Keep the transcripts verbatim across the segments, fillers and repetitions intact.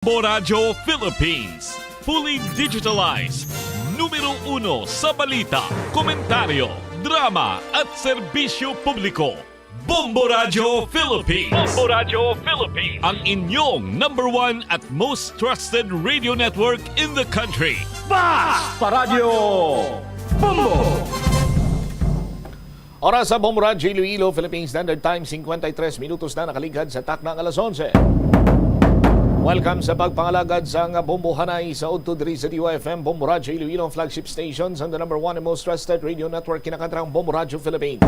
Bombo Radyo Philippines, fully digitalized. Numero uno sa balita, komentaryo, drama at serbisyo publiko. Bombo Radyo Philippines. Bombo Radyo Philippines. Ang inyong number one at most trusted radio network in the country. Basta Radyo Bombo! Oras sa Bombo Radyo Iloilo, Philippine Standard Time, cincuenta y tres minutos na nakaligad sa takna nga alas onse. Welcome sa pagpangalagad sa nga Bombo Hanay sa udto diri sa D Y F M, Bombo Radyo Iloilo, ang flagship station sa the number one and most trusted radio network, kinakantrang Bombo Radyo Philippines.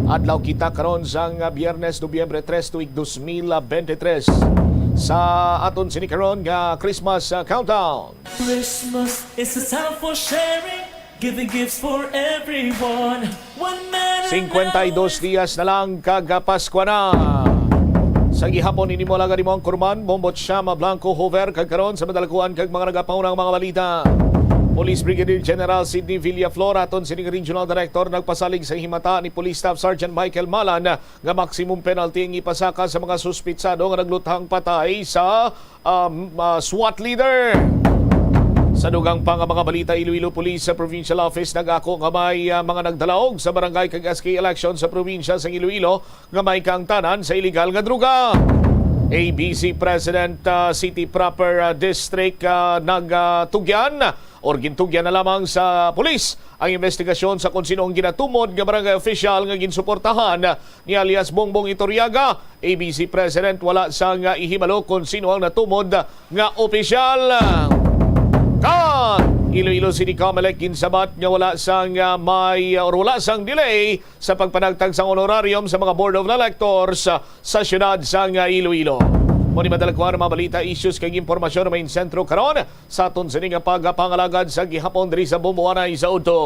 Adlaw kita karon sa nga Biyernes, Nobyembre tres, tuig dos mil bente tres. Sa aton sini karon nga Christmas, ah, countdown. Christmas is a time for sharing, giving gifts for everyone. One man Cincuenta y dos dias na lang kag Paskwa na. Sa gihapon, ini mo lang ang imong kurman, Bombot Shama Blanco Hover, kag karon sa madalakuan kag mga nagapaunang mga balita. Police Brigadier General Sidney Villaflor, aton sining Regional Director, nagpasalig sa himata ni Police Staff Sergeant Michael Malan nga maximum penalty ang ipasaka sa mga suspitsado nga nagluthang patay sa, um, ah, SWAT leader. Sa dugang pa nga mga balita, Iloilo Police sa Provincial Office nag-ako nga may, ah, mga nagdalaog sa barangay kag S K election sa probinsya sang Iloilo nga may kaangtanan sa iligal nga droga. A B C President, ah, City Proper, ah, District, ah, nagtugyan or gintugyan na lamang sa pulis ang investigasyon sa kung sino ang ginatumod nga barangay official nga ginsuportahan ni alias Bongbong Iturriaga. A B C President, wala sang ihibalo kung sino ang natumod nga opisyal. Kag Iloilo City Comelec ginsabat nga wala sang, ah, may, or wala sang delay sa pagpanagtag sang honorarium sa mga Board of Electors, ah, sa siyudad sang, ah, Iloilo. Mo ni madalakuan ang mga balita, issues kag impormasyon na may sentro karon sa aton sini nga pagpangalagad sa gihapon diri sa Bombo Hanay sa udto.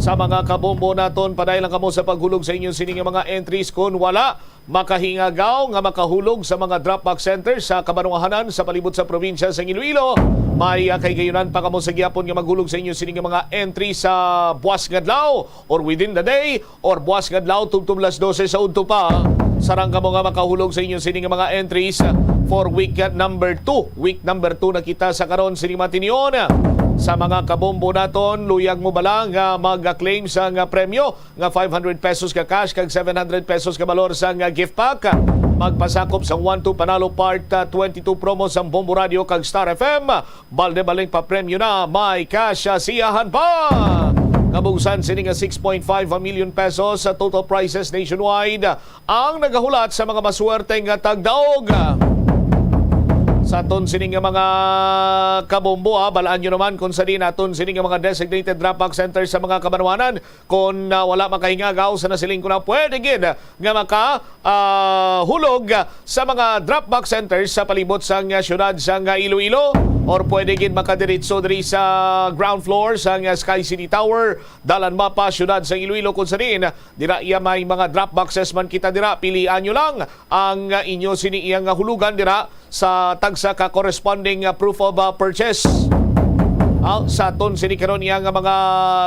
Sa mga kabombo naton, padayon lang kamo sa paghulog sa inyo sini nga mga entries. Kon wala makahingagaw nga makahulog sa mga drop box center sa kabanwahanan sa palibot sa probinsya sa Iloilo, may, ah, kahigayunan pa kamo sa gihapon nga maghulog sa inyo sini nga mga entry sa buas nga adlaw or within the day or buas nga adlaw tubtob las dose sa udto pa. Sarang kamo nga makahulog sa inyo sini nga mga entries for week number two. Week number two na kita sa karon sini matinyon. Sa mga kabombo naton, luyag mo bala nga mag-claim sa nga premyo nga five hundred pesos ka cash kag seven hundred pesos ka balor sa nga gift pack? Magpasakop sa One Two Panalo Part, ah, twenty-two promo sang Bombo Radio kag Star F M. Balde-baldeng papremyo na, may cash, ah, siyahan pa. Kabugsan sini nga six point five million pesos sa total prizes nationwide ang nagahulat sa mga maswerte nga tagdaog. Sa aton sini nga mga kabombo, ha, balaan nyo naman kung sa din aton sini nga mga designated drop box center sa mga kabanwanan. Kon, ah, wala makahingagaw sa nasiling ko na, pwede gid nga maka, ah, hulog sa mga drop box centers sa palibot sang, ah, siyudad sang, ah, Iloilo, or pwede gid makadiretso diri sa ground floor sang, ah, Sky City Tower, Dalan Mapa, siyudad sang Iloilo, kung sa diin dira iya may mga drop boxes man kita dira. Pilian nyo lang ang, ah, inyo sini iya nga hulugan dira sa tagsa ka corresponding, ah, proof of, ah, purchase. Ah, sa aton sini karon iya nga mga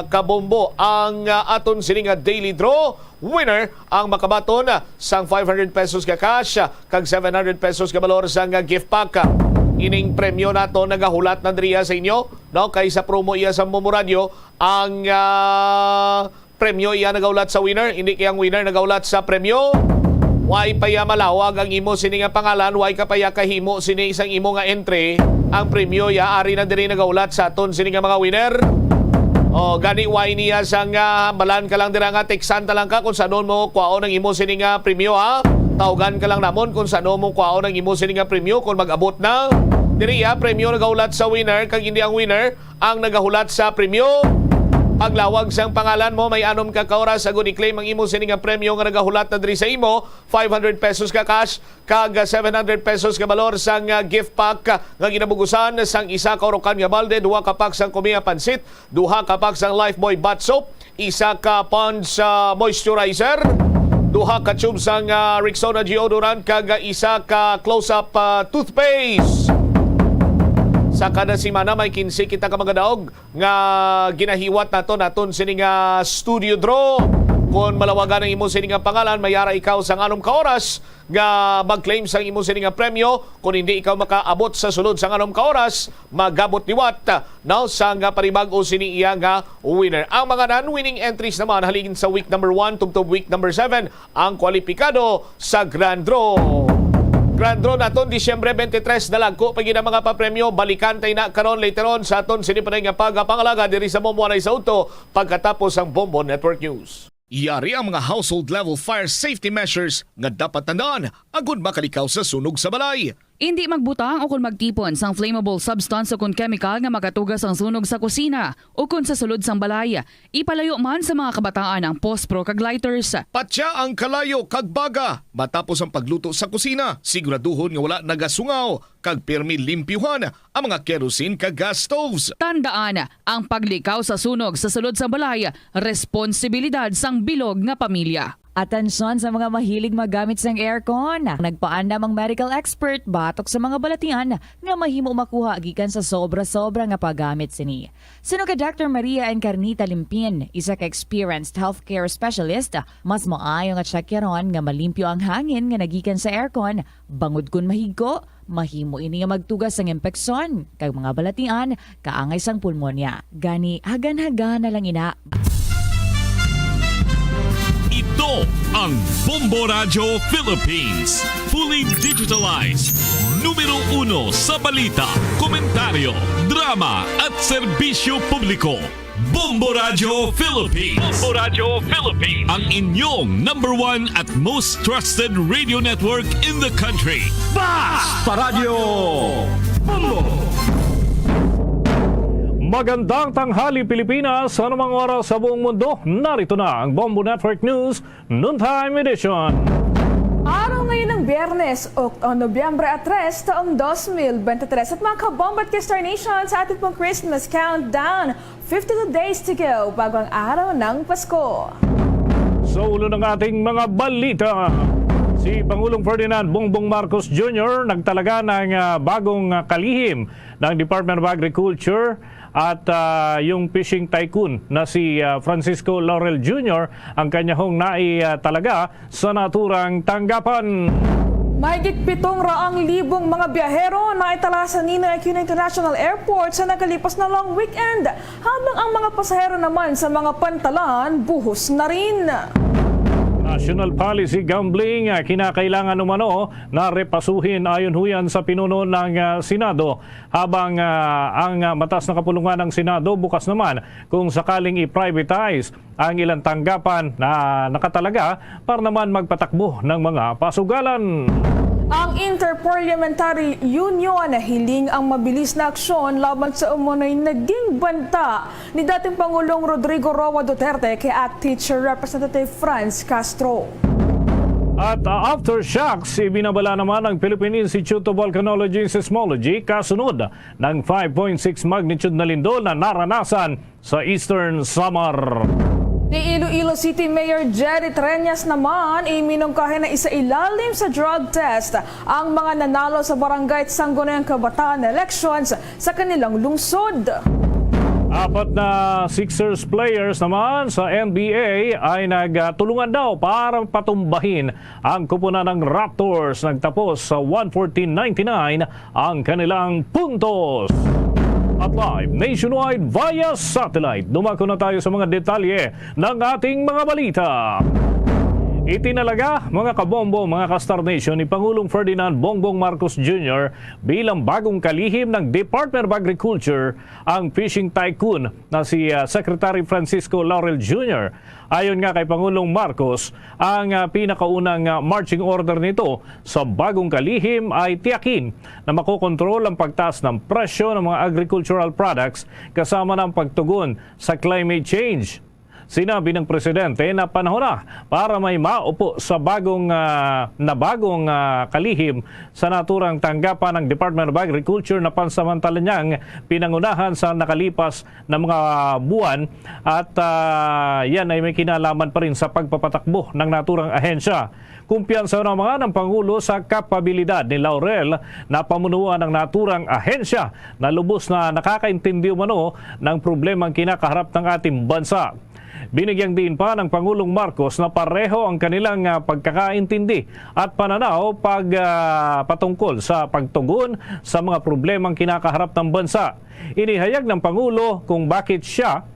kabombo, ang, ah, aton sini nga daily draw winner ang makabaton, ah, sang five hundred pesos ka cash, ah, kag seven hundred pesos ka balor sang, ah, gift pack. Ining premyo nato nagahulat na diriya sa inyo, no? Kay sa promo iya sa Bombo Radio, ang, ah, premyo iya nagaulat sa winner, hindi kay ang winner nagaulat sa premyo. Way pa iya malawag ang imo sini nga pangalan, way ka pa iya kahimo sini sang imo nga entry. Ang premyo iya ari na diri nagaulat sa aton sini nga mga winner. O, gani way niya sang, ah, hambalan ka lang dira nga teksan ta lang ka kung sanon mo kwaon ang imo sini nga premyo, ha? Tawgan ka lang namon kung sanon mo kwaon ang imo sini nga premyo kung mag-abot na. Diri iya, premyo nagaulat sa winner, kag hindi ang winner ang nagahulat sa premyo. Paglawag sang pangalan mo, may anom ka ka oras agud i-claim ang imo sini nga premyo nga nagahulat na diri sa imo, five hundred pesos ka cash, kag seven hundred pesos ka balor sang, ah, gift pack, ah, nga ginabugusan sang isa ka urukan nga balde, duha ka pack sang Kumia Pansit, duha ka pack sang Lifebuoy Bat Soap, isa ka Pond's, ah, moisturizer, duha ka tube sang, ah, Rexona deodorant, kag, ah, isa ka Close-Up, ah, toothpaste. Sa kada semana, may kinse kita ka mga daog nga ginahiwat nato naton sini nga studio draw. Kon malawagan ang imo sini nga pangalan, may ara ikaw sa nganom ka oras nga mag-claim sang imo sini nga premyo. Kon hindi ikaw makaabot sa sulod sa nganom ka oras, magabot liwat, no, sa nga panibag-o sini iya nga winner. Ang mga non-winning entries naman halin sa week number one tubtob week number seven ang kwalipikado sa grand draw. Grand draw naton Disyembre twenty-three, dalagko pa gid ang mga papremyo. Balikan tay na karon later on sa aton sini pa nga pagpangalaga diri sa Bombo Anay sa Udto pagkatapos ang Bombo Network News. Yari ang mga household level fire safety measures nga dapat tandaan agud makalikaw sa sunog sa balay. Indi magbutang o kon magtipon sang flammable substance o kon chemical nga makatuga sang sunog sa kusina o kon sa sulod sang balay. Ipalayo man sa mga kabataan ang pospro kag lighters. Patya ang kalayo kag baga matapos ang pagluto sa kusina. Siguraduhon nga wala nagasungaw kag pirmi limpyuhan ang mga kerosene kag gas stoves. Tandaan, ang paglikaw sa sunog sa sulod sang balay, responsibilidad sang bilog nga pamilya. Atensyon sa mga mahilig maggamit sang aircon. Nagpaandam ang medical expert batok sa mga balatian nga mahimo makuha gikan sa sobra-sobra nga paggamit sini. Suno kay Doctor Maria Encarnita Limpin, isa ka experienced healthcare specialist, mas maayo nga tsakyaron nga malimpyo ang hangin nga nagikan sa aircon, bangod kon mahigko, mahimo ini nga magtuga sang impeksyon kag mga balatian kaangay sang pulmonya. Gani, hagan-hagan na lang ina. Ito ang Bombo Radyo Philippines. Fully digitalized. Numero uno sa balita, komentaryo, drama at serbisyo publiko. Bombo Radyo Philippines. Bombo Radyo Philippines. Ang inyong number one at most trusted radio network in the country. Basta Radyo Bombo! Magandang tanghali, Pilipinas. Sa anumang oras sa buong mundo, narito na ang Bombo Network News Noontime Edition. Araw ngayon ng Biyernes, o, o Nobyembre tres, taong dos mil bente tres. At mga kabombo at ka-Star Nation, sa ating pong Christmas countdown, fifty-two days to go bago ang araw ng Pasko. Sa ulo ng ating mga balita, si Pangulong Ferdinand Bongbong Marcos Junior nagtalaga ng, ah, bagong, ah, kalihim ng Department of Agriculture at, ah, yung fishing tycoon na si, ah, Francisco Laurel Junior ang kanyahong nai, ah, talaga sa naturang tanggapan. Mahigit pitong raang libong mga biyahero naitala sa Ninoy Aquino International Airport sa nakalipas na long weekend, habang ang mga pasahero naman sa mga pantalan buhos na rin. National policy gambling, ah, kinakailangan umano na repasuhin ayon huyan sa pinuno ng, ah, Senado, habang, ah, ang, ah, mataas na kapulungan ng Senado bukas naman kung sakaling i-privatize ang ilang tanggapan na nakatalaga para naman magpatakbo ng mga pasugalan. Ang Inter-Parliamentary Union nahiling ang mabilis na aksyon laban sa umano'y naging banta ni dating Pangulong Rodrigo Roa Duterte kay ACT Teacher Representative Franz Castro. At, ah, aftershocks, ibinabala naman ng Philippine Institute of Volcanology and Seismology kasunod ng five point six magnitude na lindol na naranasan sa Eastern Samar. Ni Iloilo City Mayor Jerry Treñas naman, iminungkahi na isailalim sa drug test ang mga nanalo sa Barangay at Sangguniang Kabataan elections sa kanilang lungsod. Apat na Sixers players naman sa N B A ay nagtulungan daw para patumbahin ang kupunan ng Raptors. Nagtapos sa one fourteen ninety-nine ang kanilang puntos. At live nationwide via satellite, dumako na tayo sa mga detalye ng ating mga balita. Itinalaga, mga kabombo, mga ka-Star Nation, ni Pangulong Ferdinand Bongbong Marcos Junior bilang bagong kalihim ng Department of Agriculture ang fishing tycoon na si, ah, Secretary Francisco Laurel Junior. Ayon nga kay Pangulong Marcos, ang, ah, pinakaunang, ah, marching order nito sa bagong kalihim ay tiyakin na makokontrol ang pagtaas ng presyo ng mga agricultural products kasama na ang pagtugon sa climate change. Sinabi ng presidente na panahon na para may maupo sa bagong, ah, na bagong, ah, kalihim sa naturang tanggapan ng Department of Agriculture na pansamantala niyang pinangunahan sa nakalipas na mga buwan at, ah, yan ay may kinalaman pa rin sa pagpapatakbo ng naturang ahensya. Kumpiyansa naman ang Pangulo sa kapabilidad ni Laurel na pamunuan ang naturang ahensya na lubos na nakakaintindi umano ng problemang kinakaharap ng ating bansa. Binigyang diin pa ng Pangulong Marcos na pareho ang kanilang, ah, pagkakaintindi at pananaw pag, ah, patungkol sa pagtugon sa mga problemang kinakaharap ng bansa. Inihayag ng Pangulo kung bakit siya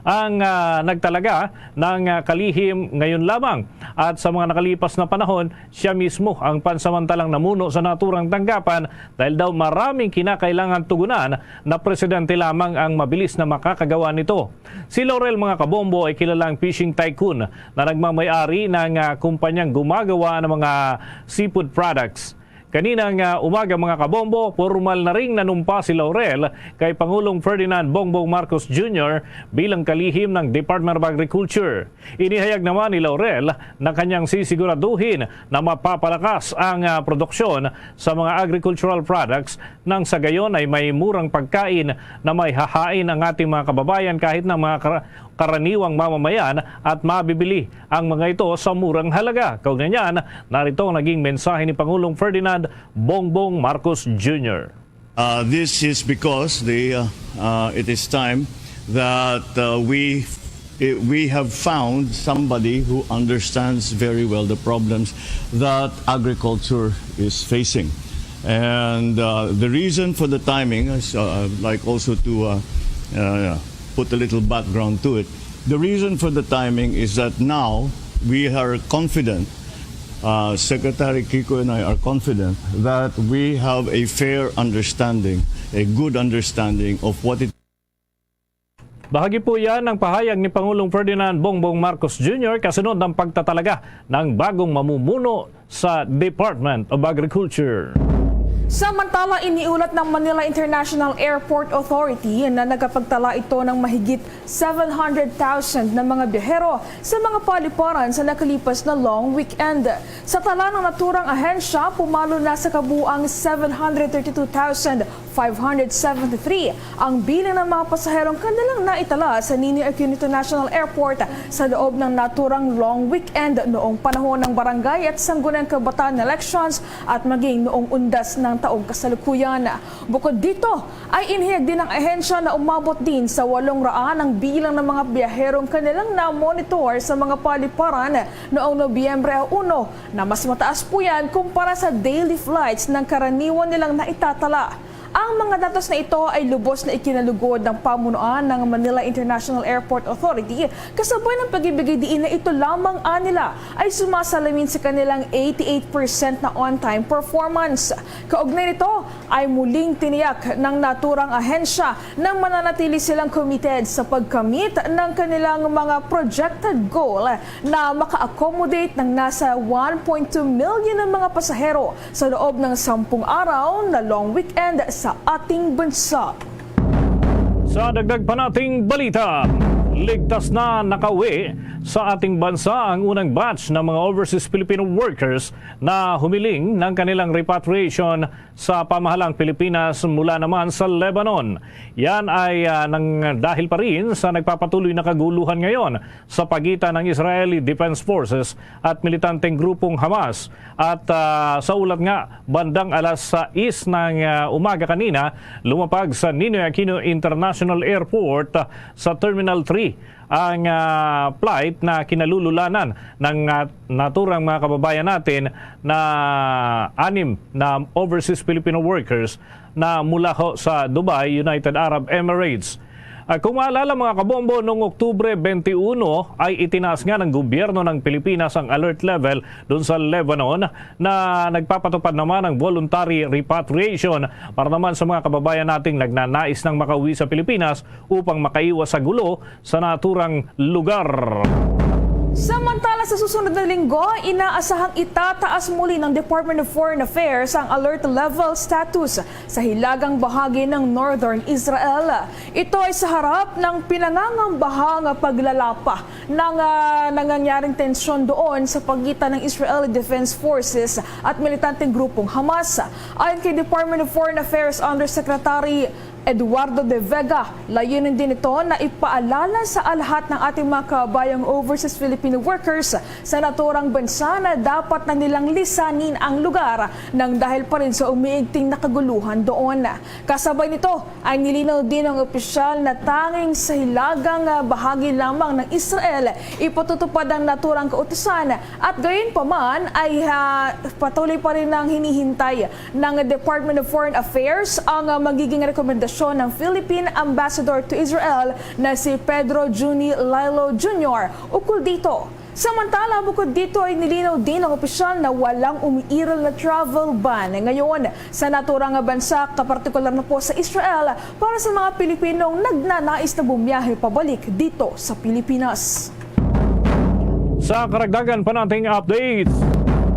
ang, ah, nagtalaga ng, ah, kalihim ngayon lamang at sa mga nakalipas na panahon, siya mismo ang pansamantalang namuno sa naturang tanggapan dahil daw maraming kinakailangan tugunan na presidente lamang ang mabilis na makakagawa nito. Si Laurel, mga kabombo, ay kilalang fishing tycoon na nagmamay-ari ng, ah, kumpanyang gumagawa ng mga seafood products. Kaninang, ah, umaga, mga kabombo, pormal na ring nanumpa si Laurel kay Pangulong Ferdinand Bongbong Marcos Junior bilang kalihim ng Department of Agriculture. Inihayag naman ni Laurel na kanyang sisiguraduhin na mapapalakas ang, ah, produksyon sa mga agricultural products nang sa gayon ay may murang pagkain na may hahain ang ating mga kababayan kahit na mga kara-, karaniwang mamamayan at mabibili ang mga ito sa murang halaga. Kaugnay niyan, narito ang naging mensahe ni Pangulong Ferdinand Bongbong Marcos Junior. Uh, this is because the, uh, uh, it is time that, uh, we, eh, we have found somebody who understands very well the problems that agriculture is facing. And, uh, the reason for the timing, is, uh, I'd like also to, uh, uh, put a little background to it. The reason for the timing is that now we are confident, uh, Secretary Kiko and I are confident that we have a fair understanding, a good understanding of what it Bahagi po yan ng pahayag ni Pangulong Ferdinand Bongbong Marcos Junior kasunod ng pagtatalaga ng bagong mamumuno sa Department of Agriculture. Samantala, iniulat ng Manila International Airport Authority na nakapagtala ito ng mahigit seven hundred thousand na mga biyahero sa mga paliparan sa nakalipas na long weekend. Sa tala ng naturang ahensya, pumalo na sa kabuang seven hundred thirty-two thousand five hundred seventy-three ang bilang ng mga pasaherong kanilang naitala sa Ninoy Aquino International Airport sa loob ng naturang long weekend noong panahon ng barangay at sangguniang kabataan elections at maging noong undas ng taong kasalukuyan. Bukod dito, ay inihayag din ng ahensya na umabot din sa walong raan ang bilang ng mga biyaherong kanilang na-monitor sa mga paliparan noong Nobyembre uno, na mas mataas po yan kumpara sa daily flights ng karaniwan nilang naitatala. Ang mga datos na ito ay lubos na ikinalugod ng pamunuan ng Manila International Airport Authority, kasabay ng pag-ibigay diin na ito lamang anila ay sumasalamin sa kanilang eighty-eight percent na on-time performance. Kaugnay nito, ay muling tiniyak ng naturang ahensya na mananatili silang committed sa pagkamit ng kanilang mga projected goal na maka-accommodate ng nasa one point two million na mga pasahero sa loob ng sampung araw na long weekend sa ating bansa. Sa dagdag pa nating balita, ligtas na nakauwi sa ating bansa ang unang batch ng mga overseas Filipino workers na humiling ng kanilang repatriation sa pamahalang Pilipinas mula naman sa Lebanon. Yan ay, ah, nang dahil pa rin sa nagpapatuloy na kaguluhan ngayon sa pagitan ng Israeli Defense Forces at militanteng grupong Hamas. At, ah, sa ulat nga, bandang alas sais ng, ah, umaga kanina, lumapag sa Ninoy Aquino International Airport, ah, sa Terminal three ang, ah, flight na kinalululanan ng, ah, naturang mga kababayan natin na anim na overseas Filipino workers na mula ho sa Dubai, United Arab Emirates. Ah, kung maalala, mga kabombo, noong Oktubre twenty-one ay itinaas nga ng gobyerno ng Pilipinas ang alert level doon sa Lebanon na nagpapatupad naman ng voluntary repatriation para naman sa mga kababayan nating nagnanais ng makauwi sa Pilipinas upang makaiwas sa gulo sa naturang lugar. Samantala, sa susunod na linggo, inaasahang itataas muli ng Department of Foreign Affairs ang alert level status sa hilagang bahagi ng northern Israel. Ito ay sa harap ng pinangangambaha nga paglalapa ng, ah, nangyayaring tensyon doon sa pagitan ng Israeli Defense Forces at militanteng grupong Hamas. Ayon kay Department of Foreign Affairs Undersecretary Eduardo de Vega. Layunin din ito na ipaalala sa lahat ng ating mga kabayang overseas Filipino workers sa naturang bansa na dapat na nilang lisanin ang lugar nang dahil pa rin sa umiigting na kaguluhan doon. Kasabay nito ay nilinaw din ng opisyal na tanging sa hilagang, ah, bahagi lamang ng Israel ipatutupad ang naturang kautusan at gayon pa man ay, ah, patuloy pa rin ang hinihintay ng Department of Foreign Affairs ang, ah, magiging rekomendasyon ng Philippine Ambassador to Israel na si Pedro Juni Lilo Junior ukol dito. Samantala, bukod dito ay nilinaw din ng opisyal na walang umiiral na travel ban ngayon sa naturang bansa, kapartikular na po sa Israel, para sa mga Pilipinong nagnanais na bumiyahe pabalik dito sa Pilipinas. Sa karagdagan pa nating updates,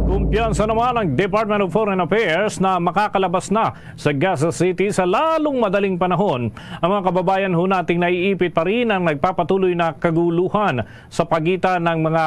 kumpiyansa naman ang Department of Foreign Affairs na makakalabas na sa Gaza City sa lalong madaling panahon. Ang mga kababayan ho nating naiipit pa rin ang nagpapatuloy na kaguluhan sa pagitan ng mga,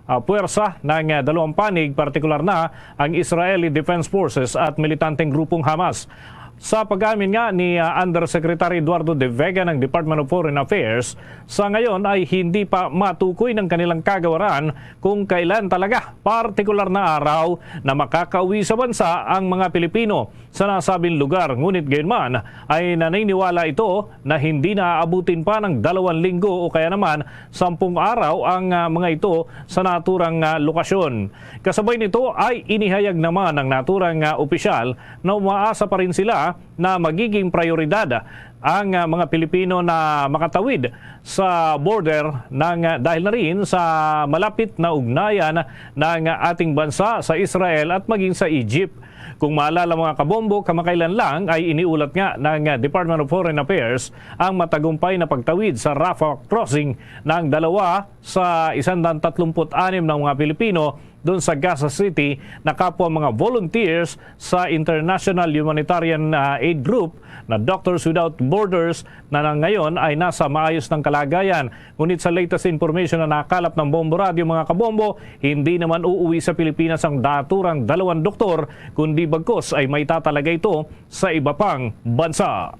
ah, puwersa ng, ah, dalawang panig, partikular na ang Israeli Defense Forces at militanteng grupong Hamas. Sa pag-amin nga ni, ah, Undersecretary Eduardo de Vega ng Department of Foreign Affairs, sa ngayon ay hindi pa matukoy ng kanilang kagawaran kung kailan talaga partikular na araw na makakauwi sa bansa ang mga Pilipino sa nasabing lugar. Ngunit gayunman ay naniniwala ito na hindi na aabutin pa ng dalawang linggo o kaya naman sampung araw ang, ah, mga ito sa naturang, ah, lokasyon. Kasabay nito ay inihayag naman ng naturang, ah, opisyal na umaasa pa rin sila na magiging prioridad ang, ah, mga Pilipino na makatawid sa border ng, ah, dahil na rin sa malapit na ugnayan ng ating bansa sa Israel at maging sa Egypt. Kung maalala, mga kabombo, kamakailan lang ay iniulat nga ng, ah, Department of Foreign Affairs ang matagumpay na pagtawid sa Rafah crossing ng dalawa sa isandaang tatlumpu't anim na mga Pilipino doon sa Gaza City na kapwa mga volunteers sa International Humanitarian, ah, Aid Group na Doctors Without Borders na, na ngayon ay nasa maayos ng kalagayan. Ngunit sa latest information na nakalap ng Bombo Radio, mga kabombo, hindi naman uuwi sa Pilipinas ang naturang dalawang doktor, kundi bagkos ay may tatalaga ito sa iba pang bansa.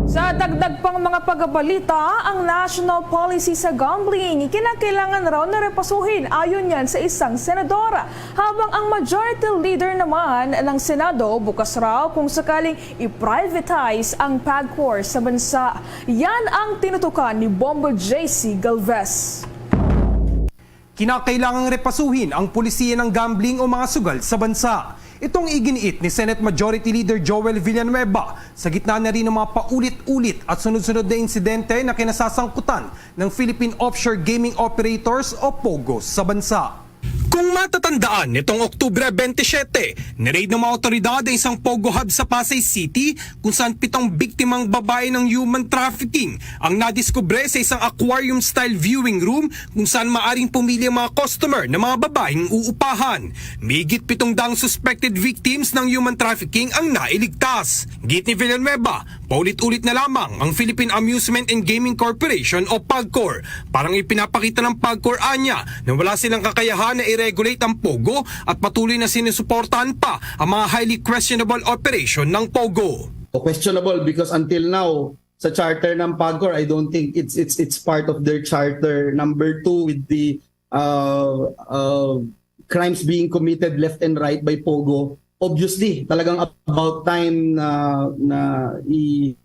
Sa dagdag pang mga pagbalita, ang national policy sa gambling kinakailangan raw na repasuhin, ayon yan sa isang senador, habang ang majority leader naman ng Senado bukas raw kung sakaling i-privatize ang PAGCOR sa bansa. Yan ang tinutukan ni Bombo J C Galvez. Kinakailangang repasuhin ang polisiya ng gambling o mga sugal sa bansa. Itong iginiit ni Senate Majority Leader Joel Villanueva sa gitna na rin ng mga paulit-ulit at sunod-sunod na insidente na kinasasangkutan ng Philippine Offshore Gaming Operators o POGO sa bansa. Kung matatandaan, nitong Oktubre twenty-seven, niraid ng mga otoridad ang isang POGO hub sa Pasay City kung saan pitong biktimang babae ng human trafficking ang nadiskubre sa isang aquarium-style viewing room kung saan maaring pumili ang mga customer ng mga babaeng uupahan. Migit pitong daang suspected victims ng human trafficking ang nailigtas. Git ni Villanueva, paulit-ulit na lamang ang Philippine Amusement and Gaming Corporation o PAGCOR. Parang ipinapakita ng PAGCOR anya na wala silang kakayahan na i-regulate ang POGO at patuloy na sinusuportahan pa ang mga highly questionable operation ng POGO. Questionable because until now, sa charter ng PAGCOR, I don't think it's it's it's part of their charter. Number two, with the uh, uh, crimes being committed left and right by POGO, obviously, talagang about time na na i,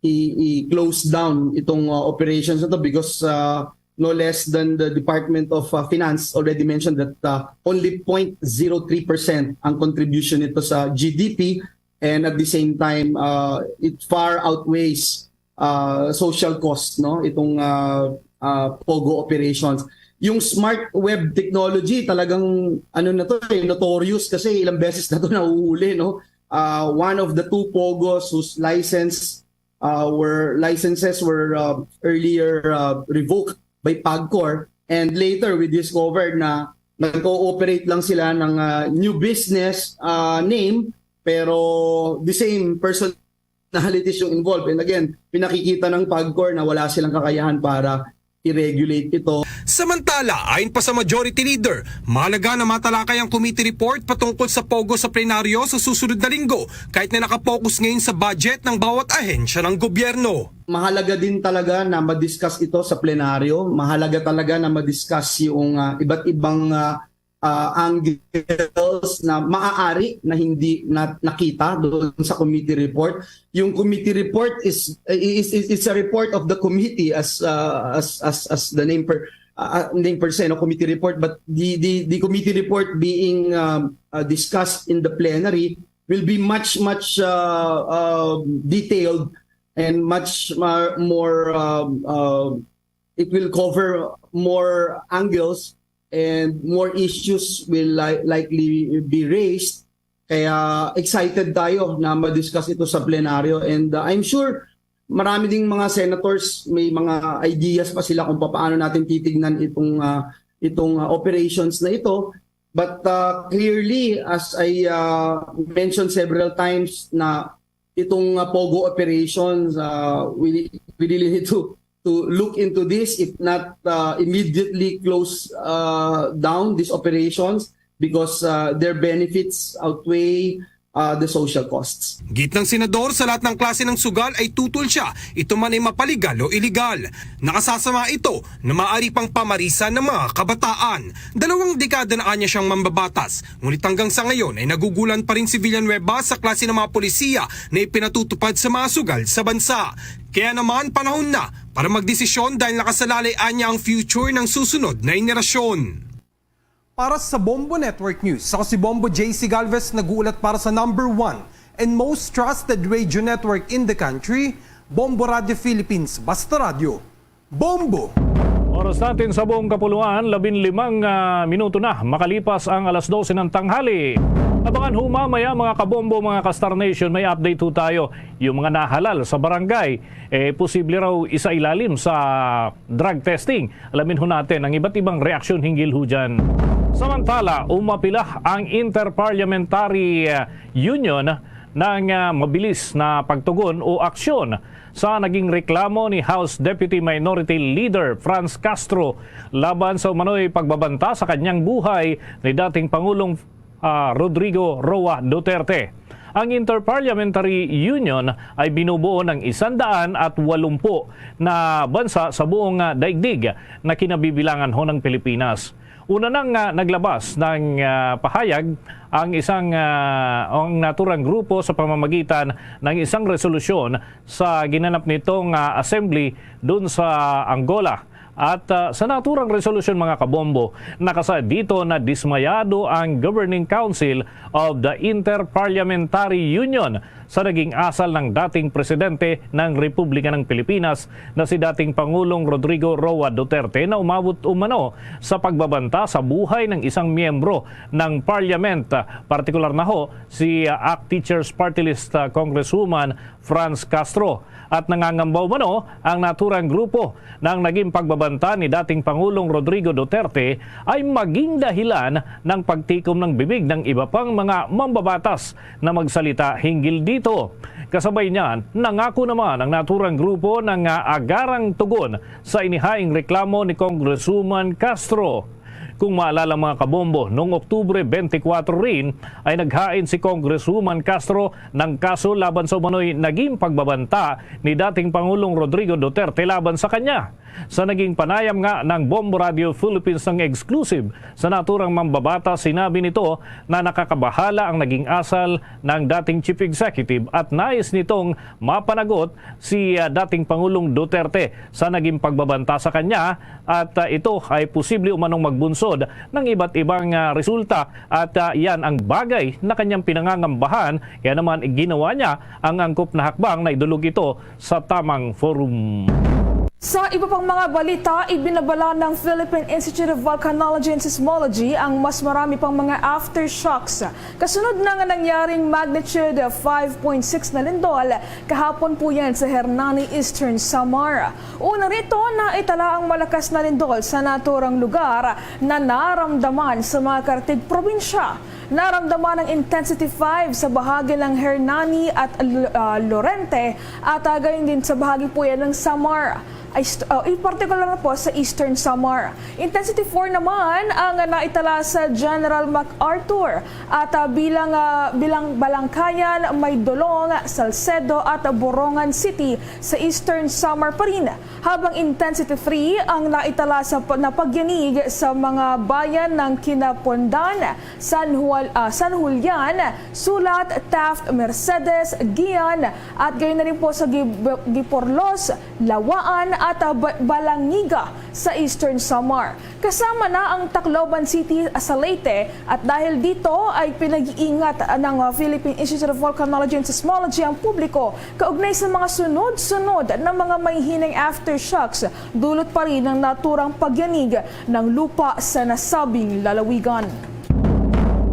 i, i-close down itong uh, operations na to because uh, no less than the Department of uh, Finance already mentioned that uh, only zero point zero three percent ang contribution nito sa G D P, and at the same time uh, it far outweighs uh, social cost, no, itong uh, uh, POGO operations. Yung smart web technology, talagang ano na to, eh, notorious kasi ilang beses na to nahuhuli, no? Uh, one of the two POGOs whose license uh, were licenses were uh, earlier uh, revoked by PAGCOR, and later we discovered na nag-ooperate lang sila ng uh, new business uh, name, pero the same personalities yung involved. And again, pinakikita ng PAGCOR na wala silang kakayahan para i-regulate ito. Samantala, ayon pa sa Majority Leader, mahalaga na matalakay ang committee report patungkol sa POGO sa plenaryo sa susunod na linggo, kahit na nakapokus ngayon sa budget ng bawat ahensya ng gobyerno. Mahalaga din talaga na ma-discuss ito sa plenaryo. Mahalaga talaga na ma-discuss yung, ah, iba't ibang, ah, ah, angles na maaari na hindi na nakita doon sa committee report. Yung committee report is, is, is, is a report of the committee, as, ah, as, as, as the name per, ah, ah, name per se, no, committee report, but the, the, the committee report being, um, uh, discussed in the plenary will be much, much, uh, uh, detailed and much ma-, more, um, uh, it will cover more angles and more issues will li-, likely be raised. Kaya excited tayo na ma-discuss ito sa plenaryo, and, uh, I'm sure marami ding mga senators, may mga ideas pa sila kung paano natin titignan itong, uh, itong, uh, operations na ito. But, uh, clearly, as I, uh, mentioned several times, na itong, uh, POGO operations, uh, we, we really need to, to look into this, if not, uh, immediately close, uh, down these operations because, uh, their benefits outweigh, uh, the social costs. Gitnang senador, sa lahat ng klase ng sugal ay tutol siya, ito man ay mapaligal o iligal. Nakasasama ito na maaari pang pamarisan ng mga kabataan. Dalawang dekada na anya siyang mambabatas, ngunit hanggang sa ngayon ay nagugulan pa rin si Villanueva sa klase ng mga polisiya na ipinatutupad sa mga sugal sa bansa. Kaya naman, panahon na para magdesisyon, dahil nakasalalay anya ang future ng susunod na henerasyon. Para sa Bombo Network News, ako si Bombo J C Galvez, nag-uulat para sa number one and most trusted radio network in the country, Bombo Radio Philippines, Basta Radyo. Bombo! Oras natin sa buong kapuluan, labinlimang, ah, minuto na makalipas ang alas dose ng tanghali. Abangan ho mamaya, mga kabombo, mga ka-Star Nation, may update ho tayo. Yung mga nahalal sa barangay, eh, posible raw isailalim sa drug testing. Alamin ho natin ang iba't ibang reaksyon hinggil ho dyan. Samantala, umapila ang Inter-Parliamentary, ah, Union ng, ah, mabilis na pagtugon o aksyon sa naging reklamo ni House Deputy Minority Leader Franz Castro laban sa umano'y pagbabanta sa kanyang buhay ni dating Pangulong, ah, Rodrigo Roa Duterte. Ang Inter-Parliamentary Union ay binubuo ng isandaan at walumpu na bansa sa buong, ah, daigdig na kinabibilangan ho ng Pilipinas. Una nang, ah, naglabas ng, ah, pahayag ang isang, ah, ang naturang grupo sa pamamagitan ng isang resolusyon sa ginanap nitong, ah, assembly dun sa Angola. At, ah, sa naturang resolusyon, mga kabombo, nakasaad dito na dismayado ang Governing Council of the Inter-Parliamentary Union sa naging asal ng dating presidente ng Republika ng Pilipinas na si dating Pangulong Rodrigo Roa Duterte, na umabot umano sa pagbabanta sa buhay ng isang miyembro ng Parliament, partikular na ho si, ah, ACT Teachers Party List, ah, Congresswoman Franz Castro. At nangangamba umano ang naturang grupo na ang naging pagbabanta ni dating Pangulong Rodrigo Duterte ay maging dahilan ng pagtikom ng bibig ng iba pang mga mambabatas na magsalita hinggil dito. Kasabay niyan, nangako naman ang naturang grupo ng, ah, agarang tugon sa inihaing reklamo ni Congresswoman Castro. Kung maalala, mga kabombo, noong Oktubre twenty-four rin ay naghain si Congresswoman Castro ng kaso laban sa umano'y naging pagbabanta ni dating Pangulong Rodrigo Duterte laban sa kanya. Sa naging panayam nga ng Bombo Radio Philippines ng exclusive sa naturang mambabata, sinabi nito na nakakabahala ang naging asal ng dating chief executive at nais nitong mapanagot si, ah, dating Pangulong Duterte sa naging pagbabanta sa kanya, at, ah, ito ay posible umanong magbunsod ng iba't ibang, ah, resulta, at, ah, yan ang bagay na kanyang pinangangambahan, kaya naman ginawa niya ang angkop na hakbang na idulog ito sa tamang forum. Sa iba pang mga balita, ibinabala ng Philippine Institute of Volcanology and Seismology ang mas marami pang mga aftershocks kasunod na nga nangyaring magnitude five point six na lindol kahapon po yan sa Hernani, Eastern Samar. Una rito, naitala ang malakas na lindol sa naturang lugar na naramdaman sa mga karatig probinsya. Naramdaman ang intensity five sa bahagi ng Hernani at L-, ah, Llorente at, ah, gayon din sa bahagi po yan ng Samar. Ay, st-, oh, in particular na po sa Eastern Samar. Intensity four naman ang naitala sa General MacArthur at, ah, bilang, ah, bilang Balangkayan, Maydolong, Salcedo at Borongan City sa Eastern Samar pa rin. Habang intensity three ang naitala sa pa-, na pagyanig sa mga bayan ng Quinapondan, San Juan, ah, San Julian, Sulat, Taft, Mercedes, Guian, at gayon na rin po sa Gib-, Giporlos, Lawaan at, ah, Ba-, Balangiga sa Eastern Samar. Kasama na ang Tacloban City sa Leyte at dahil dito ay pinag-iingat ng, ah, Philippine Institute of Volcanology and Seismology ang publiko kaugnay sa mga sunod-sunod na mga mahihinang aftershocks dulot pa rin ng naturang pagyanig ng lupa sa nasabing lalawigan.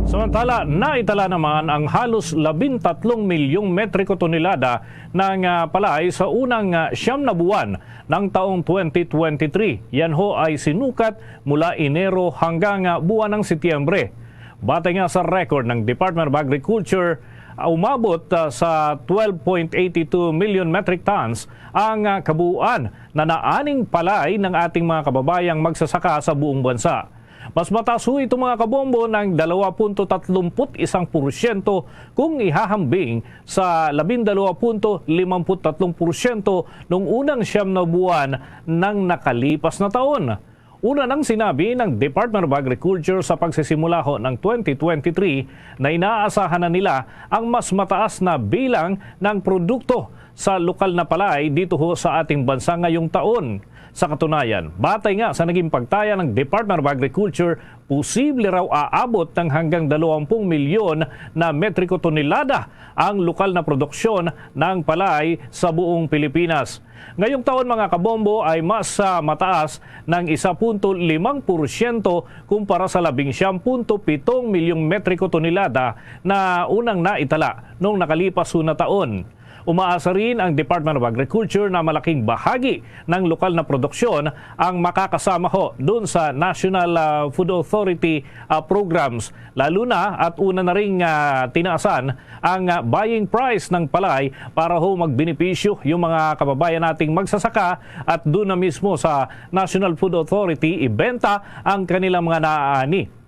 Samantala, naitala naman ang halos labing tatlong milyong metriko tonelada ng, ah, palay sa unang, ah, siyam na buwan ng taong twenty twenty-three. Yan ho ay sinukat mula Enero hanggang, ah, buwan ng Setyembre. Batay nga sa record ng Department of Agriculture, ah, umabot, ah, sa twelve point eight two million metric tons ang, ah, kabuuan na naaning palay ng ating mga kababayang magsasaka sa buong bansa. Mas mataas ho ito, mga kabombo, ng dalawa punto tatlumput isang porsyento kung ihahambing sa labindalawa punto limamput tatlong porsyento nung unang siyam na buwan ng nakalipas na taon. Una nang sinabi ng Department of Agriculture sa pagsisimula ho ng twenty twenty-three na inaasahan na nila ang mas mataas na bilang ng produkto sa lokal na palay dito ho sa ating bansa ngayong taon. Sa katunayan, batay nga sa naging pagtaya ng Department of Agriculture, posible raw aabot ng hanggang dalawampung milyon na metriko tonelada ang lokal na produksyon ng palay sa buong Pilipinas. Ngayong taon, mga kabombo, ay mas, ah, mataas ng isa punto limang porsyento kumpara sa labing siyam punto pitong milyong metriko tonelada na unang naitala noong nakalipas ho na taon. Umaasa rin ang Department of Agriculture na malaking bahagi ng lokal na produksyon ang makakasama ho dun sa National, ah, Food Authority, ah, programs, lalo na at una na ring, ah, tinaasan ang, ah, buying price ng palay para ho magbenepisyo yung mga kababayan nating magsasaka at doon na mismo sa National Food Authority ibenta ang kanilang mga naaani.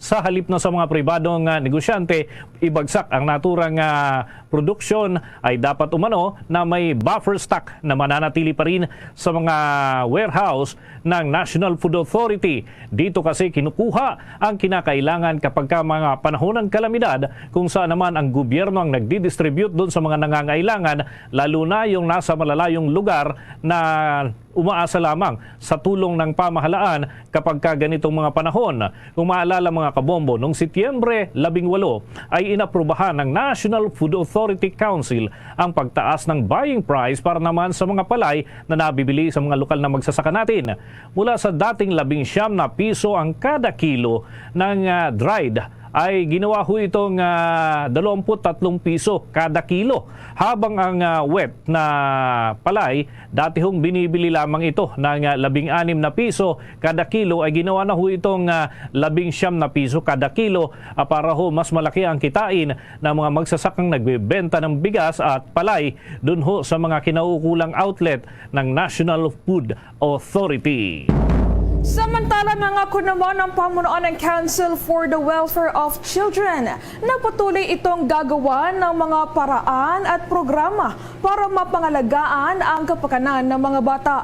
Sa halip na sa mga pribadong, ah, negosyante, ibagsak ang naturang, ah, produksyon, ay dapat umano na may buffer stock na mananatili pa rin sa mga warehouse ng National Food Authority. Dito kasi kinukuha ang kinakailangan kapag ka mga panahon ng kalamidad, kung saan naman ang gobyerno ang nagdidistribute doon sa mga nangangailangan, lalo na yung nasa malalayong lugar na umaasa lamang sa tulong ng pamahalaan kapag ka ganitong mga panahon. Kung maalala, mga kabombo, noong Setyembre labing walo ay inaprubahan ng National Food Authority Council ang pagtaas ng buying price para naman sa mga palay na nabibili sa mga lokal na magsasaka natin. Mula sa dating labing siyam na piso ang kada kilo ng, ah, dried, ay ginawa ho itong, ah, dalawampu't tatlong piso kada kilo, habang ang, ah, wet na palay dati hong binibili lamang ito ng, ah, labing anim na piso kada kilo, ay ginawa na ho itong, ah, labing siyam na piso kada kilo, ah, para ho mas malaki ang kitain ng mga magsasakang nagbebenta ng bigas at palay dun ho sa mga kinauukulang outlet ng National Food Authority. Samantala, nangako naman ang pamunuan ng Council for the Welfare of Children na patuloy itong gagawa ng mga paraan at programa para mapangalagaan ang kapakanan ng mga bata.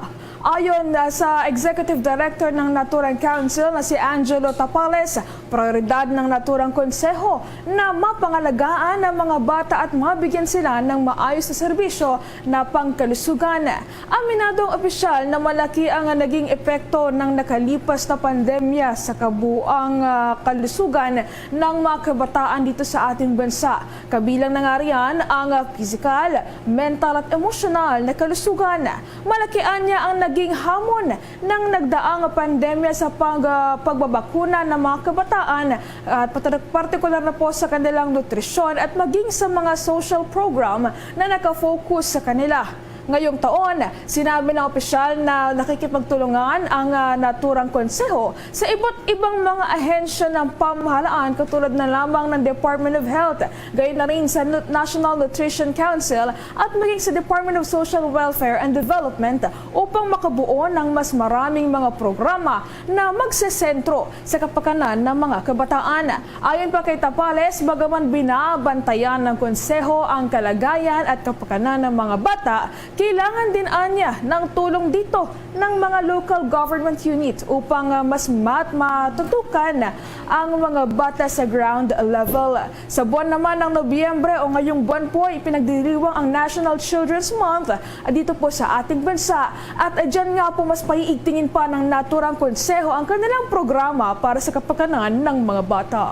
Ayon, ah, sa Executive Director ng Naturang Council na si Angelo Tapales, prioridad ng Naturang Konseho na mapangalagaan ang mga bata at mabigyan sila ng maayos na serbisyo na pangkalusugan. Aminado ang opisyal na malaki ang naging epekto ng nakalipas na pandemya sa kabuang, ah, kalusugan ng mga kabataan dito sa ating bansa. Kabilang na nga riyan ang, ah, pisikal, mental at emosyonal na kalusugan. Malaki anya ang naging hamon ng nagdaang pandemya sa pag-, ah, pagbabakuna ng mga kabataan at pat-, partikular na po sa kanilang nutrisyon at maging sa mga social program na nakafocus sa kanila. Ngayong taon, sinabi ng opisyal na nakikipagtulungan ang, ah, naturang konseho sa iba't ibang mga ahensya ng pamahalaan, katulad na lamang ng Department of Health, gayon na rin sa Nu-, National Nutrition Council at maging sa Department of Social Welfare and Development, upang makabuo ng mas maraming mga programa na magsesentro sa kapakanan ng mga kabataan. Ayon pa kay Tapales, bagaman binabantayan ng konseho ang kalagayan at kapakanan ng mga bata, kailangan din anya ng tulong dito ng mga local government unit upang, ah, mas mat-, matutukan ang mga bata sa ground level. Sa buwan naman ng Nobyembre o ngayong buwan po, ipinagdiriwang ang National Children's Month dito po sa ating bansa. At, ah, dyan nga po, mas paiigtingin pa ng naturang konseho ang kanilang programa para sa kapakanan ng mga bata.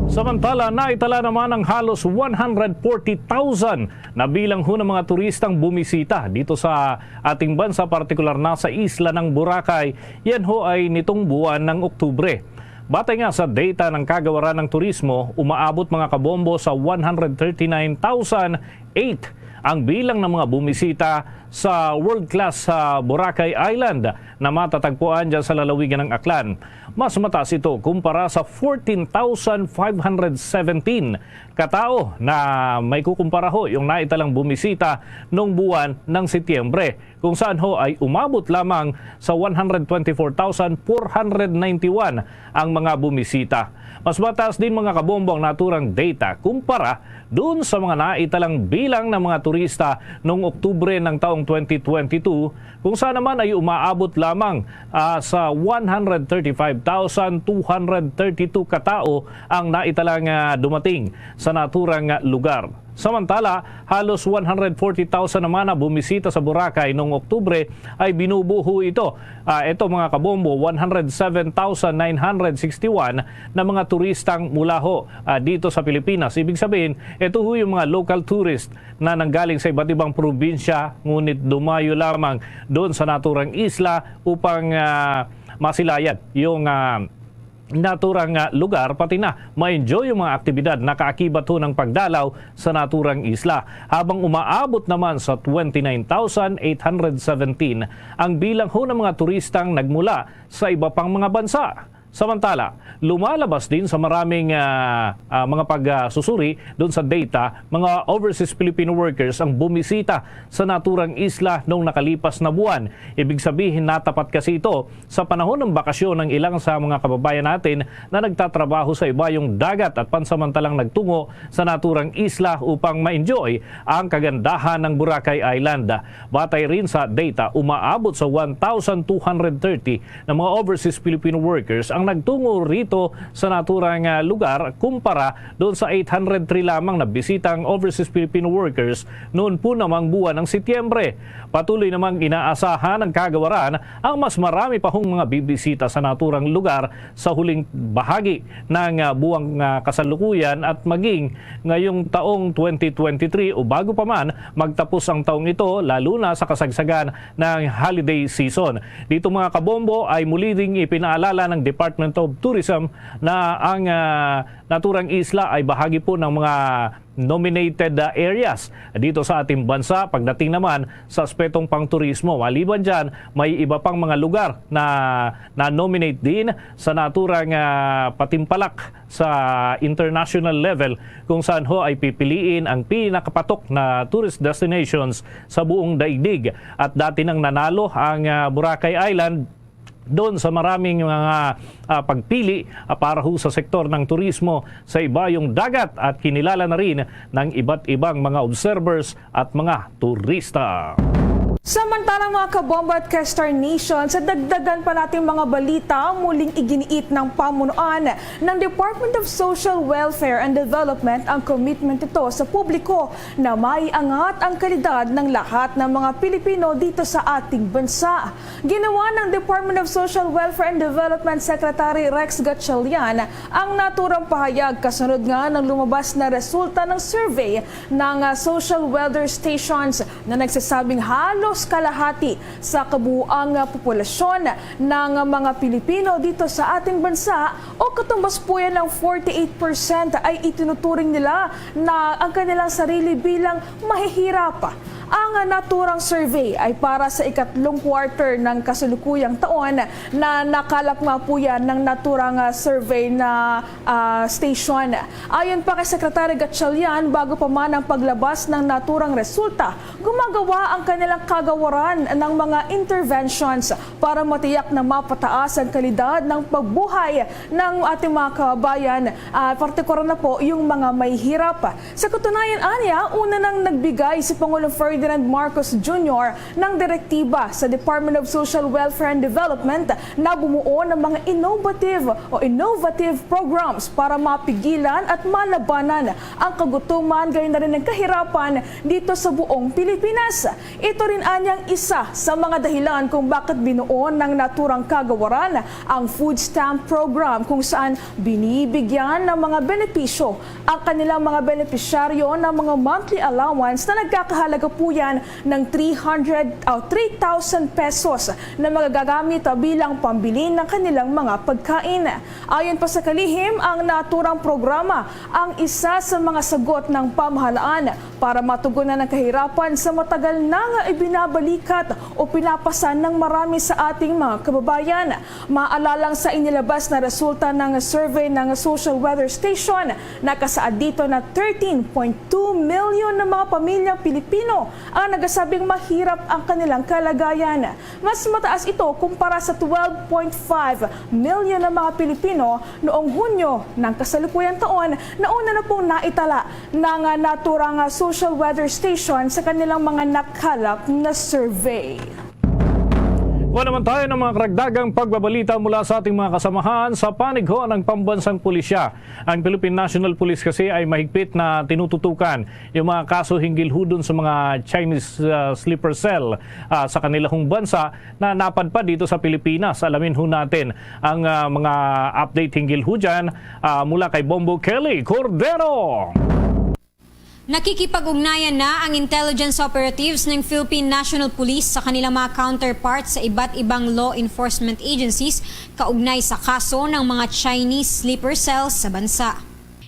Samantala, naitala naman ang halos one hundred forty thousand na bilang ho ng mga turistang bumisita dito sa ating bansa, partikular na sa isla ng Boracay. Yan ho ay nitong buwan ng Oktubre. Batay nga sa data ng Kagawaran ng Turismo, umaabot, mga kabombo, sa one hundred thirty-nine thousand eight ang bilang ng mga bumisita sa world-class sa Boracay Island na matatagpuan dyan sa lalawigan ng Aklan. Mas mataas ito kumpara sa fourteen thousand five hundred seventeen katao na may kukumpara ho yung naitalang bumisita nung buwan ng Setyembre, kung saan ho ay umabot lamang sa one hundred twenty-four thousand four hundred ninety-one ang mga bumisita. Mas mataas din, mga kabombo, ang naturang data kumpara dun sa mga naitalang bilang ng mga turista noong Oktubre ng taong twenty twenty-two, kung saan naman ay umaabot lamang, ah, sa one hundred thirty-five thousand two hundred thirty-two katao ang naitalang, ah, dumating sa naturang, ah, lugar. Samantala, halos one hundred forty thousand naman na bumisita sa Boracay noong Oktubre ay binubuo ito. Ah, ito, mga kabombo, one hundred seven thousand nine hundred sixty-one na mga turistang mula ho, ah, dito sa Pilipinas. Ibig sabihin, ito ho yung mga local tourist na nanggaling sa iba't ibang probinsya, ngunit dumayo lamang doon sa naturang isla upang, ah, masilayan yung, ah, naturang, ah, lugar, pati na ma-enjoy yung mga aktibidad na kaakibat ho ng pagdalaw sa naturang isla. Habang umaabot naman sa twenty-nine thousand eight hundred seventeen ang bilang ho ng mga turistang nagmula sa iba pang mga bansa. Samantala, lumalabas din sa maraming, ah, ah, mga pagsusuri doon sa data, mga overseas Filipino workers ang bumisita sa naturang isla noong nakalipas na buwan. Ibig sabihin, natapat kasi ito sa panahon ng bakasyon ng ilang sa mga kababayan natin na nagtatrabaho sa ibayong dagat at pansamantalang nagtungo sa naturang isla upang ma-enjoy ang kagandahan ng Boracay Island. Batay rin sa data, umaabot sa one thousand two hundred thirty na mga overseas Filipino workers ang nagtungo rito sa naturang, ah, lugar, kumpara doon sa eight hundred three lamang na bisita ang overseas Filipino workers noon po namang buwan ng Setyembre. Patuloy namang inaasahan ng Kagawaran ang mas marami pa hong mga bibisita sa naturang lugar sa huling bahagi ng, ah, buwang, ah, kasalukuyan at maging ngayong taong twenty twenty-three o bago pa man magtapos ang taong ito, lalo na sa kasagsagan ng holiday season. Dito, mga kabombo, ay muli ding ipinaalala ng Department of Tourism na ang, ah, naturang isla ay bahagi po ng mga nominated, ah, areas dito sa ating bansa pagdating naman sa aspetong pangturismo. Maliban dyan, may iba pang mga lugar na na-nominate din sa naturang, ah, patimpalak sa international level, kung saan ho ay pipiliin ang pinakapatok na tourist destinations sa buong daigdig. At dati nang nanalo ang, ah, Boracay Island doon sa maraming mga, ah, pagpili, ah, para ho sa sektor ng turismo sa ibayong dagat at kinilala na rin ng iba't ibang mga observers at mga turista. Samantala, mga kabombo at ka-Star Nation, sa dagdagan pa nating mga balita, muling iginiit ng pamunuan ng Department of Social Welfare and Development ang commitment nito sa publiko na maiangat ang kalidad ng lahat ng mga Pilipino dito sa ating bansa. Ginawa ng Department of Social Welfare and Development Secretary Rex Gatchalian ang naturang pahayag kasunod nga ng lumabas na resulta ng survey ng, ah, social weather stations na nagsasabing halos kalahati sa kabuuang, ah, populasyon ng, ah, mga Pilipino dito sa ating bansa o katumbas po yan ng forty-eight percent ay itinuturing nila na ang kanilang sarili bilang mahihirap. Ang naturang survey ay para sa ikatlong quarter ng kasalukuyang taon na nakalap nga po yan ng naturang, ah, survey na, ah, station. Ayon pa kay Secretary Gatchalian, bago pa man ang paglabas ng naturang resulta, gumagawa ang kanilang kagawaran ng mga interventions para matiyak na mapataas ang kalidad ng pagbuhay ng ating mga kababayan, ah, partikular na po yung mga may hirap. Sa katunayan, anya, una nang nagbigay si Pangulong Ferdinand Marcos Junior ng direktiba sa Department of Social Welfare and Development na bumuo ng mga innovative o innovative programs para mapigilan at malabanan ang kagutuman, gayon na rin ang kahirapan dito sa buong Pilipinas. Ito rin anyang isa sa mga dahilan kung bakit binuo ng naturang kagawaran ang food stamp program, kung saan binibigyan ng mga benepisyo ang kanilang mga benepisyaryo ng mga monthly allowance na nagkakahalaga po yan ng three hundred o three thousand pesos na magagamit bilang pambili ng kanilang mga pagkain. Ayon pa sa kalihim, ang naturang programa ang isa sa mga sagot ng pamahalaan para matugunan ang kahirapan sa matagal na nga ibinabalikat o pinapasan ng marami sa ating mga kababayan. Maalalang sa inilabas na resulta ng survey ng Social Weather Station, nakasaad dito na thirteen point two million na mga pamilyang Pilipino ang nagasabing mahirap ang kanilang kalagayan. Mas mataas ito kumpara sa twelve point five million na mga Pilipino noong Hunyo ng kasalukuyang taon na una na pong naitala ng, ah, naturang, ah, Social Weather Station sa kanilang mga nakalap na survey. Kuha naman tayo ng mga karagdagang pagbabalita mula sa ating mga kasamahan sa panigho ng pambansang pulisya. Ang Philippine National Police kasi ay mahigpit na tinututukan yung mga kaso hinggil ho dun sa mga Chinese, ah, sleeper cell, ah, sa kanila hong bansa na napadpad dito sa Pilipinas. Alamin ho natin ang, ah, mga update hinggil ho dyan, ah, mula kay Bombo Kelly Cordero. Nakikipag-ugnayan na ang intelligence operatives ng Philippine National Police sa kanilang mga counterparts sa iba't ibang law enforcement agencies kaugnay sa kaso ng mga Chinese sleeper cells sa bansa.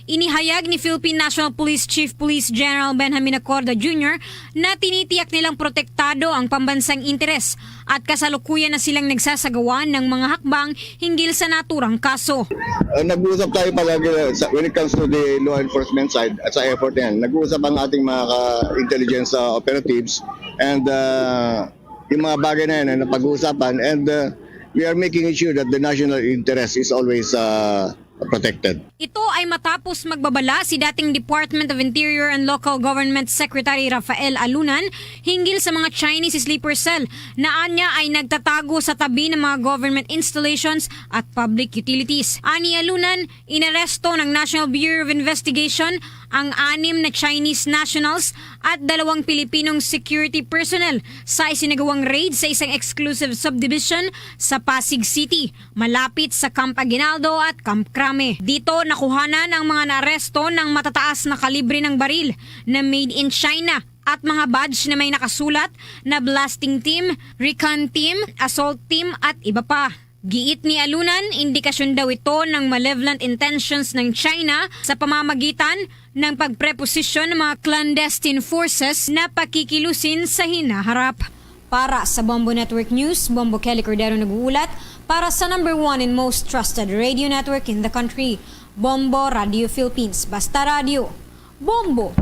Inihayag ni Philippine National Police Chief Police General Benjamin Acorda Junior na tinitiyak nilang protektado ang pambansang interes at kasalukuyan na silang nagsasagawa ng mga hakbang hinggil sa naturang kaso. Uh, nag-uusap tayo palagi, uh, sa, when it comes to the law enforcement side at sa effort na yan. Nag-uusap ang ating mga ka-, intelligence, uh, operatives and, uh, yung mga bagay na yan na napag-uusapan and, uh, we are making sure that the national interest is always, uh, protected. Ito ay matapos magbabala si dating Department of Interior and Local Government Secretary Rafael Alunan hinggil sa mga Chinese sleeper cell na anya ay nagtatago sa tabi ng mga government installations at public utilities. Ani Alunan, inaresto ng National Bureau of Investigation ang anim na Chinese nationals at dalawang Pilipinong security personnel sa isinagawang raid sa isang exclusive subdivision sa Pasig City, malapit sa Camp Aguinaldo at Camp Crame. Dito, nakuhanan ang mga naaresto ng matataas na kalibre ng baril na made in China at mga badge na may nakasulat na blasting team, recon team, assault team at iba pa. Giit ni Alunan, indikasyon daw ito ng malevolent intentions ng China sa pamamagitan ng pagpreposisyon ng mga clandestine forces na pakikilusin sa hinaharap. Para sa Bombo Network News, Bombo Kelly Cordero nag-uulat para sa number one and most trusted radio network in the country, Bombo Radio Philippines. Basta radyo, Bombo!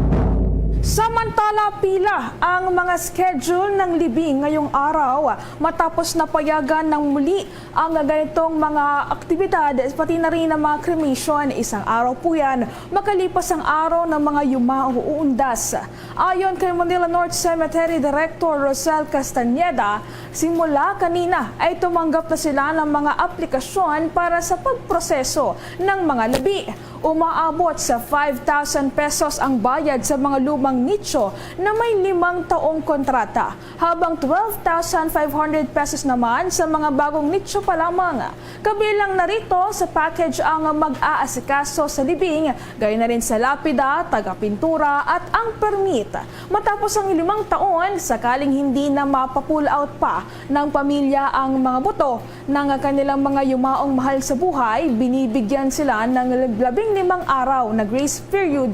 Samantala, pila ang mga schedule ng libing ngayong araw matapos napayagan ng muli ang ganitong mga aktibidad, pati na rin ang mga cremation. Isang araw po yan makalipas ang araw ng mga yuma o undas. Ayon kay Manila North Cemetery Director Rosel Castañeda, simula kanina ay tumanggap na sila ng mga aplikasyon para sa pagproseso ng mga labi. Umaabot sa five thousand pesos ang bayad sa mga lumang nicho na may limang taong kontrata, habang twelve thousand five hundred pesos naman sa mga bagong nicho pa lamang. Kabilang na rito sa package ang mag-aasikaso sa libing, gayon na rin sa lapida, tagapintura at ang permit. Matapos ang limang taon, sakaling hindi na mapa-pull out pa ng pamilya ang mga buto ng kanilang mga yumaong mahal sa buhay, binibigyan sila ng labing limang araw na grace period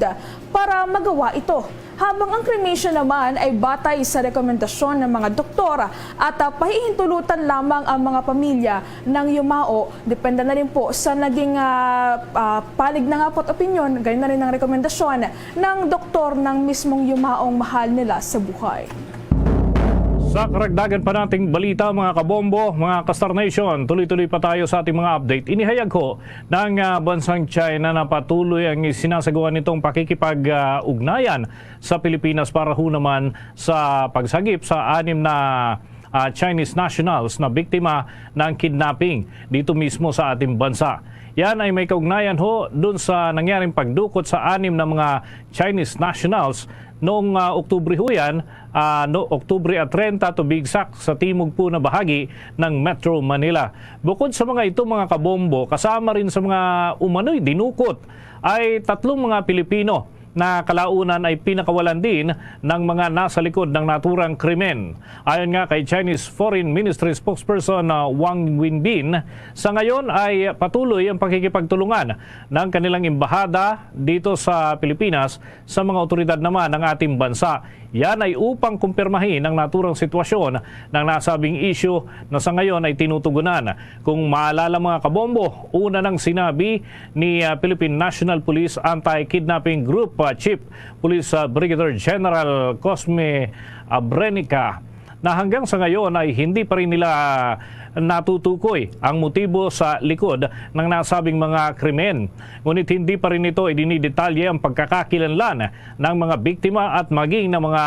para magawa ito. Habang ang cremation naman ay batay sa rekomendasyon ng mga doktor at, ah, pahihintulutan lamang ang mga pamilya ng yumao. Depende na rin po sa naging, ah, ah, panig na nga po at opinyon, gayon na rin ang rekomendasyon ng doktor ng mismong yumaong mahal nila sa buhay. Sa karagdagan pa nating balita, mga kabombo, mga ka-Star Nation, tuloy-tuloy pa tayo sa ating mga update. Inihayag ho ng, ah, bansang China na patuloy ang isinasagawa nitong pakikipag-ugnayan sa Pilipinas para ho naman sa pagsagip sa anim na, ah, Chinese nationals na biktima ng kidnapping dito mismo sa ating bansa. Yan ay may kaugnayan ho dun sa nangyaring pagdukot sa anim na mga Chinese nationals noong, ah, Oktubre ho yan, ah, no, Oktubre, ah, treinta to be exact, sa timog po na bahagi ng Metro Manila. Bukod sa mga ito, mga kabombo, kasama rin sa mga umano'y dinukot ay tatlong mga Pilipino na kalaunan ay pinakawalan din ng mga nasa likod ng naturang krimen. Ayon nga kay Chinese Foreign Ministry spokesperson, ah, Wang Wenbin, sa ngayon ay patuloy ang pakikipagtulungan ng kanilang embahada dito sa Pilipinas sa mga otoridad naman ng ating bansa. Yan ay upang kumpirmahin ang naturang sitwasyon ng nasabing isyu na sa ngayon ay tinutugunan. Kung maalala, mga kabombo, una nang sinabi ni, ah, Philippine National Police Anti-Kidnapping Group, ah, Chief Police, ah, Brigadier General Cosme Abrenica na hanggang sa ngayon ay hindi pa rin nila natutukoy ang motibo sa likod ng nasabing mga krimen. Ngunit hindi pa rin ito idinidetalye ang pagkakakilanlan ng mga biktima at maging ng mga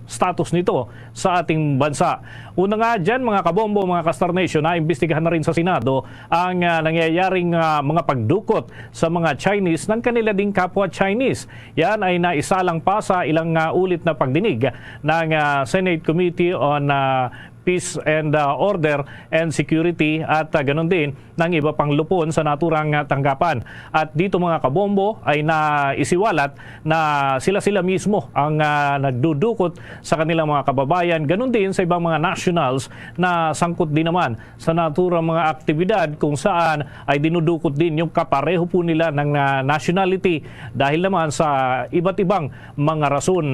status nito sa ating bansa. Una nga dyan, mga kabombo, mga ka-Star Nation, naimbestigahan na rin sa Senado ang, ah, nangyayaring, ah, mga pagdukot sa mga Chinese ng kanila ding kapwa Chinese. Yan ay naisalang pa sa ilang, ah, ulit na pagdinig ng, ah, Senate Committee on, ah, Peace and, ah, Order and Security at, ah, ganun din ng iba pang lupon sa naturang, ah, tanggapan. At dito, mga kabombo, ay naisiwalat na sila-sila mismo ang, ah, nagdudukot sa kanilang mga kababayan, ganun din sa ibang mga nationals na sangkot din naman sa naturang mga aktibidad kung saan ay dinudukot din yung kapareho po nila ng, ah, nationality dahil naman sa iba't ibang mga rason.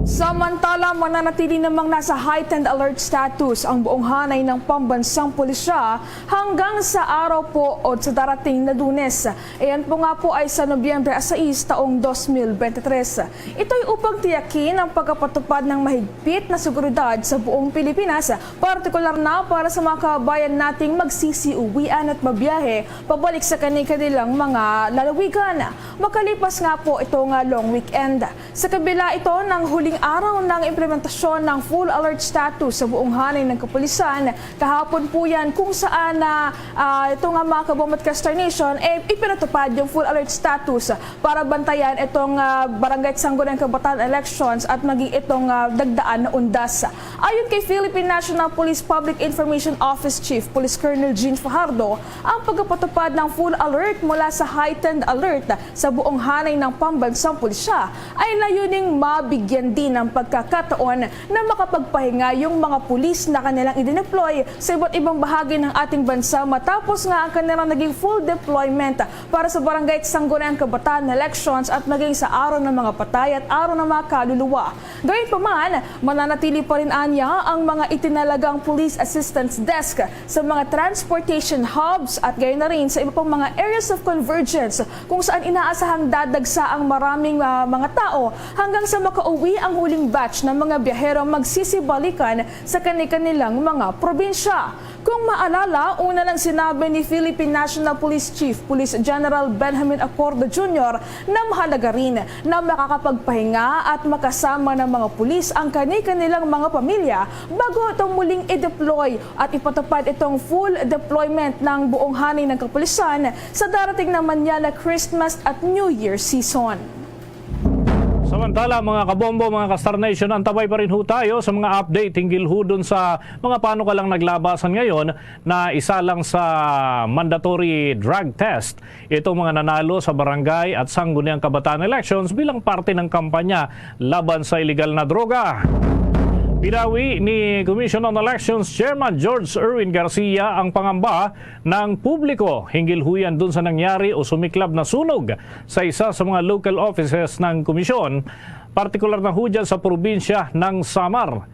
Samantala, mananatili namang nasa heightened alert status ang buong hanay ng pambansang pulisya hanggang sa araw po o sa darating na Lunes. Iyan po nga po ay sa Nobyembre sais taong dos mil bente tres. Ito'y upang tiyakin ang pagkapatupad ng mahigpit na seguridad sa buong Pilipinas, partikular na para sa mga kababayan nating magsisiuwian at mabiyahe pabalik sa kani-kanilang mga lalawigan. Makalipas nga po ito nga long weekend. Sa kabila ito ng huling araw ng implementasyon ng full alert status sa buong hanay ng kapulisan, kahapon po yan kung saan na, ah, ito nga, mga kabombo at ka-Star Nation, eh, ipinatupad yung full alert status para bantayan itong, ah, Barangay at Sangguniang Kabataan elections at maging itong, ah, dagdaan na undas. Ayon kay Philippine National Police Public Information Office Chief Police Colonel Jean Fajardo, ang pagpapatupad ng full alert mula sa heightened alert sa buong hanay ng pambansang pulisya ay layuning mabigyan din ng pagkakataon na makapagpahinga yung mga pulis na kanilang idineploy sa iba't ibang bahagi ng ating bansa matapos nga ang kanilang naging full deployment para sa Barangay at Sangguniang Kabataan elections at maging sa Araw ng mga Patay at Araw ng mga Kaluluwa. Gayunpaman, mananatili pa rin anya ang mga itinalagang Police Assistance Desk sa mga transportation hubs at gayon na rin sa iba pang mga areas of convergence kung saan inaasahang dadagsa ang maraming, ah, mga tao hanggang sa makauwi ang huling batch ng mga biyaherong magsisibalikan sa kani-kanilang mga probinsya. Kung maalala, una nang sinabi ni Philippine National Police Chief Police General Benjamin Acordo Junior na mahalaga rin na makakapagpahinga at makasama ng mga pulis ang kani-kanilang mga pamilya bago ito muling i-deploy at ipatupad itong full deployment ng buong hanay ng kapulisan sa darating naman niya na Christmas at New Year season. Samantala, mga kabombo, mga ka-Star Nation, antabay pa rin ho tayo sa mga update hinggil ho dun sa mga panukalang naglabasan ngayon na isa lang sa mandatory drug test itong mga nanalo sa barangay at sangguniang kabataan elections bilang parte ng kampanya laban sa iligal na droga. Pinawi ni Commission on Elections Chairman George Erwin Garcia ang pangamba ng publiko hinggil huyan dun sa nangyari o sumiklab na sunog sa isa sa mga local offices ng komisyon, partikular na ho dyan sa probinsya ng Samar.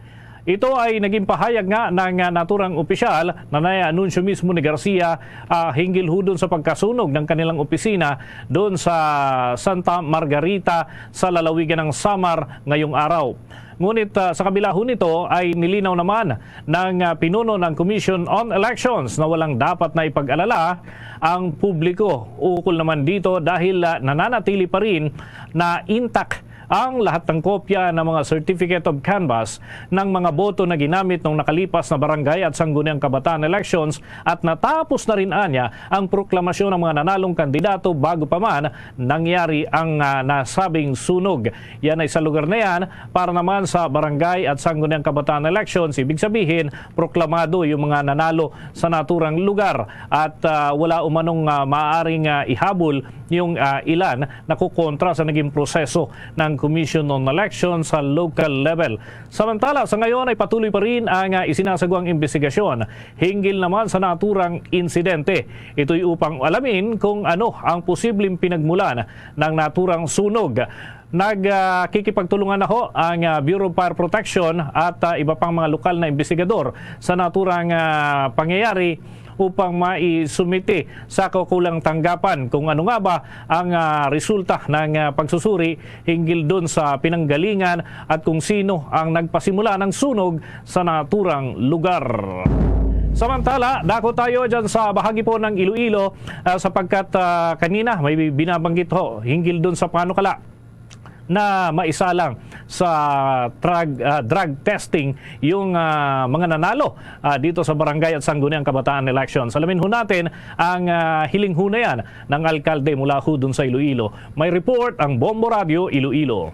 Ito ay naging pahayag nga ng, ah, naturang opisyal na nai-anunsyo mismo ni Garcia, ah, hinggil ho dun sa pagkasunog ng kanilang opisina dun sa Santa Margarita sa lalawigan ng Samar ngayong araw. Ngunit, ah, sa kabila ho nito ay nilinaw naman ng, ah, pinuno ng Commission on Elections na walang dapat na ipag-alala ang publiko ukol naman dito dahil, ah, nananatili pa rin na intact ang lahat ng kopya ng mga certificate of canvass ng mga boto na ginamit nung nakalipas na barangay at sangguniang kabataan elections at natapos na rin anya ang proklamasyon ng mga nanalong kandidato bago pa man nangyari ang, ah, nasabing sunog. Yan ay sa lugar na yan para naman sa barangay at sangguniang kabataan elections. Ibig sabihin, proklamado yung mga nanalo sa naturang lugar at, ah, wala umanong, ah, maaaring, ah, ihabol yung, ah, ilan na kukontra sa naging proseso ng Commission on Election sa local level. Samantala, sa ngayon ay patuloy pa rin ang, ah, isinasagwang imbestigasyon hinggil naman sa naturang insidente. Ito'y upang alamin kung ano ang posibleng pinagmulan ng naturang sunog. Nagkikipagtulungan na ho ang, ah, Bureau of Fire Protection at, ah, iba pang mga lokal na imbestigador sa naturang, ah, pangyayari upang maisumite sa kaukulang tanggapan kung ano nga ba ang, ah, resulta ng, ah, pagsusuri hinggil dun sa pinanggalingan at kung sino ang nagpasimula ng sunog sa naturang lugar. Samantala, dako tayo dyan sa bahagi po ng Iloilo, ah, sapagkat, ah, kanina may binabanggit ho hinggil dun sa panukala na maisalang sa drug, ah, drug testing yung, ah, mga nanalo, ah, dito sa barangay at sangguniang kabataan elections. Alamin ho natin ang, ah, hiling ho na yan ng alkalde mula ho dun sa Iloilo. May report ang Bombo Radio Iloilo.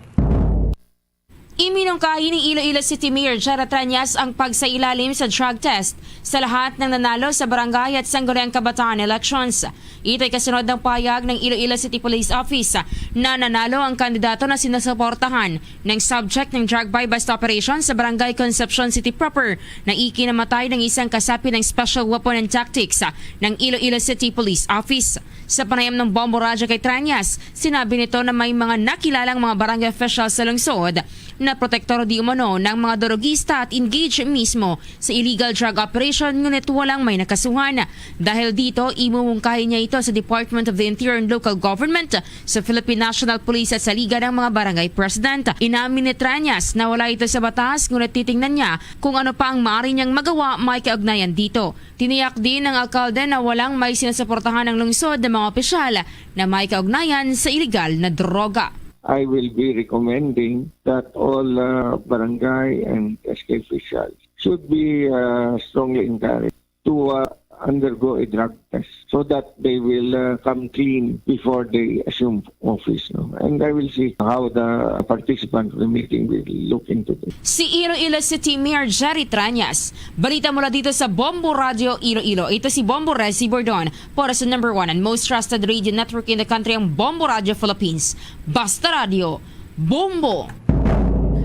Iminungkahi ni Iloilo City Mayor Jara Trañas ang pagsailalim sa drug test sa lahat ng nanalo sa barangay at sangguniang kabataan elections. Ito'y kasunod ng pahayag ng Iloilo City Police Office na nanalo ang kandidato na sinusuportahan ng subject ng drug buy-bust operation sa Barangay Concepcion City proper na ikinamatay ng isang kasapi ng Special Weapon and Tactics ng Iloilo City Police Office. Sa panayam ng Bombo Radyo kay Trañas, sinabi nito na may mga nakilalang mga barangay officials sa lungsod na protektor di umano ng mga drogista at engage mismo sa illegal drug operation, ngunit walang may nakasuhan. Dahil dito, imumungkahi niya ito sa Department of the Interior and Local Government, sa Philippine National Police at sa Liga ng mga Barangay President. Inamin ni Trañas na wala ito sa batas, ngunit titingnan niya kung ano pa ang maaari niyang magawa may kaugnayan dito. Tiniyak din ng alkalde na walang may sinusuportahan ng lungsod ng mga opisyal na may kaugnayan sa iligal na droga. I will be recommending that all, uh, barangay and S K officials should be, uh, strongly encouraged to, uh, undergo a drug test so that they will, uh, come clean before they assume office, no? And I will see how the participants of the meeting will look into this. Si Iloilo City Mayor Jerry Trañas. Balita mula dito sa Bombo Radio Iloilo. Ito si Bombo Resi Bordon para sa number one and most trusted radio network in the country, ang Bombo Radio Philippines. Basta Radio, Bombo!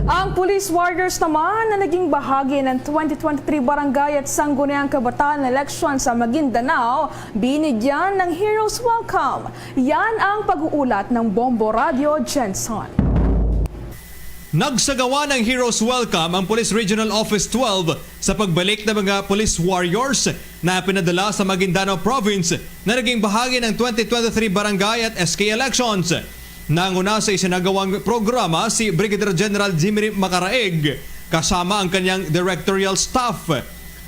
Ang Police Warriors naman na naging bahagi ng twenty twenty-three Barangay at Sangguniang Kabataan Election sa Maguindanao, binigyan ng Heroes Welcome. Yan ang pag-uulat ng Bombo Radio, Jenson. Nagsagawa ng Heroes Welcome ang Police Regional Office twelve sa pagbalik ng mga police warriors na pinadala sa Maguindanao Province na naging bahagi ng twenty twenty-three barangay at S K elections. Nanguna sa isinagawang programa si Brigadier General Jimmy Macaraig kasama ang kanyang directorial staff.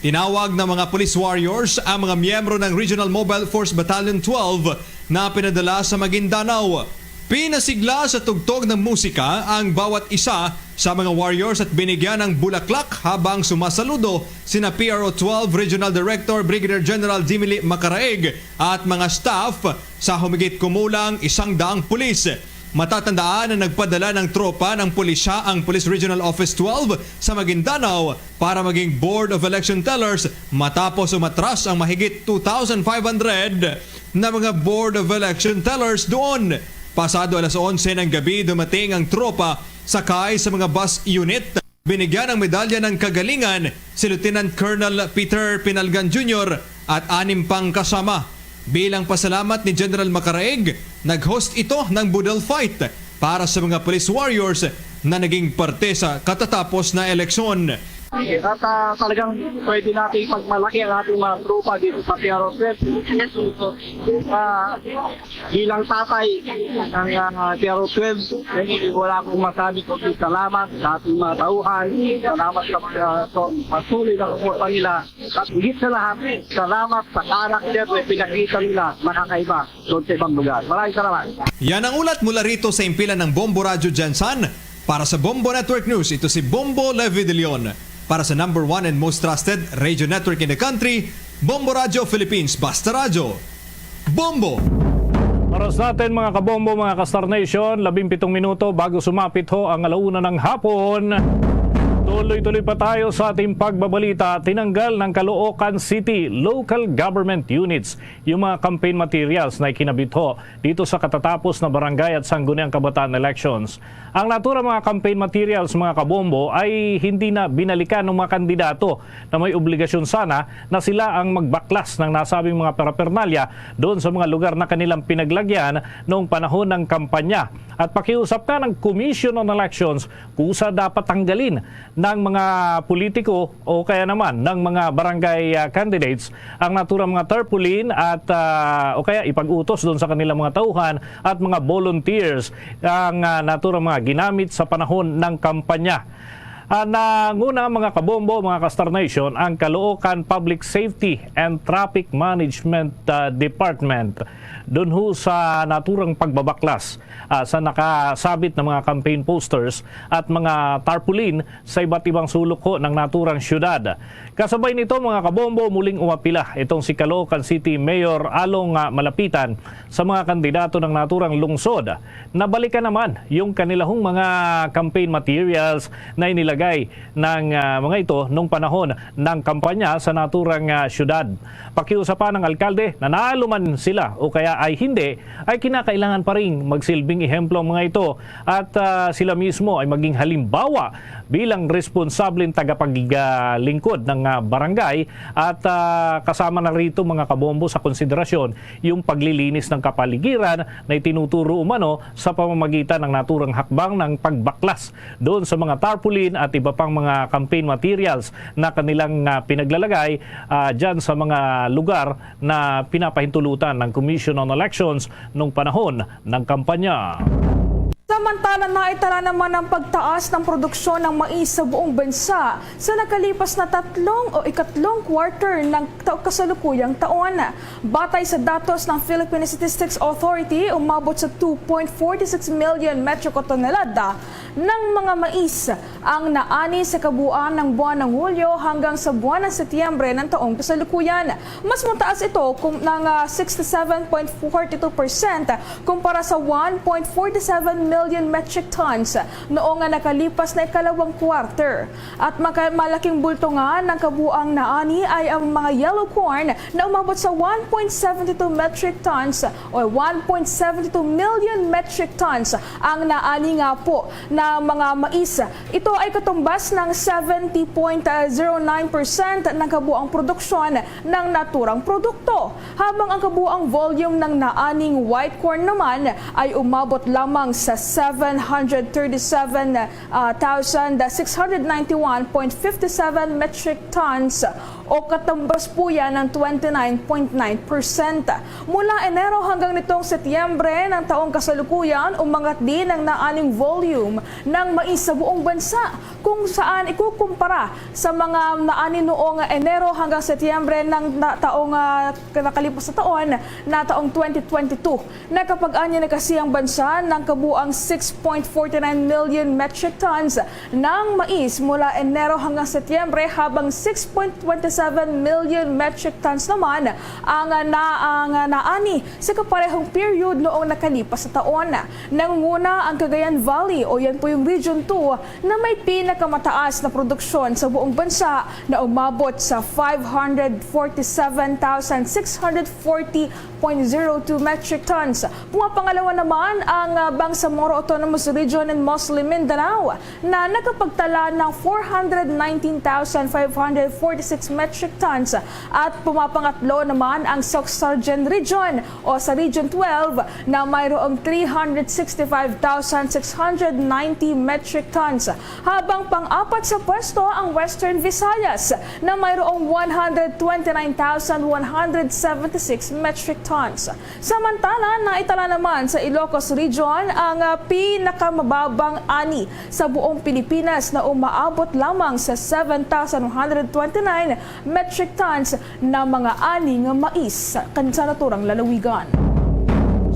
Tinawag ng mga police warriors ang mga miyembro ng Regional Mobile Force Battalion twelve na pinadala sa Maguindanao. Pinasigla sa tugtog ng musika ang bawat isa sa mga warriors at binigyan ng bulaklak habang sumasaludo sina P R O twelve Regional Director Brigadier General Jimmy Lee Macaraig at mga staff sa humigit kumulang isang daang pulis. Matatandaan na nagpadala ng tropa ng pulisya ang Police Regional Office twelve sa Maguindanao para maging Board of Election Tellers matapos umatras ang mahigit two thousand five hundred na mga Board of Election Tellers doon. Pasado alas onse ng gabi, dumating ang tropa sakay sa mga bus unit. Binigyan ng Medalya ng Kagalingan si Lieutenant Colonel Peter Pinalgan Junior at anim pang kasama. Bilang pasalamat ni General Macaraig, nag-host ito ng boodle fight para sa mga police warriors na naging parte sa katatapos na eleksyon. At, ah, talagang pwede nating pagmalaki ang ating mga tropa dito sa P R O twelve. Ah, bilang tatay ng, ah, P R O twelve, eh, wala akong masabi kundi salamat sa ating mga tauhan, salamat sa mga, sa patuloy na suporta nila, at higit sa lahat, salamat sa character na pinakita nila na kakaiba doon sa ibang lugar. Maraming salamat. Yan ang ulat mula rito sa himpilan ng Bombo Radyo Gensan. Para sa Bombo Network News, ito si Bombo Levi De Leon. Para sa number one and most trusted radio network in the country, Bombo Radyo Philippines, Basta Radyo. Bombo! Oras natin, mga kabombo, mga ka-Star Nation, labing pitong minuto bago sumapit ho ang alauna ng hapon. Tuloy-tuloy pa tayo sa ating pagbabalita. Tinanggal ng Caloocan City Local Government Units yung mga campaign materials na ikinabit ho dito sa katatapos na barangay at sangguniang kabataan elections. Ang naturang mga campaign materials, mga kabombo, ay hindi na binalikan ng mga kandidato na may obligasyon sana na sila ang magbaklas ng nasabing mga paraphernalia doon sa mga lugar na kanilang pinaglagyan noong panahon ng kampanya. At pakiusap ka ng Commission on Elections, kusa dapat tanggalin ng mga politiko o kaya naman ng mga barangay, ah, candidates ang naturang mga tarpaulin at, ah, o kaya ipag-utos doon sa kanilang mga tauhan at mga volunteers ang, ah, naturang mga ginamit sa panahon ng kampanya. Ah, nanguna, mga kabombo, mga ka-Star Nation, ang Caloocan Public Safety and Traffic Management, ah, Department dun ho sa naturang pagbabaklas, ah, sa nakasabit na mga campaign posters at mga tarpaulin sa iba't ibang sulok ho ng naturang syudad. Kasabay nito, mga kabombo, muling umapila itong si Caloocan City Mayor Along, ah, Malapitan sa mga kandidato ng naturang lungsod. Nabalikan naman yung kanilahong mga campaign materials na inilagay ng, ah, mga ito nung panahon ng kampanya sa naturang, ah, syudad. Pakiusapan ng alkalde, nanalo man sila o kaya ay hindi, ay kinakailangan pa rin magsilbing ehemplo ang mga ito at, ah, sila mismo ay maging halimbawa bilang responsableng tagapaglingkod ng, ah, barangay at, ah, kasama na rito, mga kabombo, sa konsiderasyon yung paglilinis ng kapaligiran na itinuturo umano sa pamamagitan ng naturang hakbang ng pagbaklas doon sa mga tarpaulin at iba pang mga campaign materials na kanilang, ah, pinaglalagay, ah, dyan sa mga lugar na pinapahintulutan ng Commission on Elections nung panahon ng kampanya. Samantala, naitala naman ang pagtaas ng produksyon ng mais sa buong bansa sa nakalipas na tatlong o ikatlong quarter ng ta-, kasalukuyang taon. Batay sa datos ng Philippine Statistics Authority, umabot sa two point forty six million metric tonelada ng mga mais ang naani sa kabuuan ng buwan ng Hulyo hanggang sa buwan ng Setyembre ng taong kasalukuyan. Mas mataas ito kum-, ng, ah, sixty-seven point forty two percent kumpara sa one point forty seven million metric tons noong nga nakalipas na ikalawang quarter. At maka-, malaking bulto nga ng kabuang naani ay ang mga yellow corn na umabot sa one point seventy two metric tons o one point seventy two million metric tons ang naani nga po na mga mais. Ito ay katumbas ng seventy point zero nine percent ng kabuang produksyon ng naturang produkto, habang ang kabuang volume ng naaning white corn naman ay umabot lamang sa seven hundred thirty-seven, ah, thousand six hundred ninety-one point fifty-seven metric tons o katumbas po yan ng twenty-nine point nine percent. Mula Enero hanggang nitong Setyembre ng taong kasalukuyan, umangat din ang naaning volume ng mais sa buong bansa, kung saan ikukumpara sa mga naani noong Enero hanggang Setyembre ng na-, taong, ah, nakalipas na taon, na taong twenty twenty-two. Nakapag-ani na kasi ang bansa ng kabuang six point forty nine million metric tons ng mais mula Enero hanggang Setyembre, habang six point twenty seven million metric tons naman ang, ah, na, ang, ah, naani sa kaparehong period noong nakalipas na taon. Nangunguna ang Cagayan Valley, o yan po yung Region two, na may pinakamataas na produksyon sa buong bansa, na umabot sa five hundred forty-seven thousand six hundred forty point zero two metric tons. Pumapangalawa naman ang, ah, Bangsamoro Autonomous Region and Muslim Mindanao na nakapagtala ng four hundred nineteen thousand five hundred forty-six metric tons at pumapangatlo naman ang Soccsksargen Region o sa Region twelve na mayroong three hundred sixty-five thousand six hundred ninety metric tons, habang pang-apat sa pwesto ang Western Visayas na mayroong one hundred twenty-nine thousand one hundred seventy-six metric tons. Samantala, naitala naman sa Ilocos Region ang, ah, pinakamababang ani sa buong Pilipinas na umaabot lamang sa seven thousand one hundred twenty-nine metric tons na mga ani nga mais kan sa naturang lalawigan.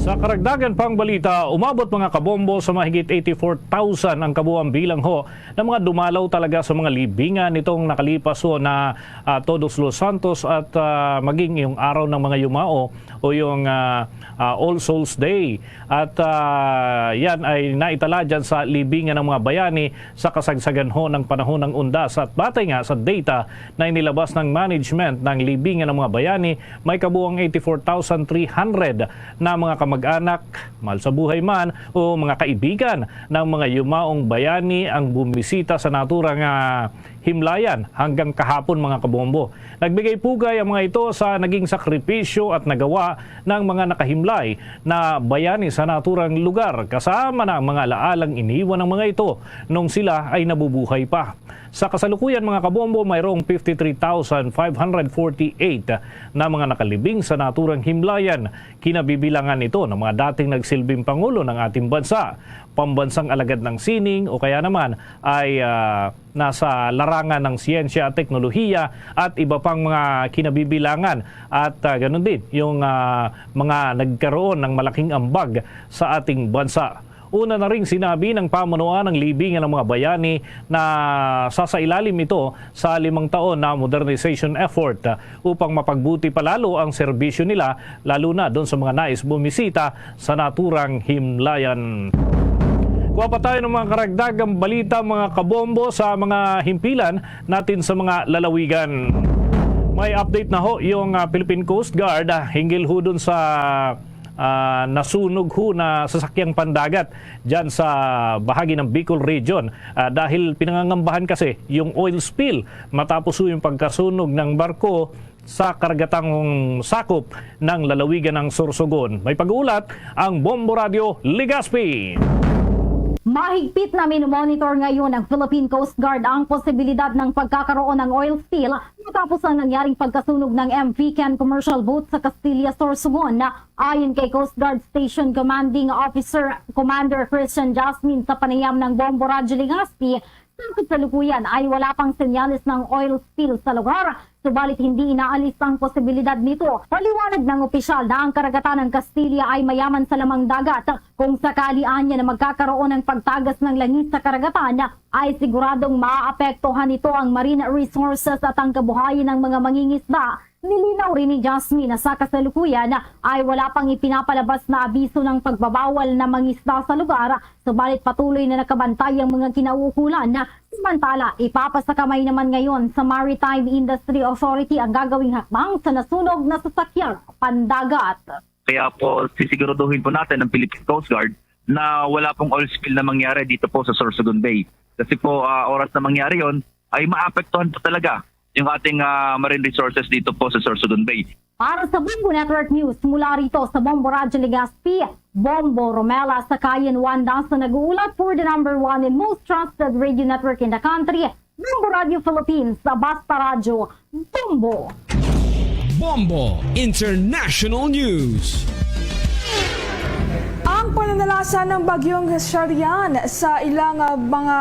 Sa karagdagan pang balita, umabot, mga kabombo, sa mahigit eighty-four thousand ang kabuang bilang ho ng mga dumalaw talaga sa mga libingan nitong nakalipas ho na, ah, Todos los Santos at, ah, maging yung araw ng mga yumao o yung, ah, ah, All Souls Day. At, ah, yan ay naitala dyan sa libingan ng mga bayani sa kasagsagan ho ng panahon ng undas. At batay nga sa data na inilabas ng management ng libingan ng mga bayani, may kabuang eighty-four thousand three hundred na mga kamag-anak, mahal sa buhay man, o mga kaibigan ng mga yumaong bayani ang bumisita sa naturang, ah, Himlayan hanggang kahapon, mga kabombo. Nagbigay pugay ang mga ito sa naging sakripisyo at nagawa ng mga nakahimlay na bayani sa naturang lugar, kasama na ang mga alaalang iniwan ng mga ito nung sila ay nabubuhay pa. Sa kasalukuyan, mga kabombo, mayroong fifty-three thousand five hundred forty-eight na mga nakalibing sa naturang Himlayan. Kinabibilangan ito ng mga dating nagsilbing pangulo ng ating bansa, pambansang alagad ng sining, o kaya naman ay, ah, nasa larangan ng siyensya at teknolohiya at iba pang mga kinabibilangan at, ah, ganun din yung, ah, mga nagkaroon ng malaking ambag sa ating bansa. Una na ring sinabi ng pamunuan ang libingan ng mga bayani na sasailalim ito sa limang taon na modernization effort, ah, upang mapagbuti pa lalo ang serbisyo nila, lalo na doon sa mga nais bumisita sa naturang Himlayan. Kuha pa tayo ng mga karagdagang balita, mga kabombo, sa mga himpilan natin sa mga lalawigan. May update na ho yung, ah, Philippine Coast Guard, ah, hinggil ho dun sa, ah, nasunog ho na sasakyang pandagat dyan sa bahagi ng Bicol Region. Ah, dahil pinangangambahan kasi yung oil spill matapos ho yung pagkasunog ng barko sa karagatang sakop ng lalawigan ng Sorsogon. May pag-uulat ang Bombo Radio Legazpi. Mahigpit na minomonitor ngayon ng Philippine Coast Guard ang posibilidad ng pagkakaroon ng oil spill matapos ang nangyaring pagkasunog ng M V Ken commercial boat sa Castilla, Sorsogon. Ayon kay Coast Guard Station Commanding Officer Commander Christian Jasmin sa panayam ng Bombo Radyo Legazpi, sa kasalukuyan ay wala pang senyales ng oil spill sa lugar, subalit hindi inaalis ang posibilidad nito. Paliwanag ng opisyal na ang karagatan ng Castilla ay mayaman sa lamang dagat. Kung sakali anya na magkakaroon ng pagtagas ng langis sa karagatan, ay siguradong maapektuhan nito ang marine resources at ang kabuhayan ng mga mangingisda. Nilinaw rin ni Jasmine na sa kasalukuyan ay wala pang ipinapalabas na abiso ng pagbabawal na mangisda sa lugar, subalit patuloy na nakabantay ang mga kinauukulan. Samantala, ipapasakamay naman ngayon sa Maritime Industry Authority ang gagawing hakbang sa nasunog na sasakyang pandagat. Kaya po, sisiguraduhin po natin ang Philippine Coast Guard na wala pong oil spill na mangyari dito po sa Sorsogon Bay. Kasi po, ah, oras na mangyari yon, ay maapektuhan po talaga yung ating, ah, marine resources dito po sa Sorsogon Bay. Para sa Bombo Network News, mula rito sa Bombo Radyo Legazpi, Bombo Romela Sakayan Wanda sa nag-uulat for the number one and most trusted radio network in the country, Bombo Radio Philippines, sa Basta Radyo, Bombo. Bombo International News. Ang pananalasa ng Bagyong Sharian sa ilang, ah, mga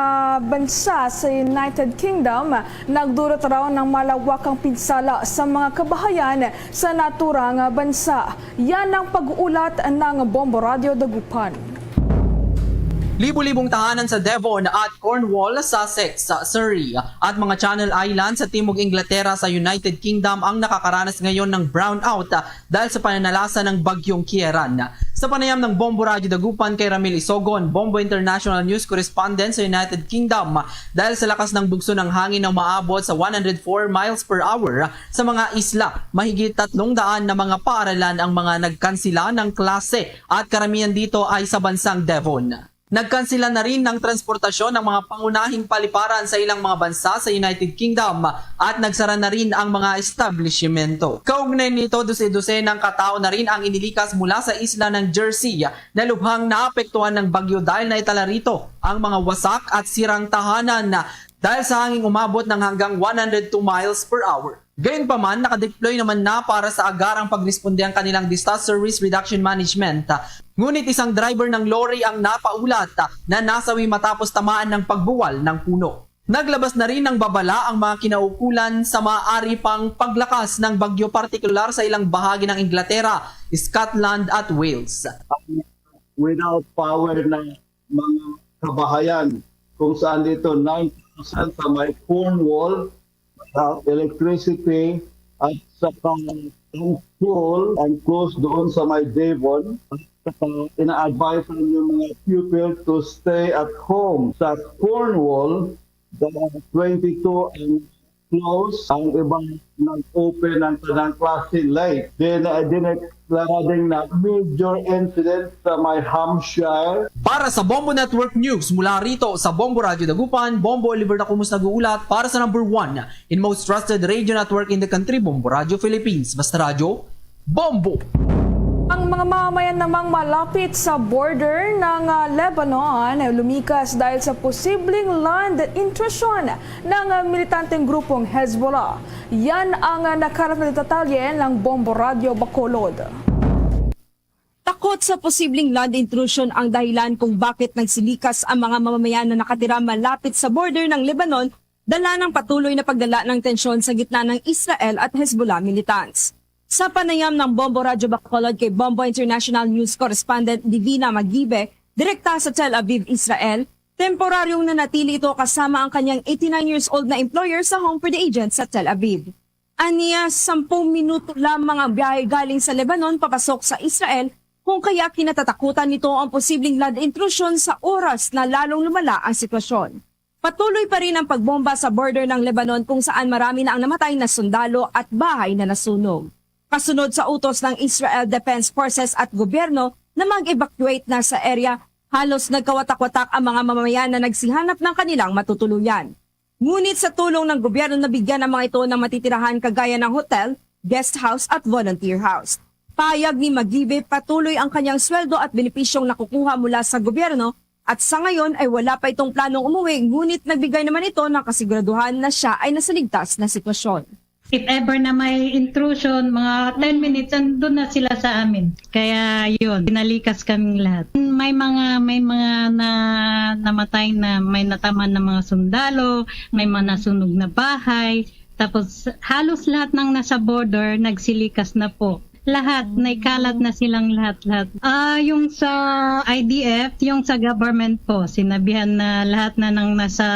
bansa sa United Kingdom nagdulot raw ng malawakang pinsala sa mga kabahayan sa naturang, ah, bansa. Yan ang pag-uulat ng Bombo Radio Dagupan. Libo-libong tahanan sa Devon at Cornwall, Sussex, Surrey, at mga Channel Islands sa Timog Inglaterra sa United Kingdom ang nakakaranas ngayon ng brownout dahil sa pananalasa ng Bagyong Kieran. Sa panayam ng Bombo Radyo Dagupan kay Ramil Isogon, Bombo International News Correspondent sa United Kingdom, dahil sa lakas ng bugso ng hangin na umaabot sa one hundred four miles per hour sa mga isla, mahigit tatlong daan na mga paaralan ang mga nagkansila ng klase at karamihan dito ay sa bansang Devon. Nagkansila na rin ng transportasyon ng mga pangunahing paliparan sa ilang mga bansa sa United Kingdom at nagsara na rin ang mga establishmento. Kaugnay nito, dose-dosenang katao na rin ang inilikas mula sa isla ng Jersey na lubhang naapektuhan ng bagyo dahil naitala rito ang mga wasak at sirang tahanan dahil sa hanging umabot ng hanggang one hundred two miles per hour. Gayunpaman, nakadeploy naman na para sa agarang pagresponde ang kanilang disaster risk reduction management. Ngunit isang driver ng lorry ang napaulat na nasawi matapos tamaan ng pagbuwal ng puno. Naglabas na rin ng babala ang mga kinaukulan sa maaari pang paglakas ng bagyo, partikular sa ilang bahagi ng Inglaterra, Scotland at Wales. Without power na mga kabahayan, kung saan dito ninety percent sa may Cornwall, without electricity, at saka ang school ang closed doon sa may Devon. At saka ina-advise ang inyong mga pupil to stay at home. Sa Cornwall, the twenty-two ang close, ang iba nag-open ang tanang klase late. Then, uh, dineklara din na major incident sa may Hampshire. Para sa Bombo Network News, mula rito sa Bombo Radio Dagupan, Bombo Oliver Dacumus nag-uulat para sa number one in most trusted radio network in the country, Bombo Radio Philippines. Basta Radyo, Bombo! Ang mga mamamayan namang malapit sa border ng, ah, Lebanon ay lumikas dahil sa posibleng land intrusion ng, ah, militanteng grupong Hezbollah. Yan ang, ah, nakalap na detalye ng Bombo Radyo Bacolod. Takot sa posibleng land intrusion ang dahilan kung bakit nagsilikas ang mga mamamayan na nakatira malapit sa border ng Lebanon, dala ng patuloy na pagdala ng tensyon sa gitna ng Israel at Hezbollah militants. Sa panayam ng Bombo Radyo Bacolod kay Bombo International News Correspondent Divina Magibe, direkta sa Tel Aviv, Israel, temporaryong nanatili ito kasama ang kanyang eighty-nine years old na employer sa Home for the Aged sa Tel Aviv. Aniya, sampung minuto lamang ang biyahe galing sa Lebanon papasok sa Israel, kung kaya kinatatakutan nito ang posibleng land intrusion sa oras na lalong lumala ang sitwasyon. Patuloy pa rin ang pagbomba sa border ng Lebanon, kung saan marami na ang namatay na sundalo at bahay na nasunog. Kasunod sa utos ng Israel Defense Forces at gobyerno na mag-evacuate na sa area, halos nagkawatak-watak ang mga mamamayan na nagsihanap ng kanilang matutuluyan. Ngunit sa tulong ng gobyerno, nabigyan ang mga ito ng matitirahan kagaya ng hotel, guest house at volunteer house. Pahayag ni Magibe, patuloy ang kanyang sweldo at benepisyong nakukuha mula sa gobyerno at sa ngayon ay wala pa itong planong umuwi, ngunit nagbigay naman ito ng kasiguraduhan na siya ay nasa ligtas na sitwasyon. If ever na may intrusion, mga ten minutes, andun na sila sa amin. Kaya yun, pinalikas kaming lahat. May mga, may mga na, namatay na, may nataman na mga sundalo, may mga nasunog na bahay. Tapos halos lahat ng nasa border, nagsilikas na po. Lahat, naikalat na silang lahat-lahat. Ah, yung sa I D F, yung sa government po, sinabihan na lahat na ng nasa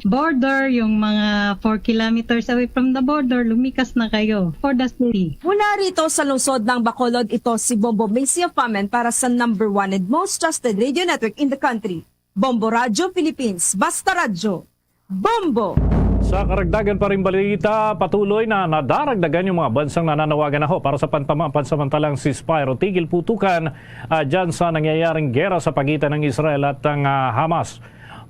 border, yung mga four kilometers away from the border, lumikas na kayo for the city. Mula rito sa lungsod ng Bacolod, ito si Bombo Macy Famen para sa number one and most trusted radio network in the country, Bombo Radyo Philippines. Basta Radyo, Bombo! Sa karagdagan pa ring balita, patuloy na nadaragdagan yung mga bansang nananawagan na ho para sa pantama-, pansamantalang ceasefire o tigil putukan, ah, dyan sa nangyayaring gera sa pagitan ng Israel at ang, ah, Hamas.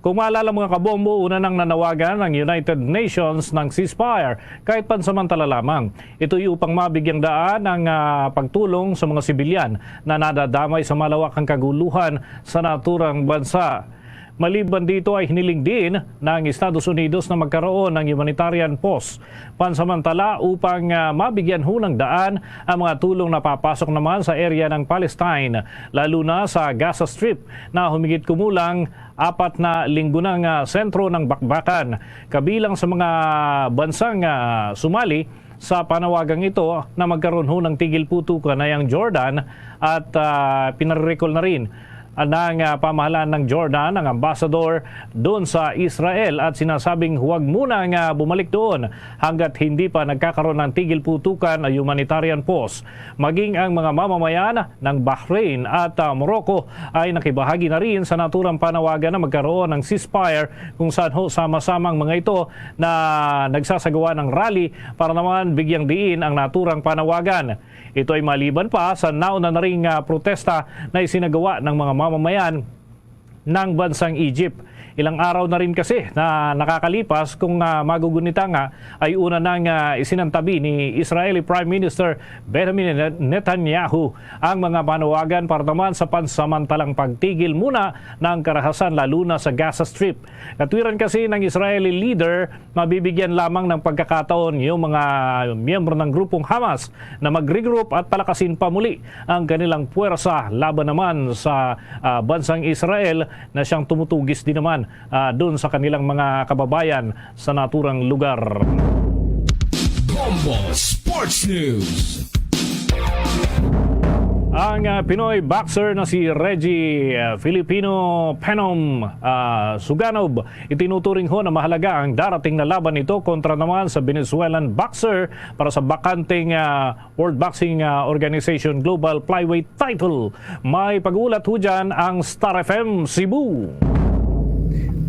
Kung maalala, mga kabombo, una nang nanawagan ang United Nations ng ceasefire kahit pansamantala lamang. Ito'y upang mabigyang daan ang, ah, pagtulong sa mga sibilyan na nadadamay sa malawakang kaguluhan sa naturang bansa. Maliban dito ay hiniling din ng Estados Unidos na magkaroon ng humanitarian pause pansamantala upang, ah, mabigyan ho ng daan ang mga tulong na papasok naman sa area ng Palestine, lalo na sa Gaza Strip na humigit kumulang apat na linggo nang, ah, sentro ng bakbakan. Kabilang sa mga bansang, ah, sumali sa panawagang ito na magkaroon ho ng tigil putukan ay ang Jordan at, ah, pinarerecall na rin ng, ah, pamahalaan ng Jordan ang ambasador doon sa Israel at sinasabing huwag muna nga bumalik doon hanggat hindi pa nagkakaroon ng tigil putukan o humanitarian pause. Maging ang mga mamamayan ng Bahrain at, ah, Morocco ay nakibahagi na rin sa naturang panawagan na magkaroon ng ceasefire kung saan ho sama-sama ang mga ito na nagsasagawa ng rally para naman bigyang diin ang naturang panawagan. Ito ay maliban pa sa nauna na ring, ah, protesta na isinagawa ng mga mamamayan ng bansang Egypt. Ilang araw na rin kasi na nakakalipas kung, ah, magugunita nga ay una nang, ah, isinantabi ni Israeli Prime Minister Benjamin Netanyahu ang mga panawagan para naman sa pansamantalang pagtigil muna ng karahasan, lalo na sa Gaza Strip. Katwiran kasi ng Israeli leader, mabibigyan lamang ng pagkakataon yung mga miyembro ng grupong Hamas na mag-regroup at palakasin pa muli ang kanilang puwersa laban naman sa, ah, bansang Israel na siyang tumutugis din naman, ah, dun sa kanilang mga kababayan sa naturang lugar. Bombo Sports News. Ang, ah, Pinoy boxer na si Reggie, ah, Filipino Phenom, ah, Suganob, itinuturing ho na mahalaga ang darating na laban nito kontra naman sa Venezuelan boxer para sa bakanteng, ah, World Boxing, ah, Organization Global Flyweight title. May pag-uulat ho dyan ang Star F M Cebu.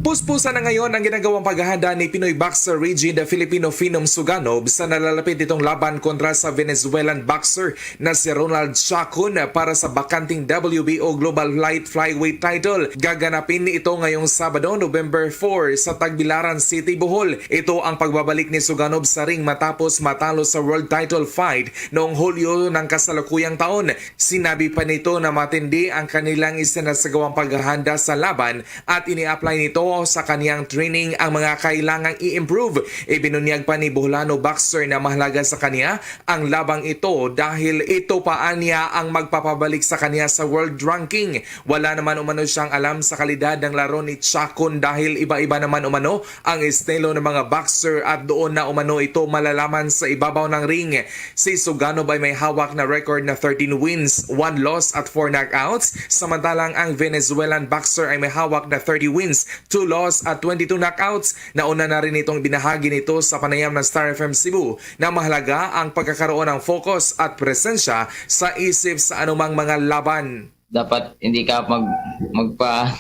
Puspusan na ngayon ang ginagawang paghahanda ni Pinoy boxer Reggie the Filipino Phenom Suganob sa nalalapit nitong laban kontra sa Venezuelan boxer na si Ronald Chacon para sa bakanting W B O Global Light Flyweight title. Gaganapin ito ngayong Sabado, November four, sa Tagbilaran City, Bohol. Ito ang pagbabalik ni Suganob sa ring matapos matalo sa world title fight noong Hulyo ng kasalukuyang taon. Sinabi pa nito na matindi ang kanilang isinasagawang paghahanda sa laban at ini-apply nito sa kaniyang training ang mga kailangang i-improve. Ibinunyag pa ni Boholano boxer na mahalaga sa kaniya ang labang ito dahil ito pa anya ang magpapabalik sa kaniya sa world ranking. Wala naman umano siyang alam sa kalidad ng laro ni Chacon dahil iba-iba naman umano ang estilo ng mga boxer at doon na umano ito malalaman sa ibabaw ng ring. Si Suganob ay may hawak na record na thirteen wins, one loss at four knockouts, samantalang ang Venezuelan boxer ay may hawak na thirty wins, two loss at twenty-two knockouts. Nauna na rin itong binahagi nito sa panayam ng Star F M Cebu na mahalaga ang pagkakaroon ng focus at presensya sa isip sa anumang mga laban. Dapat hindi ka mag-, magpa-,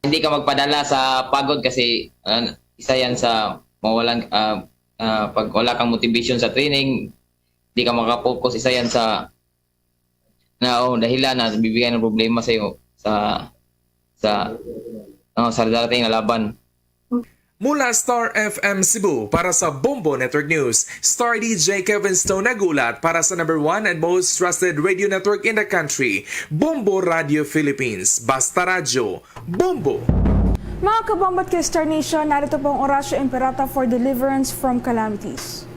hindi ka magpadala sa pagod kasi, ah, isa yan sa mawalan, ah, ah, pag wala kang motivation sa training, hindi ka makapokus, isa yan sa, na, oh, dahilan na bibigyan ng problema sa'yo sa, sa, oh, sa darating na laban. Mula Star F M Cebu para sa Bombo Network News, Star D J Kevin Stone nagulat para sa number one and most trusted radio network in the country, Bombo Radio Philippines. Basta Radyo, Bombo! Mga kabombo at ka-Star Nation, narito po ang Orasyo Imperata for deliverance from calamities.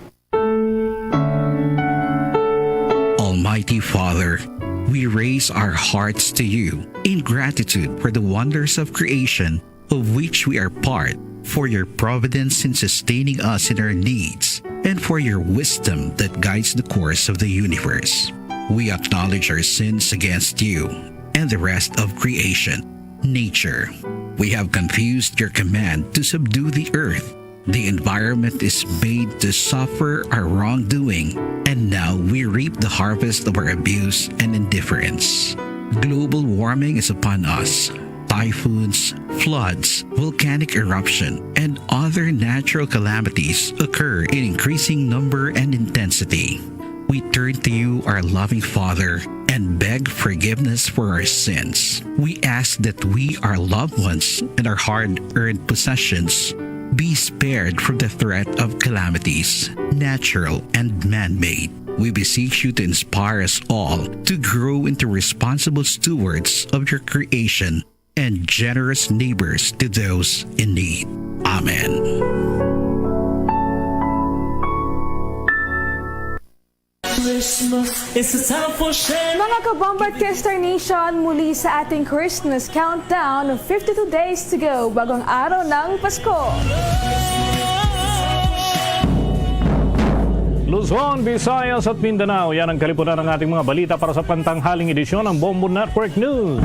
Almighty Father, we raise our hearts to you in gratitude for the wonders of creation of which we are part, for your providence in sustaining us in our needs, and for your wisdom that guides the course of the universe. We acknowledge our sins against you and the rest of creation, nature. We have confused your command to subdue the earth. The environment is made to suffer our wrongdoing, and now we reap the harvest of our abuse and indifference. Global warming is upon us. Typhoons, floods, volcanic eruption, and other natural calamities occur in increasing number and intensity. We turn to you, our loving Father, and beg forgiveness for our sins. We ask that we, our loved ones, and our hard-earned possessions be spared from the threat of calamities, natural and man-made. We beseech you to inspire us all to grow into responsible stewards of your creation and generous neighbors to those in need. Amen. Christmas is a time for sharing. Mga kabombo at ka-Star Nation, muli sa ating Christmas countdown, fifty-two days to go bago ang araw ng Pasko. Luzon, Visayas at Mindanao, yan ang kalipunan ng ating mga balita para sa pantanghaling edisyon ng Bombo Network News.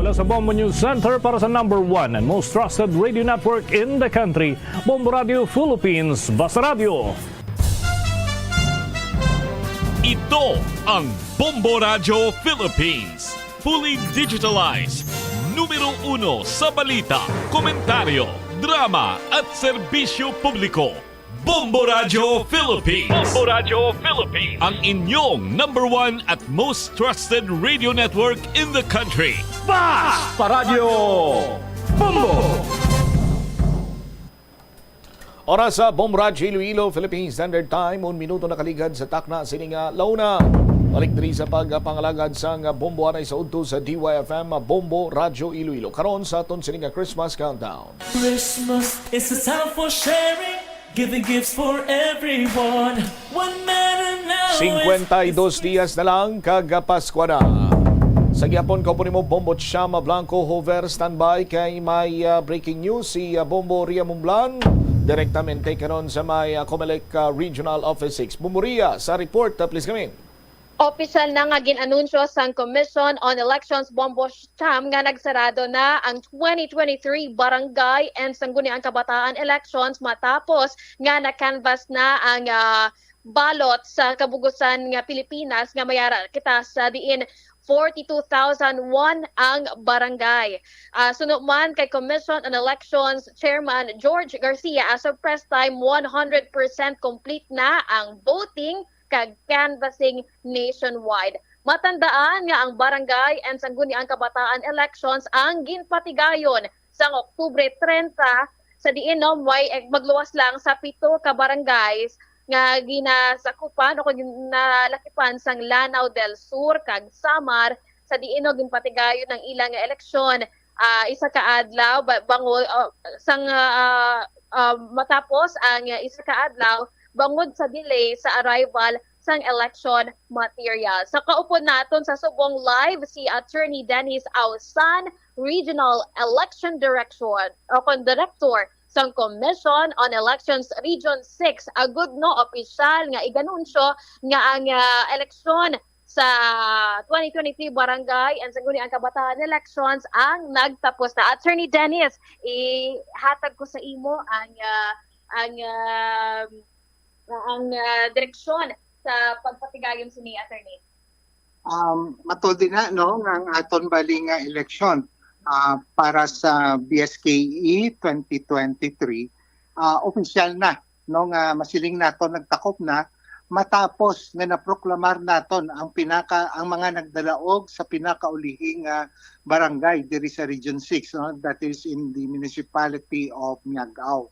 Mula Sa Bombo News Center para sa number one and most trusted radio network in the country, Bombo Radio Philippines, Basta Radio. Ito ang Bombo Radio Philippines. Fully digitalized. Numero uno sa balita, komentaryo, drama at serbisyo publiko. Bombo Radio Philippines. Bombo Radio Philippines. Ang inyong number one at most trusted radio network in the country. Basta Radio Bombo! Oras sa Bombo Radio Iloilo, Philippine Standard Time, un minuto nakaligad sa takna sini nga launa. Balik diri sa pagpangalagad sang Bombo anay sa udto sa D Y F M, Bombo Radio Iloilo. Karon sa aton sini nga Christmas countdown. Christmas is a time for sharing, giving gifts for everyone. One matter now is Cincuenta y dos dias na lang kag Paskwa na. Sa gihapon, kaupo nimo, Bombo Chama Blanco Hover, standby kay may, ah, breaking news si, ah, Bombo Ria Mumblan. Direktamente karon sa may, ah, Comelec, ah, Regional Office six. Bombo Ria, sa report, ah, please kami. Opisyal na nga gin-anunsyo sang Commission on Elections, Bombo Cham, nga nagsarado na ang twenty twenty-three Barangay and Sangguniang Kabataan Elections matapos nga na-canvass na ang, ah, ballot sa kabugusan nga Pilipinas, nga mayara kita sa diin forty-two thousand one ang barangay. Ah, suno man kay Commission on Elections Chairman George Garcia, as of press time, one hundred percent complete na ang voting kag canvassing nationwide. Matandaan nga ang barangay and sangguniang kabataan elections ang ginpatigayon sang Oktubre treinta, sa diin, no, may, eh, magluwas lang sa pito ka barangays nga ginasakupan o kung nalakipan sang Lanao del Sur kag Samar, sa diin, no, ginpatigayon ang ilang eleksyon, ah, isa ka adlaw ba, bangod, ah, sang, ah, ah, matapos ang isa ka adlaw bangod sa delay sa arrival sang election material. Sa kaupod naton sa subong live si Attorney Dennis Ausan, Regional Election Direction o kon Director sang Commission on Elections Region six. Agud, no, opisyal nga iganunsyo nga ang, ah, eleksyon sa twenty twenty-three Barangay and Sangguniang Kabataan Elections ang nagtapos na. Attorney Dennis, ihatag ko sa imo ang, ah, ang, ah, ang, ah, direksyon sa pagpatigayon sini, Attorney. Um, matod na, no, nga ang aton bali nga eleksyon, ah, para sa B S K E twenty twenty-three, ah, opisyal na, no, nga masiling naton nagtakop na matapos nga naproklamar naton ang pinaka, ang mga nagdalaog sa pinakaulihing, ah, barangay diri sa Region six, no, that is in the municipality of Miagao.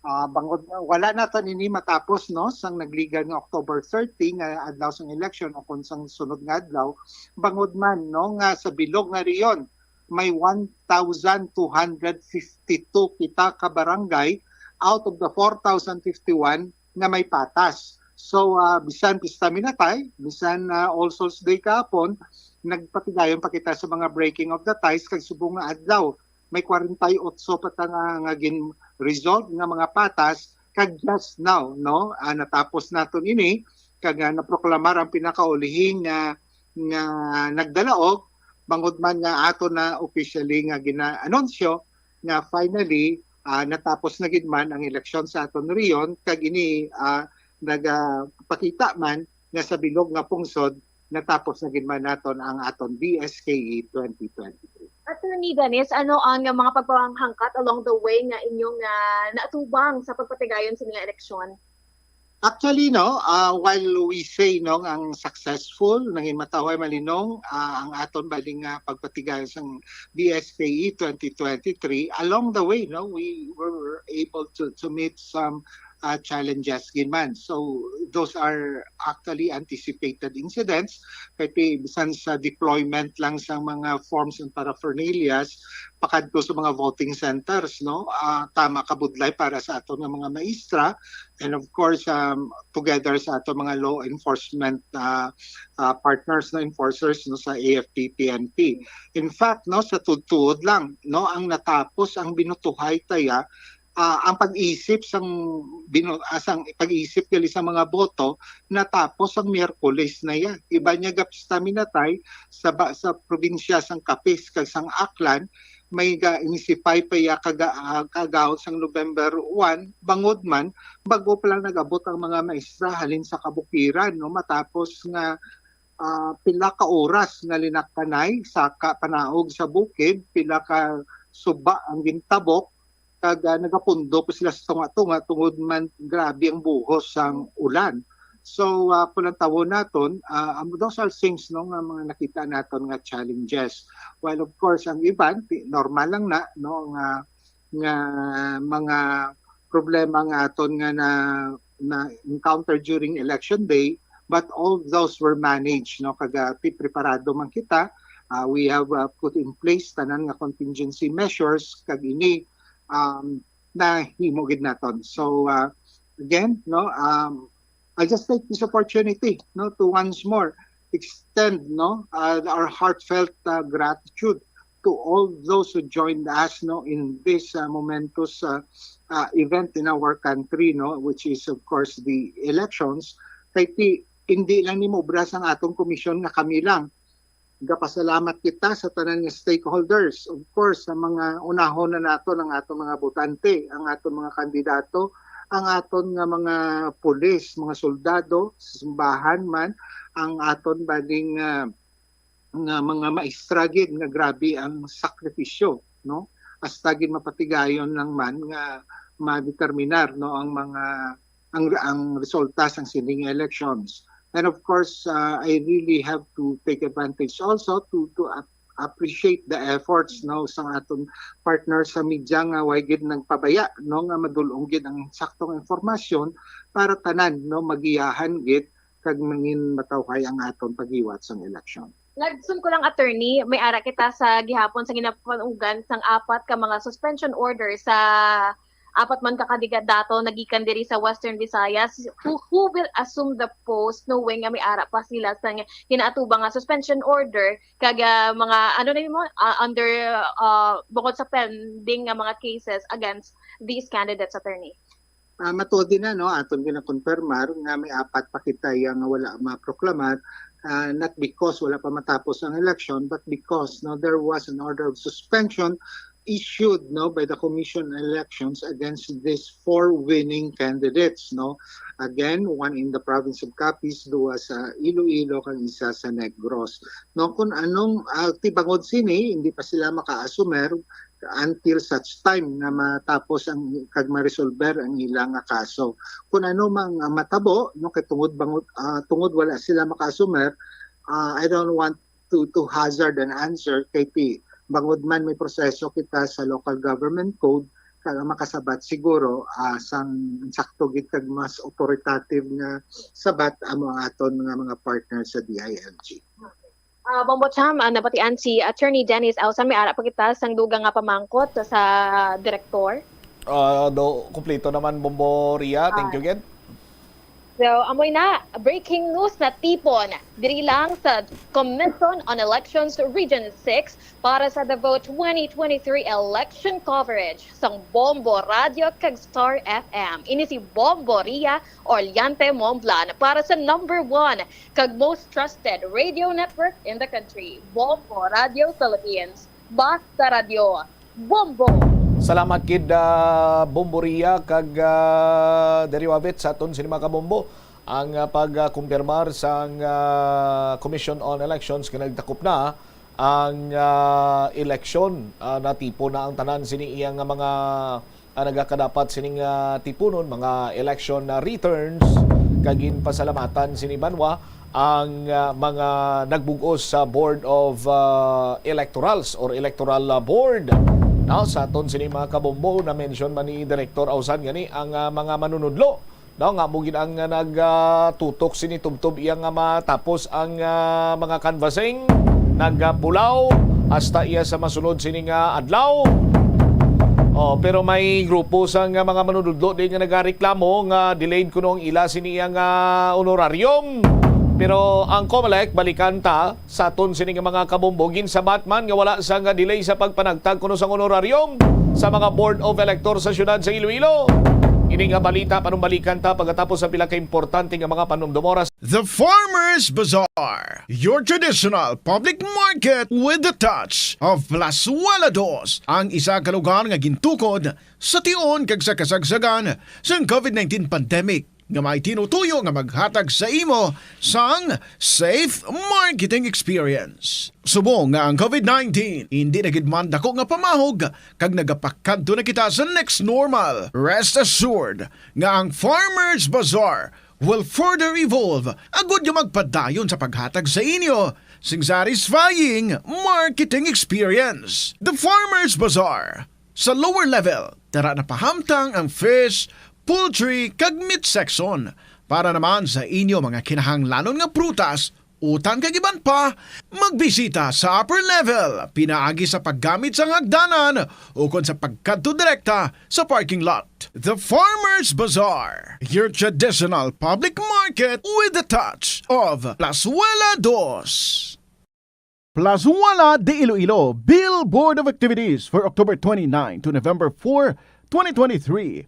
Ah, bangod nga wala naton ini matapos, no, sang nagligad nga October thirty nga adlaw sang eleksyon o kon sang sunod nga adlaw, bangod man, no, nga sa bilog nga rehiyon may one thousand two hundred fifty-two kita ka barangay out of the four thousand fifty-one nga may patas. So, ah, bisan Pista Minatay, bisan, ah, All Souls Day kahapon, nagpatigayon pa kita sa mga breaking of the ties kag subong nga adlaw may kwarenta y otso pa ta nga, nga gin-result nga mga patas, kag just now, no, ah, natapos naton ini, kag, ah, naproklamar ang pinakaulihing nga, nga nagdalaog, bangod man nga ato na officially nga gina-anunsyo nga finally, ah, natapos na gid man ang eleksyon sa aton rehiyon, kag ini, ah, nagapakita man nga sa bilog nga pungsod natapos na gid man naton ang aton B S K E twenty twenty-three. Attorney Dennis, ano ang mga pagpanghangkat along the way nga inyong, ah, naatubang sa pagpatigayon sa mga eleksyon? Actually, no, ah, while we say, no, ang successful, nangin matawhay malinong, ah, ang aton bali nga pagpatigayon sang B S K E twenty twenty-three, along the way, no, we were able to, to meet some, ah, challenges gid man. So, those are actually anticipated incidents. Kay ti-, bisan sa deployment lang sa mga forms and paraphernalias, pakadto sa mga voting centers, no? Ah, tama ka budlay para sa aton nga mga maestra, and of course, um, together sa aton mga law enforcement, ah, ah, partners, no, enforcers, no, sa A F P P N P. In fact, no, sa tuod-tuod lang, no, ang natapos, ang binutuhay taya, ah, ang pag-isip sang bino-, ah, sang pag-isip gali sa mga boto natapos ang Miyerkules na iya. Iban niya gapista minatay sa ba-, sa probinsya sang Capiz kag sang Aklan, may ga-, inisipay pa iya kaga-, ah, kagahon sang November one, bangod man, bag-o pa lang nag-abot ang mga maestra halin sa kabukiran, no, matapos nga, ah, pila ka oras nga linaktanay, saka panaog sa bukid, pila ka suba ang gintabok, kag, ah, nagapundo pa sila sa tunga-tunga tungod man grabe ang buhos sang ulan. So, ah, kung ang tawon naton, ah, ang, those are things, no, nga mga nakita naton nga challenges. While of course ang iban, ti-, normal lang na, no, nga, nga mga problema nga aton nga na, na encounter during election day, but all those were managed, no, kag, ah, pi-, preparado man kita. Ah, we have, ah, put in place tanan nga contingency measures, kag ini, um, nahimo gid naton. So, uh, again, no, um, I just take this opportunity, no, to once more extend, no, uh, our heartfelt, uh, gratitude to all those who joined us, no, in this, uh, momentous, uh, uh, event in our country, no, which is of course the elections. Kay ti, hindi lang ni maubra sang atong komisyon nga kami lang. Gapasalamat kita sa tanan nga stakeholders. Of course, sa mga unahon na naton, ang atong mga botante, ang atong mga kandidato, ang aton nga mga pulis, mga soldado, sa simbahan man, ang aton baling, ah, nga mga maestra gid nga grabe ang sakripisyo, no? Hasta gid mapatigayon lang man nga madeterminar, no, ang mga, ang, ang resulta sang sining elections. And of course, uh, I really have to take advantage also to, to ap-, appreciate the efforts, no, sang aton partner sa media nga way gid nagpabaya, no, nga madul-ong gid ang saktong informasyon para tanan, no, magiyahan gid kag mangin matawhay ang aton paghiwat sang eleksyon. Lagson ko lang, attorney, may ara kita sa gihapon sa ginapanugan sang apat ka mga suspension order sa apat man ka kandidato nagikan diri sa Western Visayas. Who, who will assume the post, knowing nga may ara pa sila sa ginaatubang nga suspension order kag, ah, mga, ano na mo, ah, under, ah, bukod sa pending nga mga cases against these candidates, attorney? Ah, matuod din na, no, aton ginakonfirmar nga may apat pa kita iya nga wala maproklamar, ah, not because wala pa matapos ang election, but because, no, there was an order of suspension issued, no, by the Commission on Elections against these four winning candidates, no. Again, one in the province of Capiz, duwa sa Iloilo, kag isa sa Negros. No, kung anong, ah, tibangod sini, hindi pa sila maka-assumer, until such time nga matapos ang, kag ma-resolver ang ila nga kaso. Kung ano mang, ah, matabo, no, kay tungod bangod, ah, tungod wala sila maka-assumer, ah, I don't want to, to hazard an answer kay ti, bangod man may proseso kita sa local government code, kag ang makasabat siguro, ah, sang sakto gid kag mas authoritative nga sabat amo ang aton nga mga partner sa D I L G. Ah, Bombo Cham, ah, nabatian si Attorney Dennis Ausan. May ara pa kita sang dugang nga pamangkot sa direktor. Ah, do, kumpleto naman, Bombo Ria. Thank you Ah. again. So, amoy na, breaking news na tipon. Diri lang sa Commission on Elections Region six para sa The Vote twenty twenty-three election coverage sang Bombo Radio kag Star F M. Ini si Bombo Ria Orleante Momblan para sa number one kag most trusted radio network in the country, Bombo Radio Philippines. Basta Radio, Bombo! Salamat gid, ah, Bombo Ria kag, ah, Dario Avit sa aton sini mga kabombo. Ang, ah, pag, ah, kumpirmar sang, ah, Commission on Elections nga nagtakop na ang, ah, eleksyon, ah, natipon na ang tanan sini iya nga mga, ah, nagakadapat sining, ah, tipunon, mga election, ah, returns, kag ginpasalamatan sini banwa ang, ah, mga nagbug-os sa Board of, ah, Electorals or Electoral, ah, Board. Now, sa aton sini mga kabombo, na-mention man ni Director Ausan gani ang, ah, mga manunudlo. Daw nga mo gid ang, ah, nag, ah, tutok sini tubtob iya nga matapos ang, ah, mga canvassing, nagapulaw hasta iya sa masunod sini nga adlaw. Oh, pero may grupo sa nga mga manunudlo di nga nagareklamo nga delayed kuno ang ila sini iya nga honorarium. Pero ang Comelec, balikan ta, sa aton sini nga mga kabombo, ginsabat man nga wala sang delay sa pagpanagtag kuno sang honorarium sa mga Board of Electors sa siyudad sa Iloilo. Ini nga balita, panumbalikan ta pagkatapos sa pila ka importante nga mga panumdumora. The Farmers Bazaar, your traditional public market with the touch of Plazuela Dos, ang isa ka lugar nga gintukod sa tion kag sa kasagsagan sang COVID nineteen pandemic, nga may tinutuyo nga maghatag sa imo sang safe marketing experience. Subong nga ang COVID nineteen hindi na gid man dako nga pamahog kag nagapakadto na kita sa next normal, rest assured nga ang Farmers Bazaar will further evolve agud nga magpadayon sa paghatag sa inyo sing satisfying marketing experience. The Farmers Bazaar, sa lower level, tara na pahamtang ang fish, poultry, kag meat section. Para naman sa inyo mga kinahanglanon nga prutas, utan kag iban pa, magbisita sa upper level pinaagi sa paggamit sang hagdanan ukon sa pagkadto direkta sa parking lot. The Farmers Bazaar, your traditional public market with the touch of Plazuela Dos. Plazuela de Iloilo, Bill Board of Activities for October twenty-nine to November four, twenty twenty-three.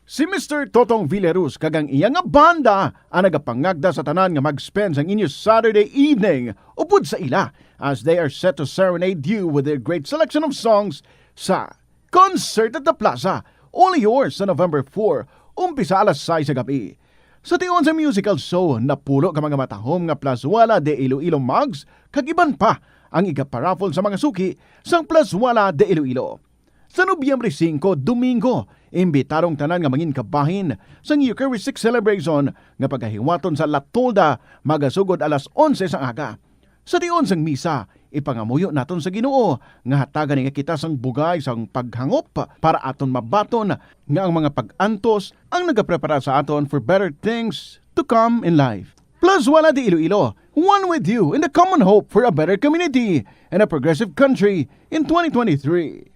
Si Mister Totong Villaruz kag ang iya nga banda ang nagapangagda sa tanan nga mag-spend sang inyo Saturday evening upod sa ila, as they are set to serenade you with their great selection of songs sa Concert at the Plaza, only yours, sa November four, umpisa alas sais sa gabi. Sa tion sa musical show, napulo ka mga matahom nga Plazuela de Iloilo mugs kag iban pa ang igaparaffle sa mga suki sang Plazuela de Iloilo. Sa Nobyembre singko, Domingo, imbitadong tanan nga mangin kabahin sang Eucharistic Celebration nga pagahiwaton sa La Tolda, magasugod alas onse sang aga. Sa tion sang misa, ipangamuyo naton sa Ginoo nga hatagan niya kita sang bugay sang paghangop para aton mabaton nga ang mga pag-antos ang nagaprepara sa aton for better things to come in life. Plazuela de Iloilo, one with you in the common hope for a better community and a progressive country in twenty twenty-three.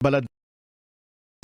Balad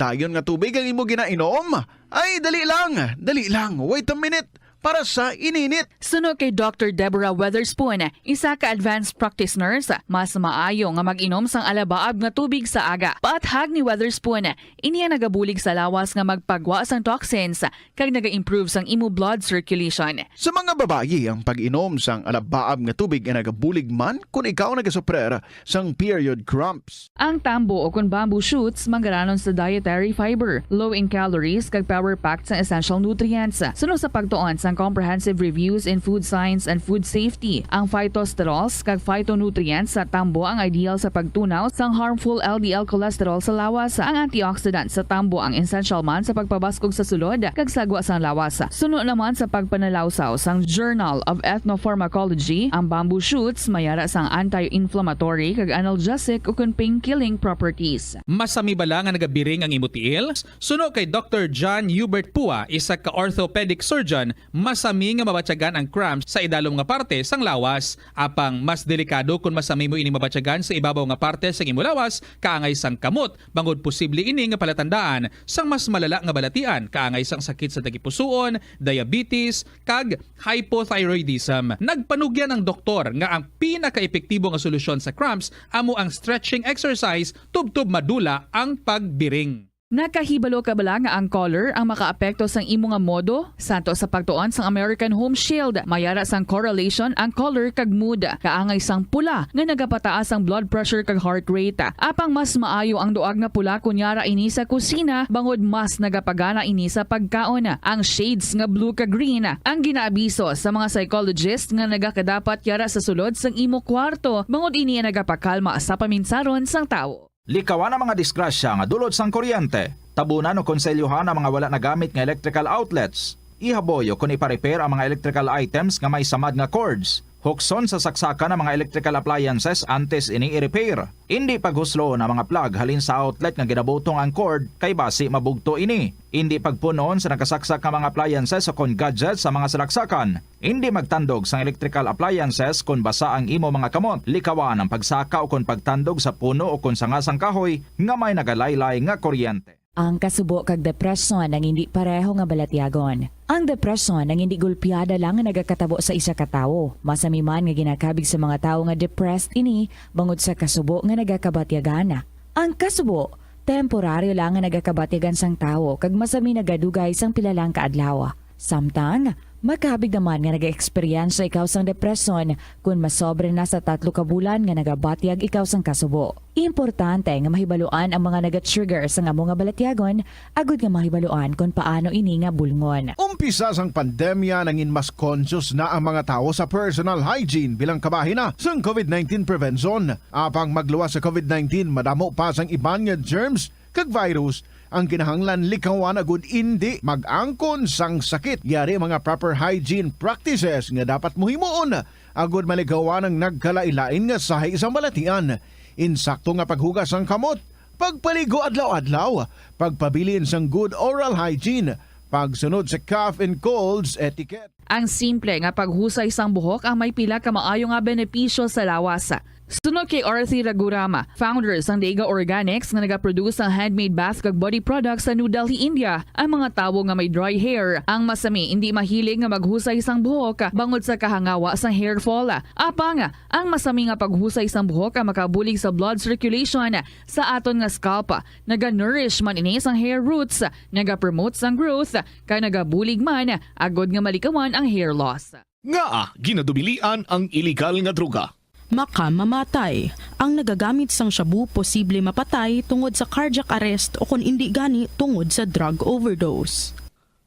dayon nga tubig ang imo ginainom? Ay, dali lang, dali lang. Wait a minute para sa ininit. Suno kay Doctor Deborah Weatherspoon, isa ka advanced practice nurse, mas maayo nga mag-inom sang alabaab nga tubig sa aga. Paathag ni Weatherspoon, ini ang nagabulig sa lawas nga magpagwa sang toxins kag naga-improve sang imo blood circulation. Sa mga babayi, ang pag-inom sang alabaab nga tubig ay nagabulig man kon ikaw nagasuprer sang period cramps. Ang tambo o kon bamboo shoots manggaranon sa dietary fiber, low in calories, kag power-packed sa essential nutrients. Suno sa pagtuon sang Comprehensive Reviews in Food Science and Food Safety, ang phytosterols kag phytonutrients sa tambo ang ideal sa pagtunaw sang harmful L D L cholesterol sa lawas. Ang antioxidant sa tambo ang essential man sa pagpabaskog sa sulod kag sagwa sang lawas. Suno naman sa pagpanalawsaw sang Journal of Ethnopharmacology, ang bamboo shoots mayara sang anti-inflammatory kag analgesic ukon pain-killing properties. Masami bala nga nagabiring ang imo tiil? Suno kay Doctor John Hubert Pua, isa ka orthopedic surgeon, masami nga mabatyagan ang cramps sa idalom nga parte sang lawas. Apang mas delikado kon masami mo ining mabatyagan sa ibabaw nga parte sang imo lawas, kaangay sang kamot, bangod posible ini nga palatandaan sang mas malala nga balatian, kaangay sang sakit sa tagipusoon, diabetes, kag hypothyroidism. Nagpanugyan ang doktor nga ang pinakaepektibo nga solusyon sa cramps amo ang stretching exercise tubtob madula ang pagbiring. Nakahibalo ka bala nga ang color ang makaapekto sang imo nga modo? Santo sa pagtuon sang American Home Shield, mayara sang correlation ang color kag mood. Kaangay sang pula nga nagapataas ang blood pressure kag heart rate. Apang mas maayo ang duag nga pula kon yara ini sa kusina, bangod mas nagapagana ini sa pagkaon. Ang shades nga blue kag green ang ginaabiso sa mga psychologist nga nagakadapat yara sa sulod sang imo kwarto, bangod ini ang nagapakalma sa paminsaron sang tawo. Likawan ang mga disgrasya nga dulot sang kuryente. Tabunan o konselyohan ang mga wala nagamit nga electrical outlets. Ihaboy o kon ipa-repair ang mga electrical items nga may samad nga cords. Hukson sa saksakan ang mga electrical appliances antes ini i-repair. Indi paghusloon ang mga plug halin sa outlet nga ginabutong ang cord, kay basi mabugto ini. Indi pagpun-on sa nakasaksak nga mga appliances o kon gadgets sa mga salaksakan. Indi magtandog sang electrical appliances kon basa ang imo mga kamot. Likawan ang pagsaka o kon pagtandog sa puno o kon sanga sang kahoy nga may nagalaylay nga kuryente. Ang kasubo kag depresyon ang hindi pareho nga balatyagon. Ang depresyon ang hindi gulpiada lang nga nagakatabo sa isa ka tawo. Masami man nga ginakabig sa mga tawo nga depressed ini bangod sa kasubo nga nagakabatyagan. Ang kasubo, temporaryo lang nga nagakabatyagan sang tawo kag masami nagadugay sang pila lang ka adlaw. Samtang, makabig naman nga nag-eksperyensya ikaw sang depresyon kon masobra na sa tatlo ka bulan nga nagabatyag ikaw sang kasubo. Importante nga mahibaluan ang mga naga-trigger sang amo nga balatyagon agud nga mahibaluan kon paano ini nga bulngon. Umpisa sang pandemya, nangin mas conscious na ang mga tawo sa personal hygiene bilang kabahin na sang COVID nineteen prevention. Apang magluwas sa COVID nineteen, madamo pa sang iban nga germs kag virus ang kinahanglan likawan agud indi mag-angkon sang sakit. Yari ang mga proper hygiene practices nga dapat mo himuon agud malikawan ang nagkalain-lain nga sahi sang balatian. Insakto nga paghugas sang kamot, pagpaligo adlaw-adlaw, pagpabilin sang good oral hygiene, pagsunod sa cough and colds etiquette. Ang simple nga paghusay sang buhok ang may pila ka maayo nga benepisyo sa lawas. Suno kay Arthi Raghuram, founder sang Dega Organics nga nagaproduce sang handmade bath kag body products sa New Delhi, India, ang mga tawo nga may dry hair ang masami hindi mahilig nga maghusay sang buhok bangod sa kahangawa sang hair fall. Apang, ang masami nga paghusay sang buhok ang makabulig sa blood circulation sa aton nga scalp. Naga-nourish man ini sang hair roots, nagapromote sang growth, kag nagabulig man agud nga malikawan ang hair loss. Ngaa ginadubilian ang iligal nga droga? Makamamatay. Ang nagagamit sang shabu posible mapatay tungod sa cardiac arrest o kon indi gani tungod sa drug overdose.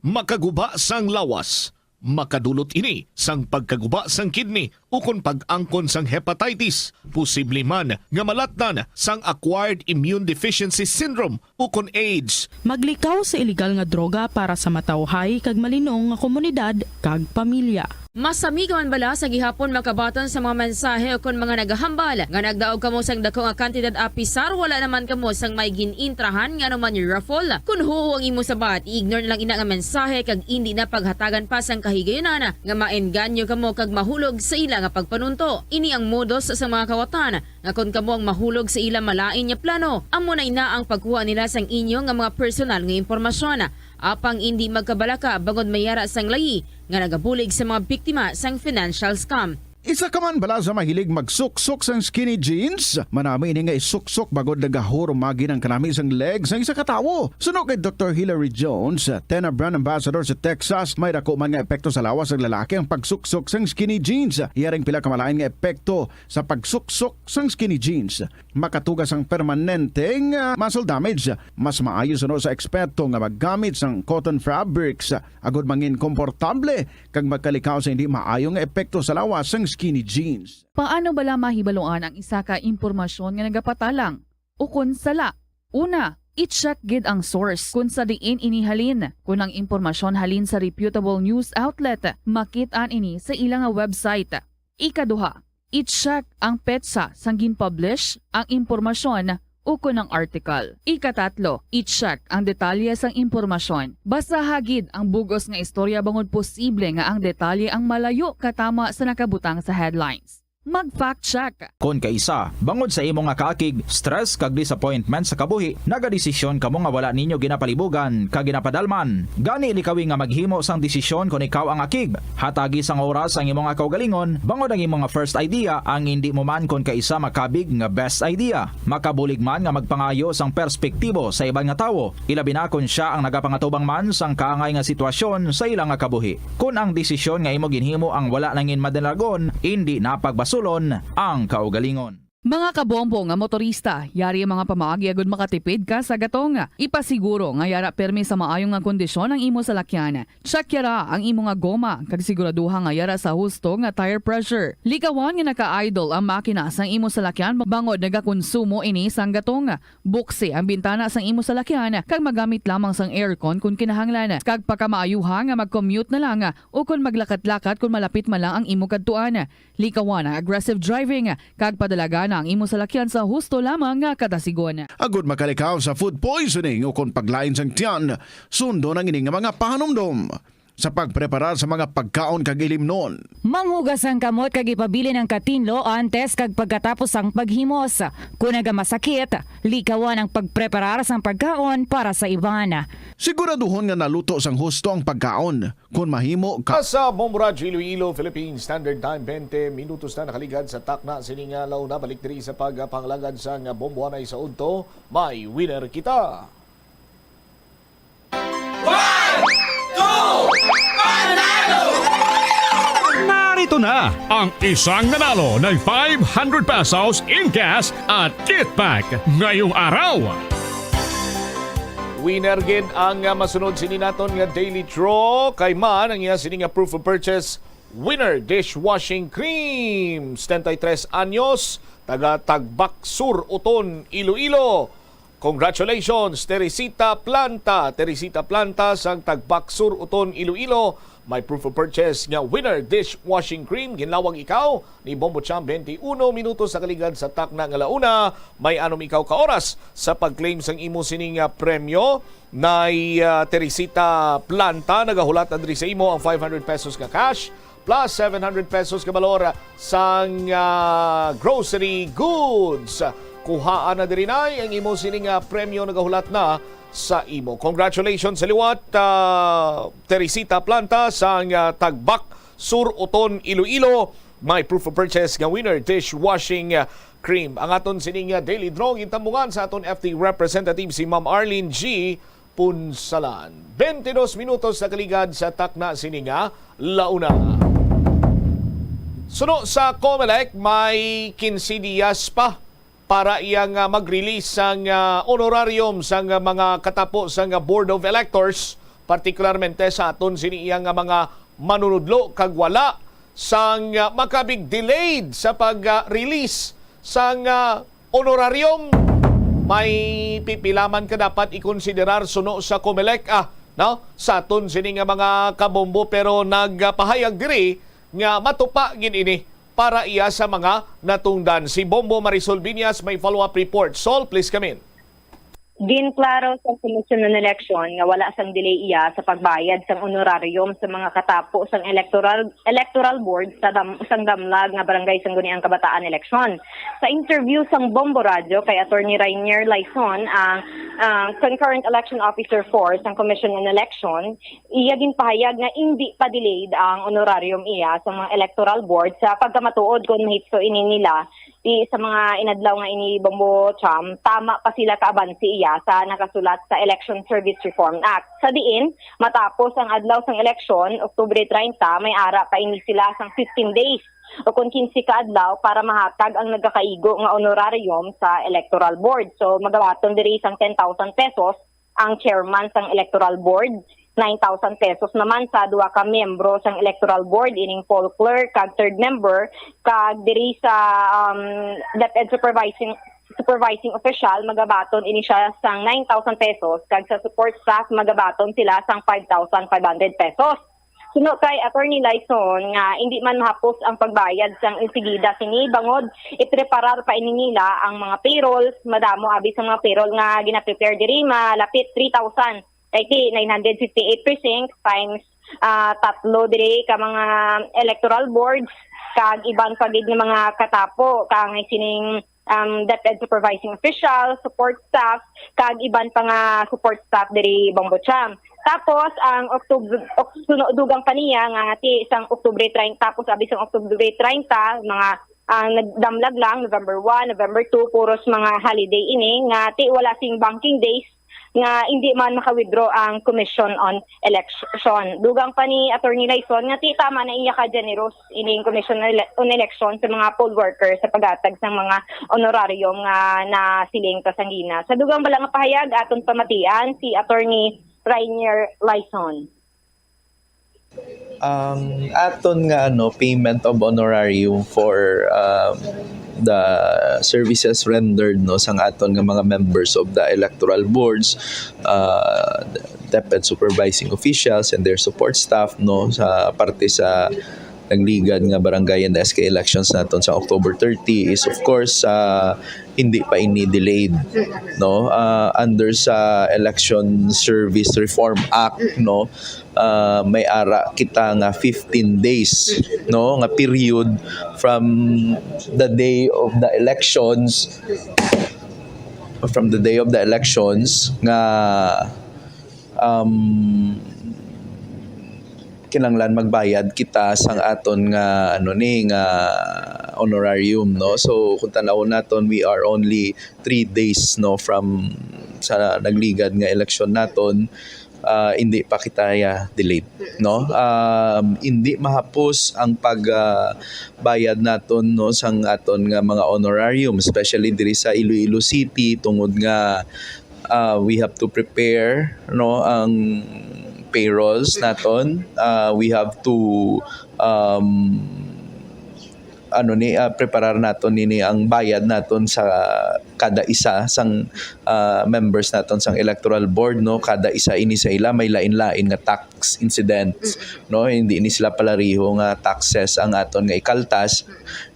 Makaguba sang lawas. Makadulot ini sang pagkaguba sang kidney ukon pag-angkon sang hepatitis. Posible man nga malatnan sang acquired immune deficiency syndrome ukon AIDS. Maglikaw sa iligal nga droga para sa matawhay kag malinong nga komunidad kag pamilya. Masami ka man bala sa gihapon makabaton sa mga mensahe ukon mga nagahambal nga nagdaog kamo sang dako nga kantidad apisar wala naman kamo sang may gin-intrahan nga anuman raffle? Kon huo ang imo sabat, i-ignore na lang ina nga mensahe kag indi na paghatagan pa sang kahigayunan nga maengganyo kamo kag mahulog sa ila nga pagpanunto. Ini ang modus sa mga kawatan nga kon kamo ang mahulog sa ila malain nga plano, amo na ina ang pagkuha nila sang inyo nga mga personal nga impormasyon. Apang indi magkabalaka bangod may yara sang layi nga nagabulig sa mga biktima sang financial scam. Isa ka man bala sa mahilig magsuksok sang skinny jeans? Manami ini nga isuksok bangod nagahurumagi ang kanami sang leg sang isa ka tawo. Suno kay Doktor Hilary Jones, Tena brand ambassador sa Texas, may dako man nga epekto sa lawas sang lalaki ang pagsuksok sang skinny jeans. Yaring pila ka malain nga epekto sa pagsuksok sang skinny jeans. Makatuga sang permanente nga muscle damage. Mas maayo suno sa eksperto nga maggamit sang cotton fabrics agud mangin komportable kag magkalikaw sa hindi maayo nga epekto sa lawas sang skinny jeans. Paano bala mahibaluan ang isa ka impormasyon nga nagapatalang ukon sala? Una, i-check gid ang source kon sa diin ini halin. Kon ang impormasyon halin sa reputable news outlet, makit-an ini sa ila nga website. Ikaduha, i-check ang petsa sang gin-publish ang impormasyon ukon ang article. Ikatatlo, i-check ang detalye sang impormasyon. Basaha gid ang bug-os nga istorya bangod posible nga ang detalye ang malayo katama sa nakabutang sa headlines. Mag-fact check. Kon kaisa, bangod sa imo nga kaakig, stress kag disappointment sa kabuhi, nagadesisyon kamo nga wala ninyo ginapalibugan kag ginapadalman. Gani likawi nga maghimo sang desisyon kon ikaw ang akig. Hatagi sang oras ang imo nga kaugalingon, bangod ang imo nga first idea ang indi mo man kon kaisa makabig nga best idea. Makabulig man nga magpangayo sang perspektibo sa iban nga tawo, ilabi na kon sia ang nagapangatubang man sang kaangay nga sitwasyon sa ila nga kabuhi. Kon ang desisyon nga imo ginhimo ang wala nangin madalagon, indi na pagbasulon ang kaugalingon. Mga kabombo nga motorista, yari ang mga pamaagi agud makatipid ka sa gatong. Ipasiguro nga yara permi sa maayo nga kondisyon ang imo salakyan. Check yara ang imo nga goma kag siguraduha nga yara sa husto nga tire pressure. Likawan nga naka-idle ang makina sang imo salakyan bangod nagakonsumo ini sang gatong. Buksi ang bintana sang imo salakyan kag magamit lamang sang aircon kon kinahanglan. Kag pakamaayuha nga mag-commute na lang o kon maglakat-lakat kon malapit man lang ang imo kadtuan. Likawan ang aggressive driving kag padalagana ang imo salakyan sa husto lamang nga kadasigon. Agud makalikaw sa food poisoning o kon paglain sang tiyan, sundon ang ini nga mga pahanumdom. sa pagpreparar sa mga pagkaon kag ilimnon. Manghugas ang kamot kag ipabilin ang katinlo antes kag pagkatapos sang paghimos. Kon nagamasakit, likawan ang pagpreparar sang pagkaon para sa iban. Siguraduhon nga naluto sang husto ang pagkaon. Kon mahimo ka. Sa Bombo Radyo Iloilo, Philippine Standard Time, twenty minutos na nakaligad sa takna sini nga launa. Balik diri sa pagpangalagad sang bombohanay sa udto, may winner kita. One, two, panalo! Narito na ang isang nanalo ng five hundred pesos in cash at kit bag ngayong araw. Winner gid ang, ah, masunod sini naton nga daily draw kay man ang iya sini nga proof of purchase winner dishwashing cream, setenta y tres anyos, taga Tagbak Sur, Oton, Iloilo. Congratulations, Teresita Planta. Teresita Planta sang Tagbak Sur, Oton, Iloilo. May proof of purchase nga winner dishwashing cream. Ginlawag ikaw ni Bombo Cham, twenty-one minutos sa kaligad sa takna nga launa. May anom ikaw ka oras sa pag-claim sang imo sining, ah, premyo. Nay, ah, Teresita Planta, nagahulat na diri sa imo ang five hundred pesos nga cash plus seven hundred pesos ka balor sang, ah, grocery goods. Kuhaan na diri, Nay, ang imo sining, ah, premyo nagahulat na sa imo. Congratulations sa liwat, ah, Teresita Planta sang, ah, Tagbak Sur, Oton, Iloilo. May proof of purchase nga winner dishwashing, ah, cream. Ang aton sining, ah, daily draw gintambungan sa aton F T representative si Ma'am Arlene G. Punsalan. Twenty-dos minutos sa kaligad sa takna sini nga launa. Suno sa Comelec, may quince dias pa para iya nga mag-release sang, ah, honorarium sang, ah, mga katapo sang, ah, Board of Electors, partikularmente sa aton sini iya nga mga manunudlo kag wala sang, ah, makabig delayed sa pag, ah, release sang, ah, honorarium. May pipila man ka dapat ikonsiderar suno sa Comelec, ah, no? Sa aton sini nga mga kabombo, pero nagpahayag diri nga matupa gid ini para iya sa mga natungdan. Si Bombo Marisol Viñas may follow-up report. Sol, please come in. Ginklaro sa Commission on Election nga wala sang delay iya sa pagbayad sang honorarium sa mga katapo sang electoral, electoral board sa dam-, sang Damlag nga Barangay Sangguniang Kabataan eleksyon. Sa interview sang Bombo Radyo kay Attorney Rainier Laison, ang, ang Concurrent Election Officer four sang Commission on Election, iya ginpahayag nga indi pa delayed ang honorarium iya sa mga electoral board sa pagkamatuod kon mahitso ini nila. Di sa mga inadlaw nga ini, Bombo Cham, tama pa sila kaabansi iya sa nakasulat sa Election Service Reform Act. Sa diin, matapos ang adlaw sang eleksyon, Oktubre treinta, may ara pa ini sila sang fifteen days o kon quince ka adlaw para mahatag ang nagakaigo nga honorarium sa Electoral Board. So, magabaton diri sang ten thousand pesos ang chairman sang Electoral Board, nine thousand pesos naman sa duha ka miyembro sang Electoral Board, ining poll clerk kag third member, kag diri sa, um, DepEd supervising, supervising official, magabaton ini siya sang nine thousand pesos, kag sa support staff, magabaton sila sang five thousand five hundred pesos. Suno kay Attorney Lyson nga hindi man mahapos ang pagbayad sang insigida sini bangod ipreparar pa ini nila ang mga payrolls, madamo abi sa mga payroll nga gina-prepare diri, malapit three thousand, kay ti nine hundred fifty-eight precincts times, ah, tatlo diri ka mga electoral boards, kag iban pa gid nga mga katapo, kangay sining um, DepEd supervising official, support staff, kag iban pa nga support staff diri Bombo Cham. Tapos, ang October, ok-, suno-, dugang pa niya nga ti sang Oktubre treinta, tapos abi sang Oktubre treinta, mga, ah, nagdamlag lang, November one, November two, puros mga holiday ini, nga ti wala sing banking days, nga hindi man maka-withdraw ang Commission on Election. Dugang pa ni Attorney Lyson nga ti tama na iya ka generous ining Commission on Ele-, on Election sa mga poll workers sa paghatag sang mga honorarium nga nasiling kasanggina. Sa dugang bala nga pahayag, aton pamatian si Attorney Rainier Lyson. Ang aton nga, ano, payment of honorarium for, um, the services rendered, no, sang aton nga mga members of the electoral boards, uh, DepEd supervising officials and their support staff, no, sa parte sa nagligad nga barangay and S K elections naton sa October thirty is, of course, ah, hindi pa ini delayed, no? Ah, under sa Election Service Reform Act, no, ah, may ara kita nga fifteen days, no, nga period from the day of the elections, from the day of the elections nga, um, kinahanglan magbayad kita sang aton nga, ano ni, nga honorarium, no? So, kung tan-awon naton, we are only three days, no, from sa nagligad nga eleksyon naton, ah, hindi pa kita ya delayed, no? Um, hindi mahapos ang pag, ah, bayad naton, no, sang aton nga mga honorarium, especially diri sa Iloilo City, tungod nga, ah, we have to prepare, no, ang payrolls naton. Ah, we have to, um, ano ni, ah, preparar naton nini ang bayad naton sa kada isa sang, ah, members naton sang electoral board, no? Kada isa ini sa ila may lain-lain nga tax incidents, no? Hindi ni sila palariho nga taxes ang aton nga ikaltas.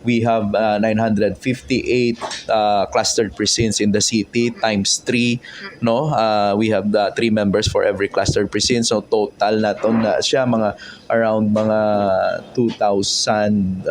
We have, ah, nine hundred fifty-eight, ah, clustered precincts in the city times three, no? Ah, we have the three members for every clustered precinct. So, total naton na siya mga around mga two thousand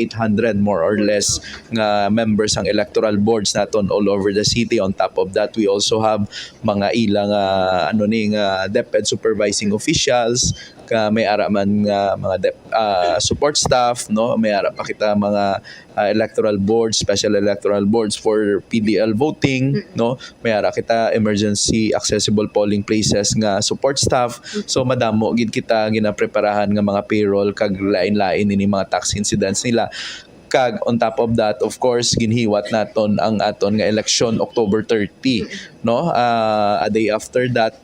eight hundred, more or less, nga members ang electoral boards naton all over the city. On top of that, we also have mga ilang, ah, ano ni, nga DepEd supervising officials, ka may ara man nga mga dep-, ah, support staff, no? May ara pa kita mga, ah, electoral boards, special electoral boards for P D L voting, no? May ara kita emergency accessible polling places nga support staff. So, madamo gid kita ginapreparahan nga mga payroll kag lain-lain ini mga tax incidents nila. Kag on top of that, of course, ginhiwat naton ang aton nga eleksyon October thirty, no? Ah, a day after that,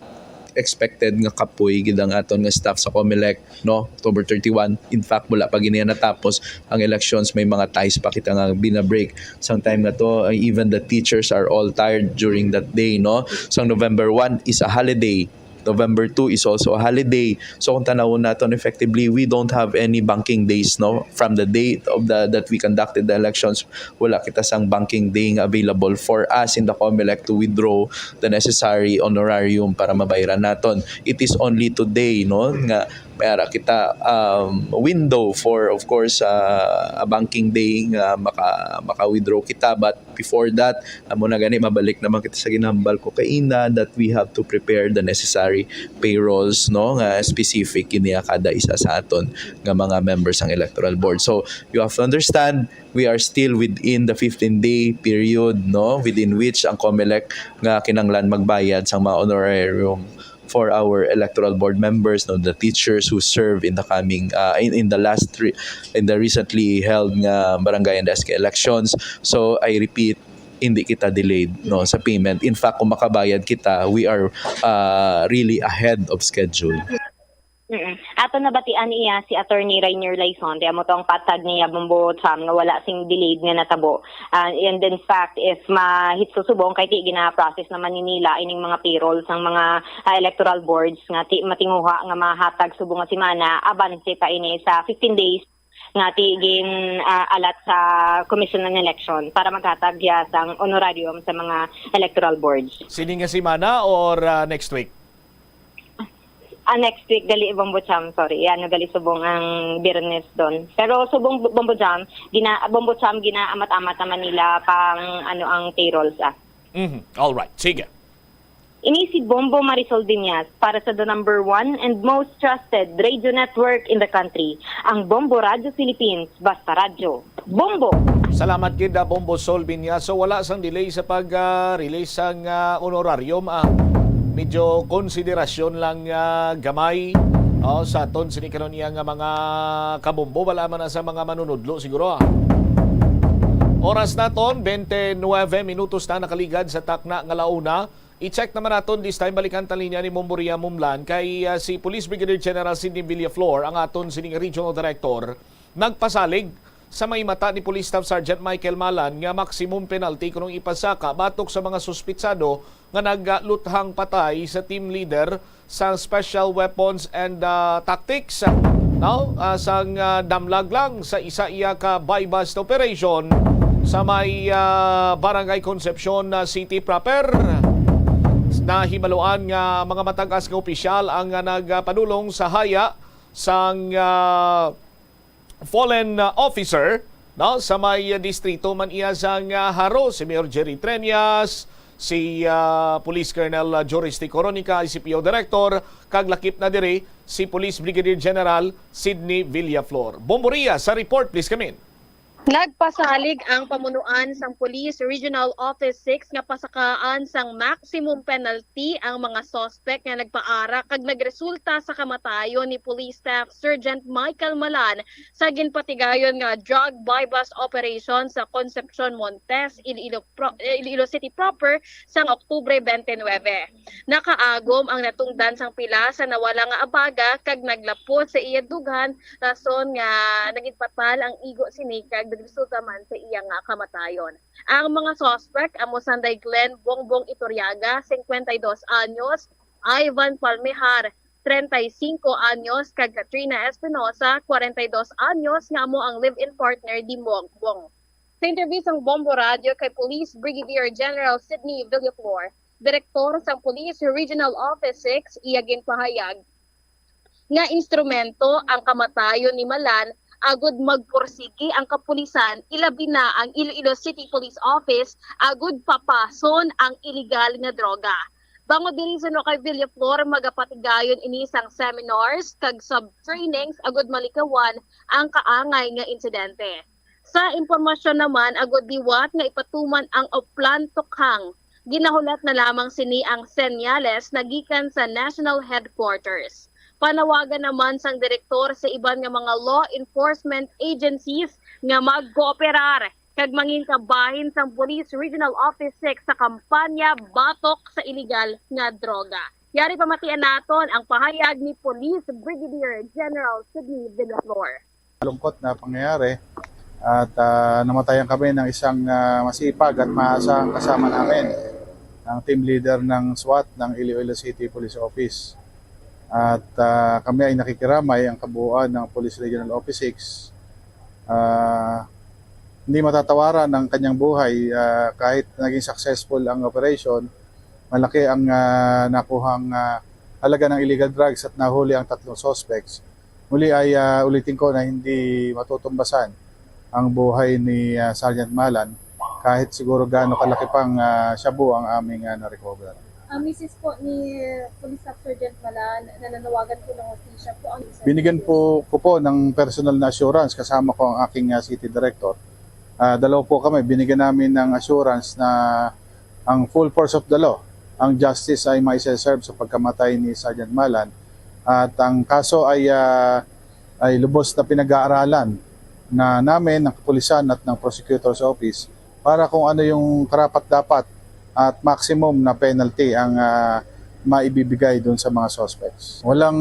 expected nga kapoy gid ang aton nga staff sa Comelec, no? October thirty-one. In fact, wala pa gid niya natapos ang elections, may mga ties pa kita nga binabreak. Sang time nga to, uh, even the teachers are all tired during that day, no? Sang November one is a holiday. November two is also a holiday. So, kung tanawon naton effectively, we don't have any banking days, no? From the date of the, that we conducted the elections, wala kita sang banking day nga available for us in the Comelec to withdraw the necessary honorarium para mabayaran naton. It is only today, no, nga may ara kita, um, window for, of course, uh, a banking day nga maka-, maka-withdraw kita. But before that, amo na gani, mabalik naman kita sa ginambal ko kaina that we have to prepare the necessary payrolls, no, nga specific niya kada isa sa aton nga mga members sang electoral board. So, you have to understand, we are still within the fifteen-day period, no, within which ang Comelec nga kinanglan magbayad sang mga honorarium for our electoral board members, no, the teachers who serve in the coming, uh, in, in the last three, in the recently held nga barangay and S K elections. So, I repeat, hindi kita delayed, no, sa payment. In fact, kung makabayad kita, we are, uh, really ahead of schedule. Mm-mm. Ato nabatian niya si Attorney Rainier Laison, di amo to ang patag niya, Bombo Cham, nga wala sing delayed nga natabo. Ah, and in fact, if mahitso subong, kay ti gina-process naman ni nila ining mga payroll sang mga, ah, electoral boards nga ti matinguha nga mahatag subong nga semana, abanse pa ini sa fifteen days nga ti gin, ah, alat sa Commission on Election para maghatag ya sang honorarium sa mga electoral boards. Sini nga semana or, ah, next week? Ah, next week gali, Bombo Cham, sorry. Ano gali subong ang Biyernes don. Pero subong, Bombo Cham, gina-, Bombo Cham, ginaamat-amat naman nila pang ano ang payrolls, ah. Mhm. All right. Sige. Ini si Bombo Marisol Diñas para sa the number one and most trusted radio network in the country, ang Bombo Radio Philippines, Basta Radyo. Bombo! Salamat gid, ah, Bombo Sol Binyaso. Wala sang delay sa pag, ah, release sang, ah, honorarium, ah. Medyo konsiderasyon lang, ah, gamay, oh, sa aton sini karon iya nga mga kabombo, wala man na sa mga manunudlo siguro, ah. Oras naton, twenty-nine minutos na nakaligad sa takna nga launa. I-check naman naton this time, balikan ta linya ni Bombo Ria Mumlan kay, ah, si Police Brigadier General Sidney Villaflor ang aton sining regional director nagpasalig sa may mata ni Police Staff Sergeant Michael Malan nga maximum penalty kunong ipasaka batok sa mga suspitsado nga nagluthang patay sa team leader sa Special Weapons and, ah, Tactics. Now, ah, sang, ah, damlag lang sa isa iya ka buy-bust operation sa may, ah, Barangay Concepcion, ah, City proper. Nahibaluan nga mga matag-as nga opisyal ang, ah, nagpadulong sa haya sang, ah, fallen, ah, officer, no? Sa may, ah, distrito man iya sang, ah, Jaro, si Mayor Jerry Treñas, si, ah, Police Colonel, ah, Joris T. Coronica, I C P O Director, kag lakip na diri si Police Brigadier General Sidney Villaflor. Bomboria sa report, please come in. Nagpasalig ang pamunuan sang Police Regional Office six nga pasakaan sang maximum penalty ang mga suspect nga nagpaara kag nagresulta sa kamatayon ni Police Staff Sergeant Michael Malan sa ginpatigayon nga drug buy-bust operation sa Concepcion Montes, Iloilo, Pro- eh, Iloilo City proper sang Oktubre twenty-nine. Nakaagom ang natungdan sang pila sa nawala nga abaga kag naglapos sa iya dughan, rason nga naging patal ang igo sini kag nagresulta man sa iya nga kamatayon. Ang mga suspect amo sanday Glenn Bongbong Iturriaga, cincuenta y dos anyos, Ivan Palmejar, treinta y cinco anyos, kag Katrina Espinosa, cuarenta y dos anyos, nga amo ang live-in partner ni Bongbong. Sa interview sang Bombo Radio kay Police Brigadier General Sidney Villaflor, direktor sang Police Regional Office six, iya ginpahayag nga instrumento ang kamatayon ni Malan agud magpursigi ang kapulisan, ilabi na ang Iloilo City Police Office, agud papason ang iligal nga droga. Bangod diri suno kay Villaflor, magapatigayon ini sang seminars kag sub-trainings agud malikawan ang kaangay nga insidente. Sa impormasyon naman, agud liwat nga ipatuman ang Oplan Tukhang, ginahulat na lamang sini ang senyales na gikan sa National Headquarters. Panawagan naman sang direktor sa iban nga mga law enforcement agencies nga magkooperar kag mangin kabahin sang Police Regional Office six sa kampanya batok sa iligal nga droga. Yari pamatian naton ang pahayag ni Police Brigadier General Sidney Villaflor. Malungkot na pangyayari at, ah, namatayan kami ng isang, ah, masipag at maasang kasama namin, ang team leader ng SWAT ng Iloilo City Police Office. At, ah, kami ay nakikiramay ang kabuuan ng Police Regional Office six. Ah, hindi matatawaran ang kanyang buhay, ah, kahit naging successful ang operation, malaki ang, ah, nakuhang, ah, halaga ng illegal drugs at nahuli ang tatlong suspects. Muli ay, ah, ulitin ko na hindi matutumbasan ang buhay ni, ah, Sergeant Malan, kahit siguro gaano kalaki pang, ah, shabu ang aming, ah, na-recover. Ang misis po ni Police Staff Sergeant Malan, nananawagan po ng hustisya po ang Binigyan po ko po ng personal na assurance kasama ko ang aking, ah, city director. Ah, dalawa po kami, binigyan namin ng assurance na ang full force of the law, ang justice ay maiseserve sa pagkamatay ni Sergeant Malan at ang kaso ay, ah, ay lubos na pinag-aaralan na namin ng kapulisan at ng prosecutor's office para kung ano yung karapat-dapat at maximum na penalty ang, ah, maibibigay dun sa mga suspects. Walang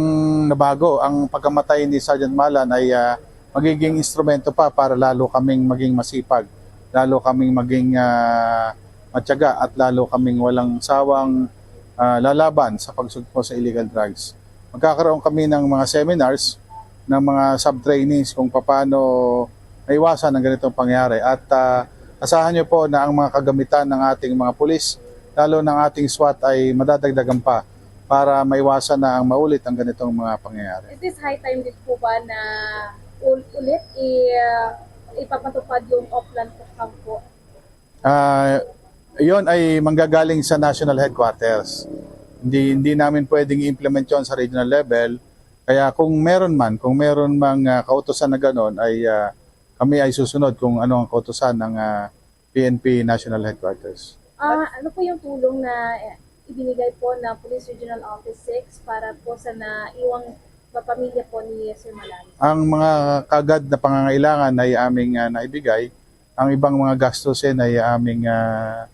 nabago ang pagkamatay ni Sergeant Malan ay, ah, magiging instrumento pa para lalo kaming maging masipag, lalo kaming maging, ah, matyaga at lalo kaming walang sawang, ah, lalaban sa pagsugpo sa illegal drugs. Magkakaroon kami ng mga seminars, ng mga sub-trainings kung paano maiwasan ang ganitong pangyayari. At, ah, asahan niyo po na ang mga kagamitan ng ating mga pulis, lalo ng ating SWAT, ay madadagdagan pa para maiwasan na ang maulit ang ganitong mga pangyayari. Is this high time din po ba na ul-, ulit i-, ah, ipapatupad yung Oplan Tukhang po? Ah, yon ay manggagaling sa national headquarters. Hindi, hindi namin pwedeng i-implement yon sa regional level. Kaya kung meron man, kung meron mang, ah, kautusan na ganon, ay, ah, kami ay susunod kung ano ang kautusan ng, ah, P N P National Headquarters. Ah, ano po yung tulong na, eh, ibinigay po ng Police Regional Office six para po sa naiwang pamilya po ni Sir Malan? Ang mga kagad na pangangailangan ay aming, ah, naibigay. Ang ibang mga gastusin ay aming, ah,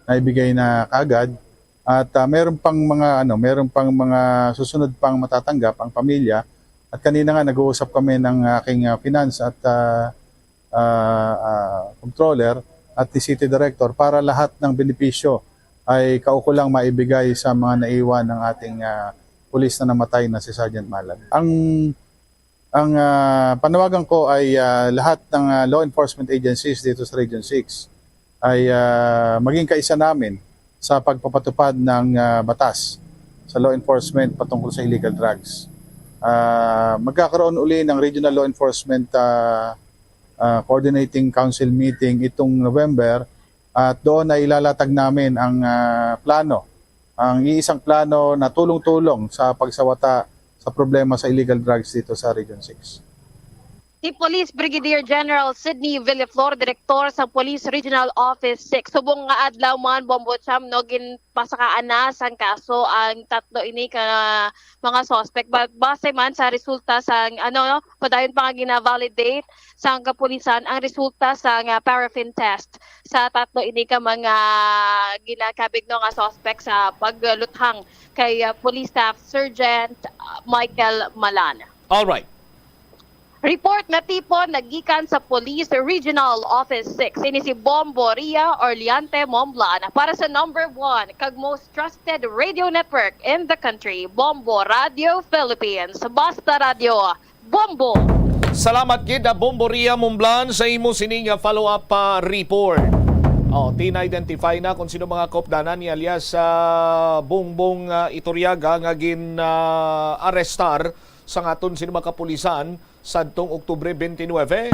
naibigay na kagad. At, ah, meron pang mga, ano, meron pang mga susunod pang matatanggap ang pamilya. At kanina nga, nag-uusap kami ng aking, ah, finance at, ah, ah, ah, controller at ni city director para lahat ng benepisyo ay kaukulang maibigay sa mga naiwan ng ating, ah, pulis na namatay na si Sergeant Malan. Ang Ang, ah, panawagan ko ay, ah, lahat ng, ah, law enforcement agencies dito sa Region six ay, ah, maging kaisa namin sa pagpapatupad ng, ah, batas sa law enforcement patungkol sa illegal drugs. Ah, magkakaroon uli ng Regional Law Enforcement, ah, ah, Coordinating Council meeting itong November at doon ay ilalatag namin ang, ah, plano, ang iisang plano na tulong-tulong sa pagsawata sa problema sa illegal drugs dito sa Region six. Si Police Brigadier General Sydney Villaflor, Direktor sa Police Regional Office six. Subong nga adlaw man, Bombo Cham, no, ginpasakaan na sang kaso ang tatlo ini ka mga suspect. Ba- base man sa resulta sang, ano, no, padayon pa nga gina-validate sang kapulisan ang resulta sang, ah, paraffin test sa tatlo ini ka mga ginakabig, no, nga suspect sa pagluthang kay, ah, Police Staff Sergeant, ah, Michael Malan. All right. Report na tipon nagikan sa Police Regional Office six. Ini si Bombo Ria Orleante Momblan para sa number one kag most trusted radio network in the country, Bombo Radio Philippines. Basta Radio, Bombo! Salamat gid, ah, Bombo Ria Momblan, sa imo sining, ah, follow-up, ah, report. Oh, tina-identify na kung sino mga kaupdanan ni alias, ah, Bongbong, ah, Iturriaga nga gin, ah, arrestar sang aton sini mga kapulisan sadtong Oktubre twenty-nine.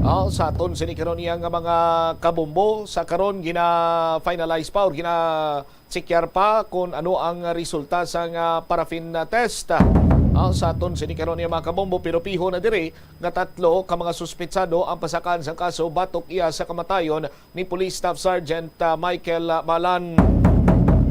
Ah, sa aton sini karon iya nga mga kabombo, sa karon gina-finalize pa or gina-checkar pa kung ano ang resulta sang, ah, paraffin, ah, test. Ah, sa aton sini karon iya mga kabombo, pero piho na diri nga tatlo ka mga suspetsado ang pasakaan sang kaso batok iya sa kamatayon ni Police Staff Sergeant, ah, Michael, ah, Malan.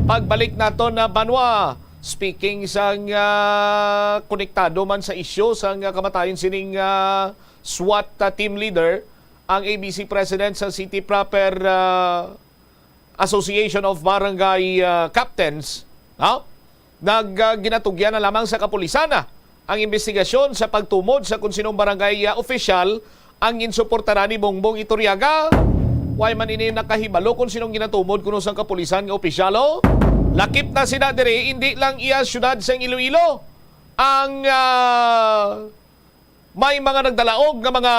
Pagbalik naton, ah, Banwa, speaking sang, ah, konektado man sa isyu sang, ah, kamatayon sining, ah, SWAT, ah, team leader, ang A B C President sa City Proper, ah, Association of Barangay, ah, Captains, no? Nag, ah, ginatugyan na lamang sa kapulisan, ah, ang imbestigasyon sa pagtumod sa kung sinong barangay, ah, opisyal ang ginsuportaran ni Bongbong Iturriaga. Way man ini nakahibalo kung sinong ginatumod kuno sang kapulisan nga opisyal, oh. Lakip na sina diri, indi lang iya siyudad sang Iloilo ang, ah, may mga nagdalaog nga mga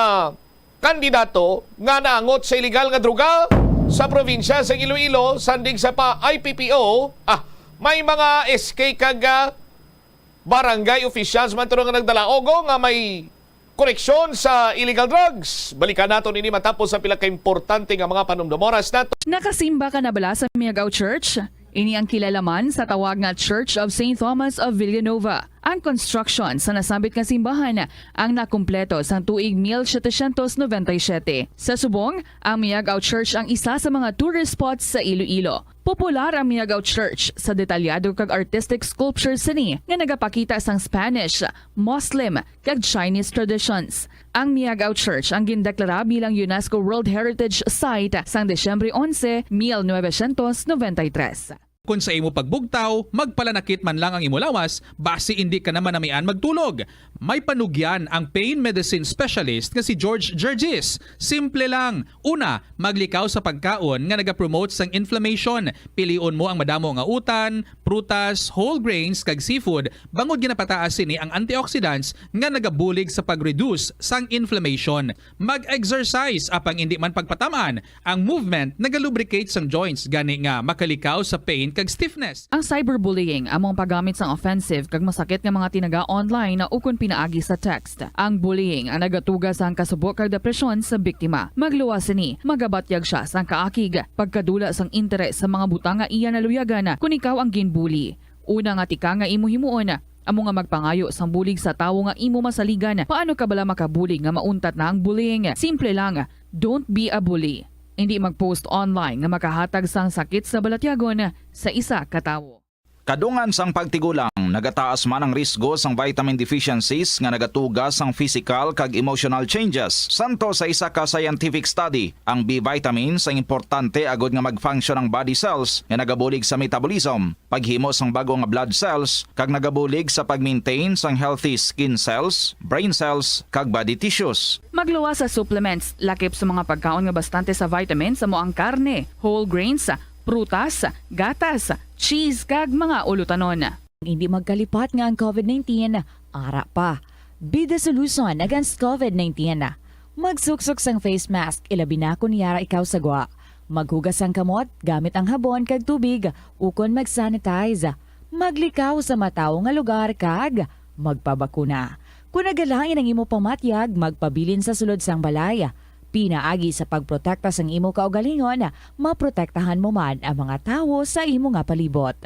kandidato nga naangot sa iligal nga droga sa probinsya sa Iloilo, sandig sa pa I P P O. Ah, may mga S K kag, ah, barangay officials man tuno nga nagdalaog, oh, nga may koneksyon sa illegal drugs. Balikan naton ini matapos ang pila ka importante nga mga panumdom. Oras nato. Nakasimba ka na bala sa Miagao Church? Ini ang kilala man sa tawag nga Church of Saint Thomas of Villanova. Ang construction sa nasambit nga simbahan ang nakumpleto sang tuig mil setecientos noventa y siete. Sa subong, ang Miagao Church ang isa sa mga tourist spots sa Iloilo. Popular ang Miagao Church sa detalyado kag artistic sculptures sini nga nagapakita sang Spanish, Muslim, kag Chinese traditions. Ang Miagao Church ang gindeklara bilang UNESCO World Heritage Site sang Disyembre onse, mil novecientos noventa y tres. Kon sa imo pagbugtaw, magpalanakit man lang ang imo lawas, basi indi ka na manamian magtulog. May panugyan ang pain medicine specialist nga si George Gergis. Simple lang. Una, maglikaw sa pagkaon nga nagapromote sang inflammation. Pilion mo ang madamo nga utan, prutas, whole grains, kag seafood, bangod ginapataas sini ang antioxidants nga nagabulig sa pag-reduce sang inflammation. Mag-exercise, apang indi man pagpataman. Ang movement nagalubricate sang joints, gani nga makalikaw sa pain kag stiffness. Ang cyberbullying amo ang paggamit sang offensive kag masakit nga mga tinaga online ukon pinaagi sa text. Ang bullying ang nagatuga sang kasubo kag depresyon sa biktima. Magluwas sini, magabatyag sia sang kaakig, pagkadula sang interes sa mga butang nga iya naluyagan kon ikaw ang ginbully. Una nga tikang nga imo himuon amo nga magpangayo sang bulig sa tawo nga imo masaligan. Paano ka bala makabulig nga mauntat na ang bullying? Simple lang, don't be a bully. Indi mag-post online nga makahatag sang sakit sa balatyagon sa isa ka tawo. Kadungan sang pagtigulang, nagataas man ang risgo sang vitamin deficiencies nga nagatuga sang physical kag emotional changes. Santo sa isa ka scientific study, ang B vitamins ang importante agod nga mag-function ang body cells nga nagabulig sa metabolism, paghimo sang bag-o nga blood cells, kag nagabulig sa pag-maintain sang healthy skin cells, brain cells, kag body tissues. Magluwas sa supplements, lakip sa mga pagkaon nga bastante sa vitamins amo ang karne, whole grains, prutas, gatas, cheese, kag mga ulutanon. Hindi magkalipat nga ang COVID nineteen ara pa. Be the solution against COVID nineteen. Magsuksok sang face mask, ilabi na kon yara ikaw sa gwa. Maghugas sang kamot gamit ang habon kag tubig, ukon mag-sanitize. Maglikaw sa matawo nga lugar kag magpabakuna. Kon nagalain ang imo pamatyag, magpabilin sa sulod sang balay. Pinaagi sa pagprotekta sang imo kaugalingon, maprotektahan mo man ang mga tawo sa imo nga palibot.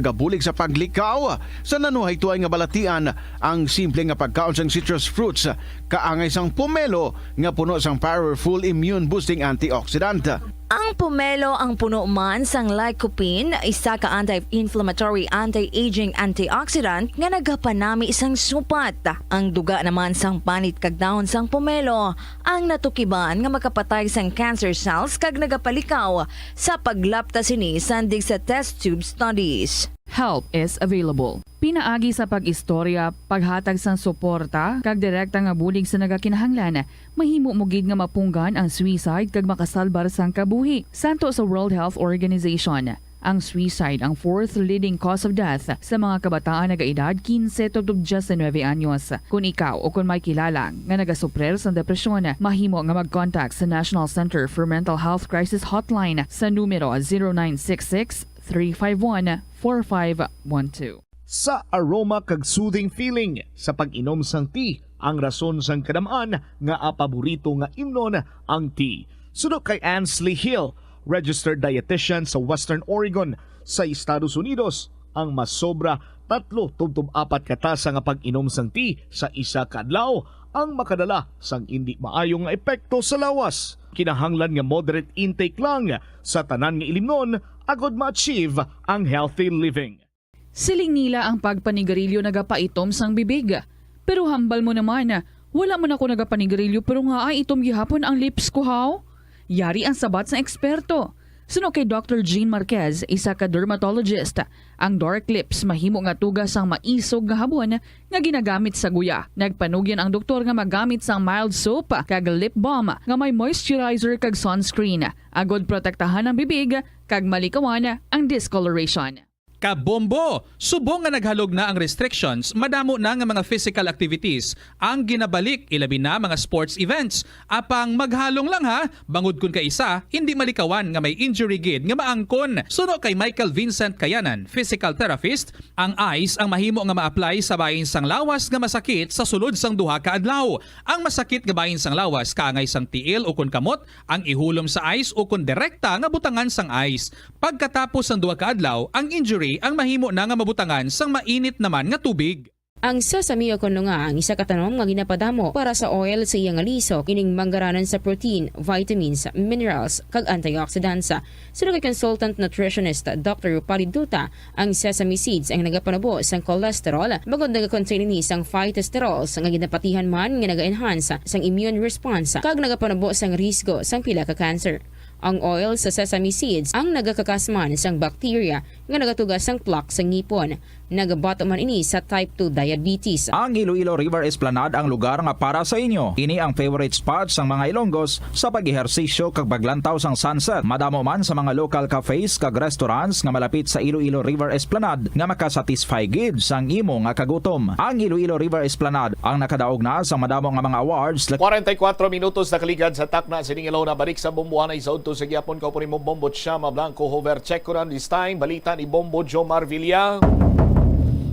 Nagabulig sa paglikaw sa nanuhaytoy nga balatian ang simple nga pagkaon sang citrus fruits, kaangay sang pomelo nga puno sang powerful immune-boosting antioxidant. Ang pomelo ang puno man sang lycopene, isa ka anti-inflammatory, anti-aging antioxidant nga nagapanami sang supat. Ang duga naman sang panit kag dahon sang pomelo ang natukiban nga makapatay sang cancer cells kag nagapalikaw sa paglapta sini sandig sa test tube studies. Help is available. Pinaagi sa pag-istorya, paghatag sang suporta, kag direkta nga bulig sa nagakinahanglan, mahimo mo gid nga mapunggan ang suicide kag makasalbar sang kabuhi. Santo sa World Health Organization, ang suicide ang fourth leading cause of death sa mga kabataan nagaedad kinse tubtob diyes nuebe anyos. Kon ikaw o kon may kilala nga nagasuprir sang depresyon, mahimo nga mag-contact sa National Center for Mental Health Crisis Hotline sa numero zero nine six six, three five one, four five one two. Sa aroma kag soothing feeling sa pag-inom sang tea, ang rason sang kadam-an nga paborito nga imnon ang tea. Suno kay Ansley Hill, registered dietitian sa Western Oregon sa Estados Unidos, ang masobra tatlo tubtob apat ka tasa nga pag-inom sang tea sa isa ka adlaw ang makadala sang indi maayo nga epekto sa lawas. Kinahanglan nga moderate intake lang sa tanan nga ilimnon agod ma-achieve ang healthy living. Siling nila ang pagpanigarilyo nagapaitom sang bibig. Pero hambal mo naman, wala man ako nagapanigarilyo pero nga ay itom gihapon ang lips ko, haw? Yari ang sabat sang eksperto. Suno kay Doctor Jean Marquez, isa ka dermatologist, ang dark lips mahimo nga tuga sang maisog nga habon nga ginagamit sa guya. Nagpanugyan ang doktor nga magamit sang mild soap kag lip balm nga may moisturizer kag sunscreen, agod protektahan ang bibig kag malikawan ang discoloration. Kabombo! Subong nga naghalog na ang restrictions, madamo na nga mga physical activities ang ginabalik, ilabi na mga sports events. Apang maghalong lang ha, bangod kun kaisa, hindi malikawan nga may injury gid nga maangkon. Suno kay Michael Vincent Kayanan, physical therapist, ang ice ang mahimo nga ma-apply sa bahin sang lawas nga masakit sa sulod sang duha ka adlaw. Ang masakit nga bahin sang lawas kaangay sang tiil ukon kamot, ang ihulom sa ice ukon direkta nga butangan sang ice. Pagkatapos sang duha ka adlaw, ang injury ang mahimo na nga mabutangan sang mainit naman nga tubig. Ang sesame o kon lunga ang isa ka tanom nga ginapadamo para sa oil sa iya nga lisok, ining manggaranan sa protein, vitamins, minerals, kag antioxidants. Suno kay consultant nutritionist Doctor Rupali Duta, ang sesame seeds ang nagapanubo sang cholesterol, bangod nagakontain ini sang phytosterols nga ginapatihan man nga naga-enhance sang immune response kag nagapanubo sang risgo sang pila ka cancer. Ang oil sa sesame seeds ang nagakakas man sang bacteria nga nagatuga sang plaque sa ngipon. Nagabato man ini sa type two diabetes. Ang Iloilo River Esplanade ang lugar nga para sa inyo. Ini ang favorite spot sang mga Ilonggos sa pag-ehersisyo kag paglantaw sang sunset. Madamo man sa mga local cafes kag restaurants nga malapit sa Iloilo River Esplanade nga makasatisfy gid sang imo nga kagutom. Ang Iloilo River Esplanade ang nakadaog na sa madamo nga mga awards. Kwarenta y kuwatro minutos nakaligad sa takna sining adlaw. Nabalik sa Bombohanay sa udto sa gihapon, kaupo nimo Bombo Chama Blanco, Hover Checoran this time. Balita ni Bombo Jomar Villa.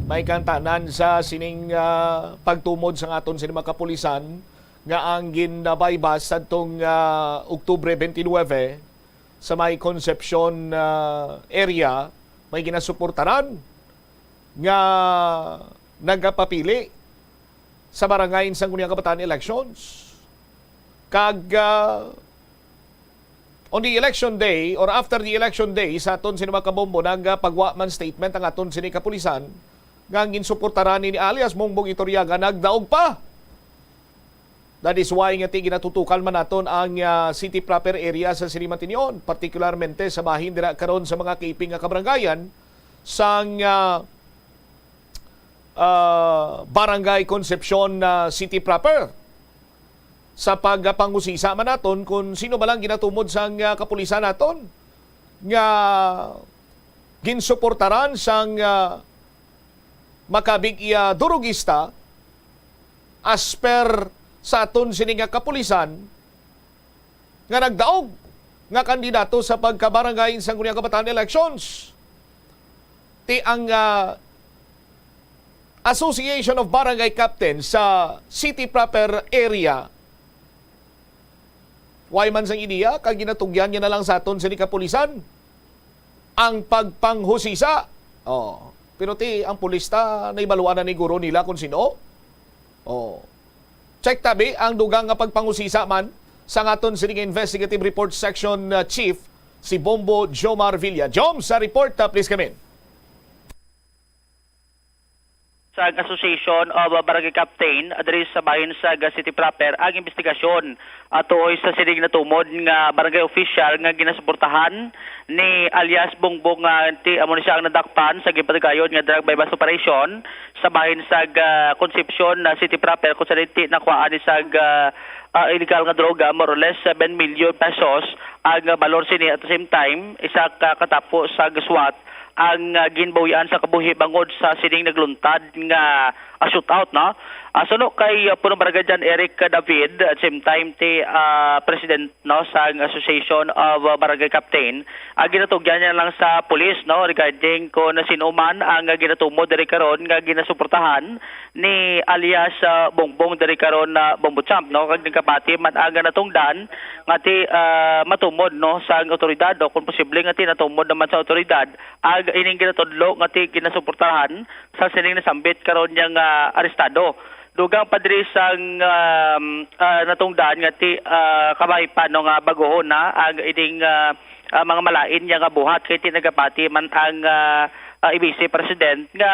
May kantanan sa sining, ah, pagtumod sa aton sining mga kapulisan nga ang ginabaybas sadtong, ah, Oktubre twenty-nine sa may Concepcion, ah, area, may ginasuportaran nga nagapapili sa barangay sang Sangguniang Kabataan elections. Kag, ah, on the election day or after the election day, sa aton sini mga kabombo, nagapagwa man statement ang aton sini kapulisan nga ang ginsuportaran ni alias Bongbong Iturriaga nagdaog pa. That is why nga ti ginatutukan man naton ang, ah, city proper area sa sini Mantinyon, partikularmente sa bahin dira karon sa mga kaiping nga kabarangayan sang, ah, ah, Barangay Concepcion, ah, City proper. Sa pagpangusisa man naton kung sino ba lang ginatumod sang, ah, kapulisan naton nga ginsuportaran sang, ah, makabig iya durugista, as per sa aton sini nga kapulisan nga nagdaog nga kandidato sa pagka-barangay Sangguniang Kabataan elections. Ti ang, ah, Association of Barangay Captains sa City Proper Area, way man sang ideya, kag ginatugyan niya na lang sa aton sini kapulisan ang pagpanghusisa. Oh, pero ti ang pulis ta, nahibaluan na ni guro nila kung sino. Oh. Check tabi ang dugang nga pagpanghusisa man sa aton sini nga investigative report section, uh, chief, si Bombo Jomar Villa. Jom, sa report, uh, please come in. Sa Association of Barangay Captain, diri sa bahin sa City Proper ang investigasyon, ah, tuoy sa sining natumod nga barangay official nga ginasuportahan ni alias Bongbong, nga ti amo ni siya ang nadakpan sa ginpatigayon nga drug buy-bust operation sa bahin sa, ah, Concepcion, ah, City Proper, kung sa diti nakuhaan ni sa, ah, ah, illegal nga droga, more or less seven million pesos ang, ah, balor sini. At the same time, isa ka katapo sa swat ang, ah, ginbawian sa kabuhi bangod sa sining nagluntad nga, ah, shootout, no? Ah, suno kay, ah, Punong Barangay John Eric David, at same time ti, ah, President, no, sa Association of, ah, Barangay Captain, ang ginatugyan niya lang sa pulis, no, regarding kung sino man ang, ah, ginatumod diri karon nga ginasuportahan ni alias, ah, Bongbong diri karon na Bombo Champ, no, kag nagkabati man ang natungdan nga ti, ah, matumod, no, sa otoridad, o kung posible nga ti natumod naman sa otoridad ang ining ginatudlo nga ti ginasuportahan sa sining nasambit karon niya nga arestado. Dugang pa diri sang, um, ah, natungdan nga ti, ah, kabay pa, no, nga baguhon na ang ining, ah, ah, mga malain niya nga buhat kay ti nagapati man ang, ah, ah, A B C President nga,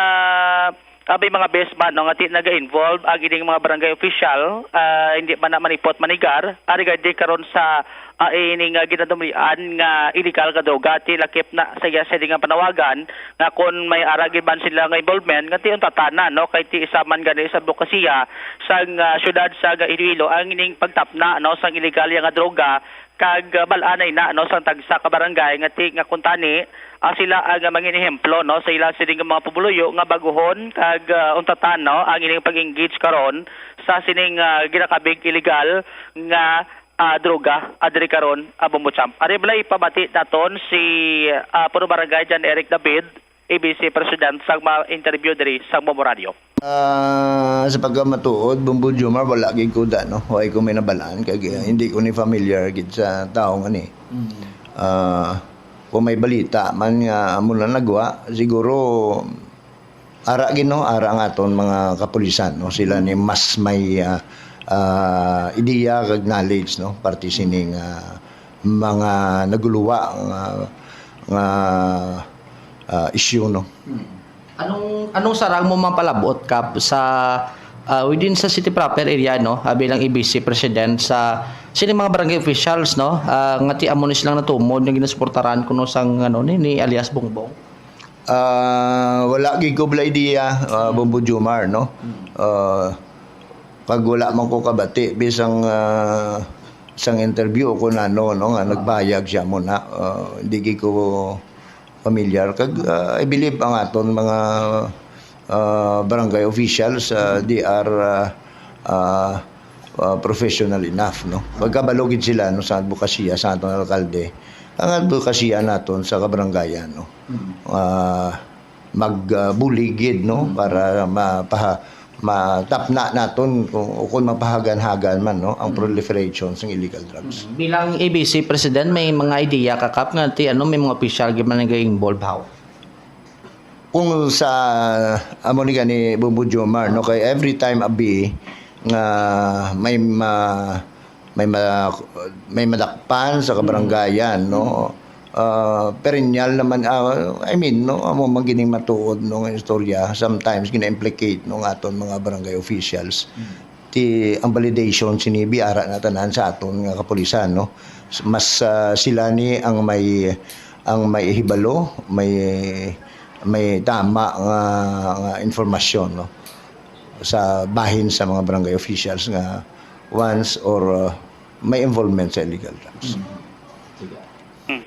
ah, may mga best man, no, nga ti naga-involve ang ining mga barangay official, ah, hindi man na manipot manigar, ah, regarding karon sa, ah, ining, ah, ginadumlian nga illegal nga droga, ti lakip na sa iya sini nga panawagan nga kon may ara gid man sila nga involvement nga ti untatanan, no, kay ti isa man gani sa adbokasiya sang, ah, siyudad sa Iloilo ang ining pagtapna, no, sang illegal nga droga kag, ah, bal-anay na, no, sang tagsa ka barangay nga ti nga kuntani, ah, sila ang mangin ehemplo, no, sa ila sini nga mga pumuluyo nga baguhon kag, ah, untatan, no, ang ining pag-engage karon sa sining, ah, ginakabig illegal nga, ah, droga, ah, diri karon, ah, Bombo Champ. Ari bala ipabati naton si, ah, Punong Barangay John Eric David, A B C President, sang ma-interview diri sa Bombo Radio. Ah, sa pagkamatuod, Bombo Jomar, wala gid ko da, no? Wala ko may nabalaan, kag, ah, hindi ko ni familiar gid sa tao nga ni. Mm. Ah, kung may balita man nga amo na nagwa, siguro ara gid, no? Ara ang aton mga kapulisan, no? Sila ni mas may, ah, ah, ideya kag knowledge, no? Parte sining, ah, mga naguluwa nga, nga, ah, issue, no? Hmm. Anong, anong sarang mo mapalabot, Kap, sa, ah, within sa City Proper area, no? Ah, bilang A B C President sa, sini mga barangay officials, no? Ah, nga ti amo ni silang natumod nga ginasuportaran kuno sang, ano, ni, ni alias Bongbong? Ah, wala gid ko bala idea, ah, Bombo Jomar, no? Hmm. Ah, kag wala man ko kabati, bisang, ah, sang interview ko na, no, no, nga nagbayag siya mo na. Ah, hindi gid ko familiar. Kag, ah, I believe ang aton mga, ah, barangay officials, ah, they are, ah, ah, ah, professional enough, no? Magkabalo gid sila, no, sa adbokasiya sa aton alkalde. Ang adbokasiya naton sa kabarangayan, no? Mm. Ah, mag, ah, bulig gid, no? Mm. Para mapaha-, matapna naton kung, o kung mapahagan-hagan man, no, ang, mm, proliferation sang illegal drugs. Mm. Bilang A B C President, may mga idea ka, Kap, nga ti, ano, may mga opisyal gid man nag-involve, how? Kung sa amo ni gani, Bombo Jomar, no, kay every time abi nga may ma-, may ma-, may madakpan sa kabarangayan, no, ah, perennial naman, ah, I mean, no, amo man gining matuod, no, nga istorya, sometimes gina-implicate, no, nga aton mga barangay officials. Mm. Ti ang validation sini biara na tanan sa aton nga kapulisan, no? Mas, ah, sila ni ang may, ang may hibalo, may, may tama nga, nga informasyon, no? Sa bahin sa mga barangay officials nga once or, ah, may involvement sa illegal drugs. Mm. Sige. Hmm.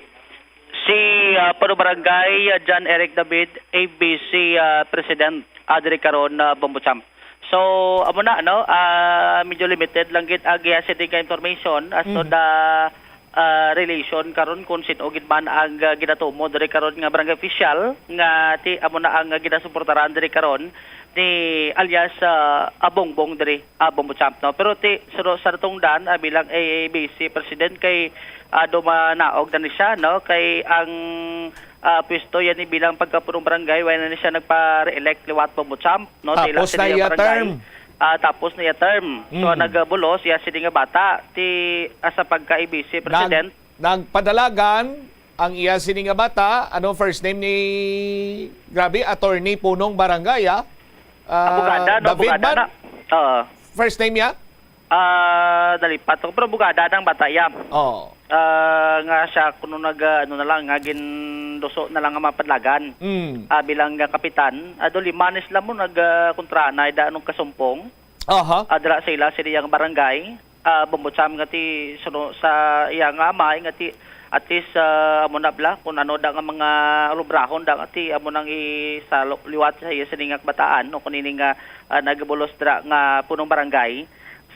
Si, ah, Punong Barangay, ah, John Eric David, A B C, ah, President, ah, diri karon, ah, Bombo Champ. So, amo na, ano, ah, medyo limited lang gid ang iya sini ka information as to Mm. the, ah, relation karon kung sin-o gid man ang, ah, ginatumod diri karon nga barangay official nga ti amo na ang, ah, ginasuportaran diri karon ni alias, ah, Abongbong diri, ah, Bombo Champ, no? Pero ti, sa, sa natungdan, ah, bilang A A B C President kay, ah, dumanaog na ni siya, no? Kay ang, ah, pwesto yan ni bilang pagkapunong barangay, wala na ni siya nagpa-re-elect liwat, Bombo Champ, no? Sa ila Tapos na sini nga iya barangay. term. Ah, tapos na iya term. So, Mm. nagabulos iya sini nga bata ti, ah, sa pagka-A B C Nag-, president. nagpadalagan ang iya sini nga bata. Ano first name ni, grabe, attorney punong barangay, ah? Ah, Abogada, no? David Abogada man? na. Oo. First name niya? Ah, dali pa to. Pero abogada ng bata, iya. Oo. Ah, nga siya kuno nag, ah, ano na lang, nga ginduso na lang ang mga padlagan. Mm. Ah, bilang, ah, kapitan, ah, do lima ni sila mo nag, ah, kontra na ida anong kasumpong. Aha. Ah, dira sa ila, sa iyang barangay. Ah, Bombo Champ nga ti suno sa iya nga amay nga ti at least, ah, amo na bala kung ano da nga mga lubrahon da nga ti amo nang isalo liwat sa iya sini nga kabataan, no, kung ini nga, ah, nagabulos dira nga punong barangay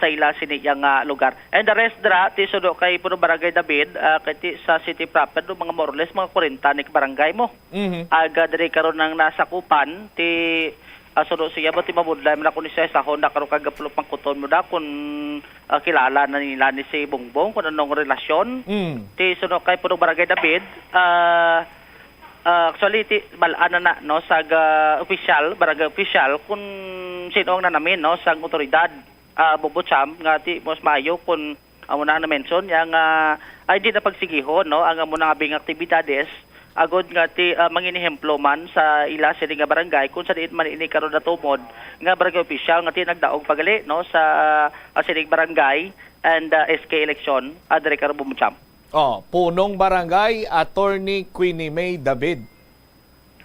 sa ila sini iya nga lugar. And the rest dira, ti suno kay Punong Barangay David, ah, kay ti sa city proper, do mga more or less mga kwarenta ni ka barangay mo. Mhm. Aga diri karon ang nasakupan, ti, ah, suno siya, ba ti mabudlay man ako ni siya sa Honda, karon kagapulo pangkuton mo da kung, ah, kilala na nila ni si Bongbong, kung anong relasyon. Mm. Ti suno kay Punong Barangay David, ah, ah, actually, ti, bal-an na na, no, sa ga-, official, barangay official, kung sino ang nanamin, no, sa otoridad, ah, Bobo Cham, nga ti, mas maayo kung amo na na-mention niya nga, ay, di na pagsigihon, no, ang amo na nga bing aktibidades, agod nga ti, ah, manginehemplo man sa ila sini nga barangay, kung sa diin man ini karon natumod nga barangay official nga ti nagdaog pagali, no, sa, ah, sining barangay and, ah, S K election, ah, diri karon, Bobo Cham. Oh, punong barangay, Attorney Queenie May David.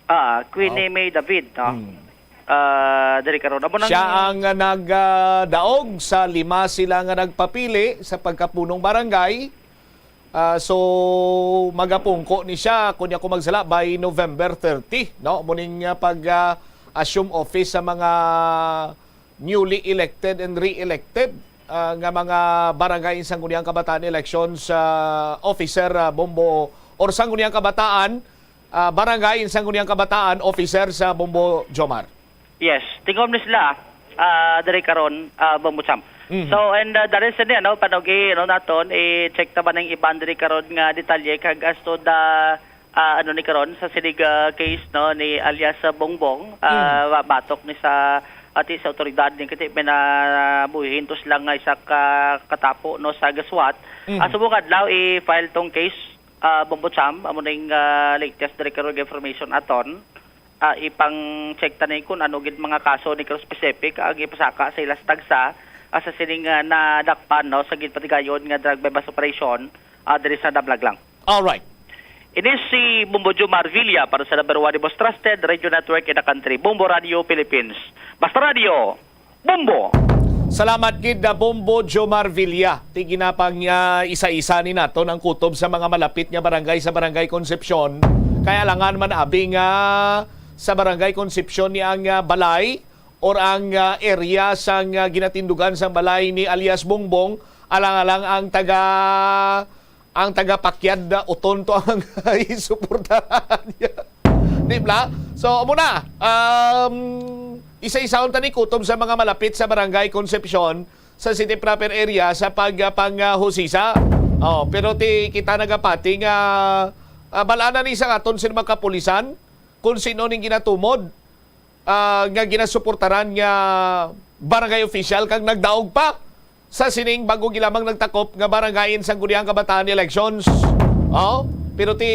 Ah, Queenie Oh. May David, no? Hmm. Ah, diri karon. Amo nang Siya ang, ah, nag, ah, daog sa lima sila nga nagpapili sa pagkapunong barangay. Ah, so, magapungko ni siya, kung ako magsala, by November thirty, no? Muning, ah, pag, ah, assume office sa mga newly elected and re-elected, ah, nga mga barangay Sangguniang Kabataan Elections, ah, Officer, ah, Bombo, or Sangguniang Kabataan, ah, Barangay Sangguniang Kabataan Officer sa Bombo, Jomar. Yes, tingom ni sila, ah, diri karon, ah, Bombo Cham. Mhm. So, and, ah, dali sa niya, no, panugi, no, naton, i-check ta ba ning iban diri karon nga detalye kag as to the, ah, ano ni karon sa sinig, ah, case, no, ni alias, ah, Bongbong, ah, Mm. ba-, batok ni sa ati sa otoridad ni kati may nabuhihintos lang nga isa ka katapo, no, sa gaswat. Mhm. Ah, subong adlaw i-file tong case, ah, Bombo Cham, amo ning, ah, latest diri karon nga information aton. Ah, ipang-check ta ni kung ano gid mga kaso ni karon specific ang ipasaka sa ila sa tagsa, ah, sa sining, ah, nadakpan, no, sa ginpatigayon nga drug buy-bust operation, ah, diri sa Damlag lang. Alright. Ini si Bombo Jomar Villa para sa number one, the most trusted radio network in the country, Bombo Radio Philippines. Basta Radio, Bombo! Salamat gid na Bombo Jomar Villa. Ti ginapang, ah, isa-isa ni naton ang kutob sa mga malapit nga barangay sa Barangay Concepcion. Kay alangan man abi nga sa Barangay Concepcion ni ang, ah, balay or ang, ah, area sang, ah, ginatindugan sang balay ni alias Bongbong, alang-alang ang taga ang tagapakyad na uton to ang isuportahan niya. Di ba? So, amo na. Um, isa-isahon ta ni kutob sa mga malapit sa Barangay Concepcion sa city proper area sa pagpanghusisa. Oh, pero ti kita nagapati nga, ah, bal-anan ni sa aton sa mga kapulisan kung sino ning ginatumod, ah, nga ginasuportaran nga barangay official kag nagdaog pa sa sining bag-o gilamang nagtakop nga barangayin sang Sangguniang Kabataan Elections. Oh, pero ti,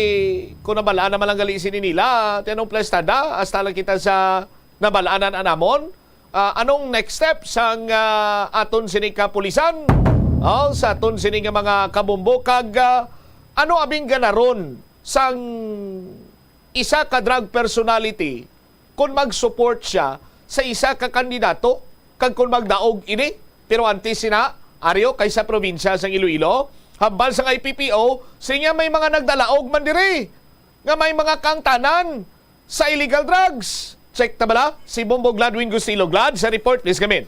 kung nabalaan naman lang gali sini nila, ti anong plestada? Hasta lang kita sa nabalanan anamon. Ah, anong next step sang, ah, aton sini kapulisan? Oh, sa aton sini nga mga kabombo kag, ah, ano abing ganaron sang isa ka drug personality kung mag-support siya sa isa ka kandidato kag kung magdaog ini. Pero antes sina, Ario, kay sa probinsya sang Iloilo, hambal sang I P P O, siya may mga nagdalaog man diri nga may mga kaangtanan sa illegal drugs. Check ta bala si Bombo Gladwin Gustilo. Glad, sa report, please come in.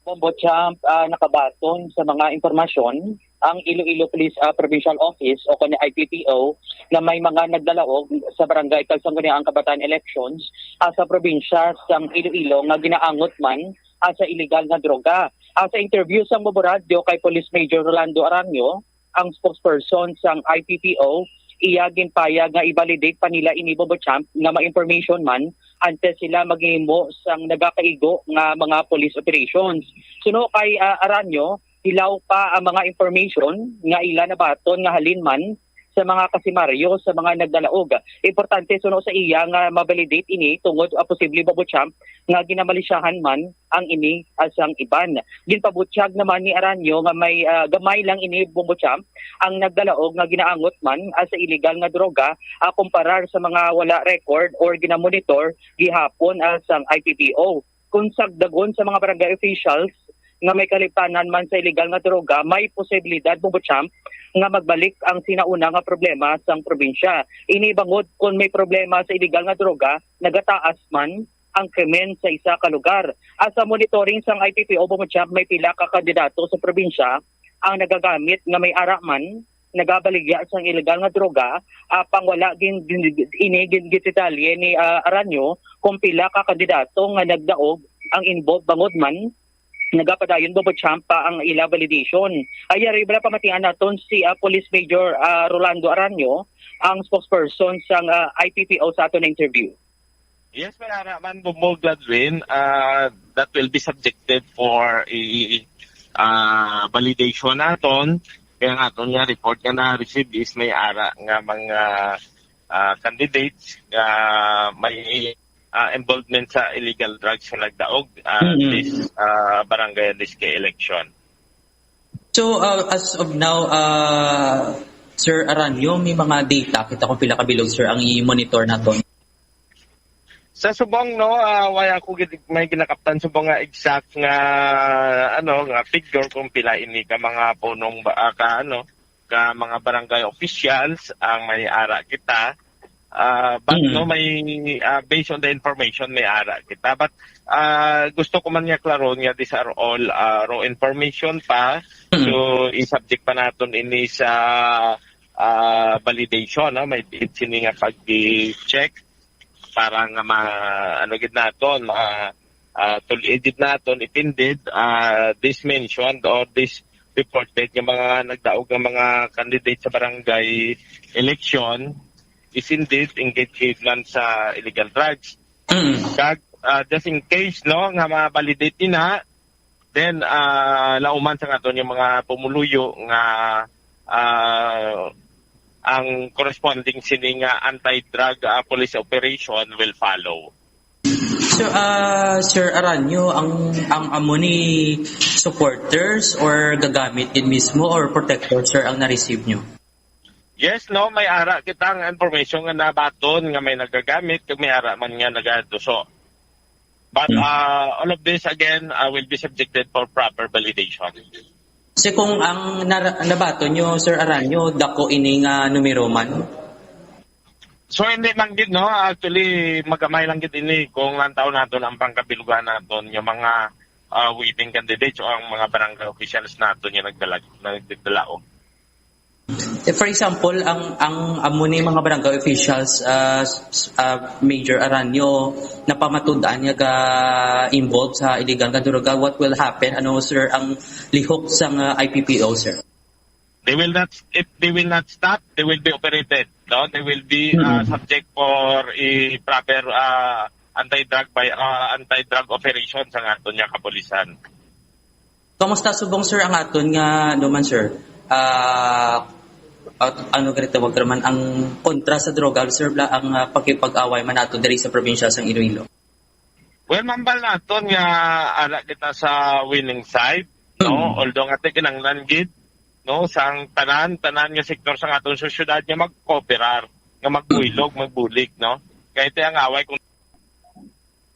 Bombo Champ, ah, nakabaton sa mga impormasyon, ang Iloilo Police, ah, Provincial Office o kani I P P O na may mga nagdalaog sa barangay kag sangguniang kabataan elections, ah, sa probinsya sang Iloilo nga ginaangot man, ah, sa iligal nga droga. Ah, sa interview sang Bombo Radyo kay Police Major Rolando Aranyo, ang spokesperson sang I P P O, iya ginpayag nga i-validate pa nila ini, Bombo Champ, nga may information man antes sila maghimo sang nagakaigo nga mga police operations. Suno kay, ah, Aranyo, hilaw pa ang mga information nga ila nabaton nga halin man sa mga kasimaryo sa mga nagdalaog. Importante suno sa iya nga ma-validate ini tungod, ah, posible, Bombo Champ, nga ginamalisyahan man ang ini, ah, sang iban. Ginpabutyag naman ni Aranyo nga may, ah, gamay lang ini, Bombo Champ, ang nagdalaog nga ginaangot man, ah, sa iligal nga droga, ah, kumparar sa mga wala record or ginamonitor gihapon, ah, sang I P P O. Kung sagdagon sa mga barangay officials nga may kaliptanan man sa iligal nga droga, may posibilidad, Bombo Champ, nga magbalik ang sinauna nga problema sang probinsya. Ini bangod kon may problema sa iligal nga droga, nagataas man ang krimen sa isa ka lugar. Asa monitoring sang I P P O, Bombo Champ, may pila ka kandidato sa probinsya ang nagagamit nga may ara man, nagabaligya sang iligal nga droga, apang wala gin, gin, ini gin, gin detalye ni, ah, Aranyo kung pila ka kandidato nga nagdaog ang involved, bangod man nagapadayon, Bombo Champ, pa ang ila validation. Ay, yari bala pamatian naton si, ah, Police Major, ah, Rolando Aranyo, ang spokesperson sang, ah, I P P O sa aton na interview. Yes, may ara man, Bombo Gladwin, ah, that will be subjected for a, ah, validation naton. Kaya nga aton nga report nga na-receive is may ara nga mga, ah, candidates nga may, ah, involvement sa illegal drugs nga nagdaog, ah, Mm. this, ah, barangay and this kay election. So, ah, as of now, ah, Sir Aranyo, may mga data kita kung pila ka bilog, sir, ang i-monitor naton? Sa subong, no, ah, wala ako gid may ginakaptan subong nga exact nga, ano, nga figure kung pila ini ka mga punong ba, ah, ka, ano, ka mga barangay officials ang may ara kita. Ah, but, Mm. no, may, ah, based on the information, may ara kita. But, ah, gusto ko man nga klaron nga these are all, ah, raw information pa. Mm. So, i-subject pa naton ini sa, ah, validation, no? May sini nga pag-check para nga ma-, ano gid naton, ma-, ah, tul-id gid naton, ipindid, ah, this mentioned or this reported nga mga nagdaog nga mga candidate sa barangay election is indeed engaged man sa illegal drugs. Mm. Kag, ah, just in case, no, nga ma-validate na, then, ah, lauman sa aton yung mga pumuluyo nga, ah, ang corresponding sini nga anti-drug, ah, police operation will follow. So, ah, Sir Aranyo, ang, ang amo ni supporters or gagamit din mismo or protector, sir, ang na-receive nyo? Yes, no, may ara kita ang information nga nabaton nga may nagagamit, kag may ara man nga nagaduso. But, Hmm. ah, all of this, again, ah, will be subjected for proper validation. Kasi kung ang nara-, nabaton nyo, Sir Aranyo, dako ini nga numero man? So, hindi man gid, no? Actually, magamay lang gid ini kung ang taon naton ang pangkabilugan naton, yung mga, ah, winning candidates o ang mga barangay officials naton yung nagdala-, nagdalaog. Eh, for example, ang, ang amo ni mga barangay officials, ah, s-, s-, ah, Major Aranyo, napamatud-an nga ga-involve sa illegal nga droga, what will happen? Ano, sir, ang lihok sang, ah, I P P O, sir? They will not, if they will not stop, they will be operated, no? They will be, uh, Mm. subject for a proper, uh, anti-drug by, uh, anti-drug operation sa aton nga kapulisan. Kamusta subong, sir, ang aton nga, ano man, sir? Ah, at ano gani tawag naman ang kontra sa droga, sir, bla, ang, ah, pakipag-away man nato diri sa probinsya sang Iloilo? Well, mambal naton nga ara kita sa winning side, no? Mm. Although nga ti kinanglan gid, no, sang tanan, tanan nga sektor sa aton sosyedad nga magkooperar, nga magbuylog, magbulig, no? Kay ti ang away kung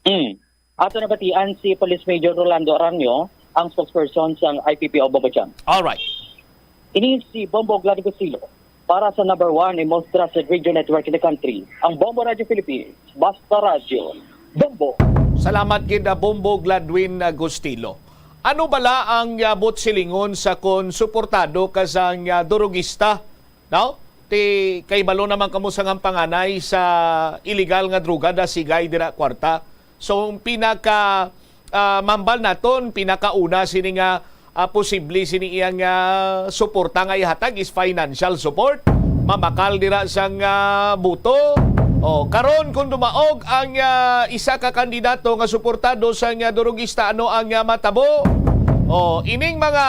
Mm. Ato nabatian si Police Major Rolando Aranyo, ang spokesperson sang I P P O Bombo Champ. All right. Ini si Bombo Gladys Castillo para sa number one and most trusted radio network in the country, ang Bombo Radio Philippines. Basta Radyo. Bombo. Salamat gid, ah, Bombo Gladwin Agustilo. Ano bala ang, ah, buot silingon sa kon suportado ka sang, ah, durugista, no? Ti, kay balo naman kamo sa ngampanganay sa illegal nga droga, dasigay dira kwarta. So, ang pinaka, ah, mambal naton, pinakauna sini nga, ah, posible sini iyang, ah, suporta nga ihatag is financial support. Mamakal dira sang, ah, buto. O, karon kung dumaog ang, ah, isa ka kandidato nga suportado sang, ah, durugista, ano ang, ah, matabo? O, ining mga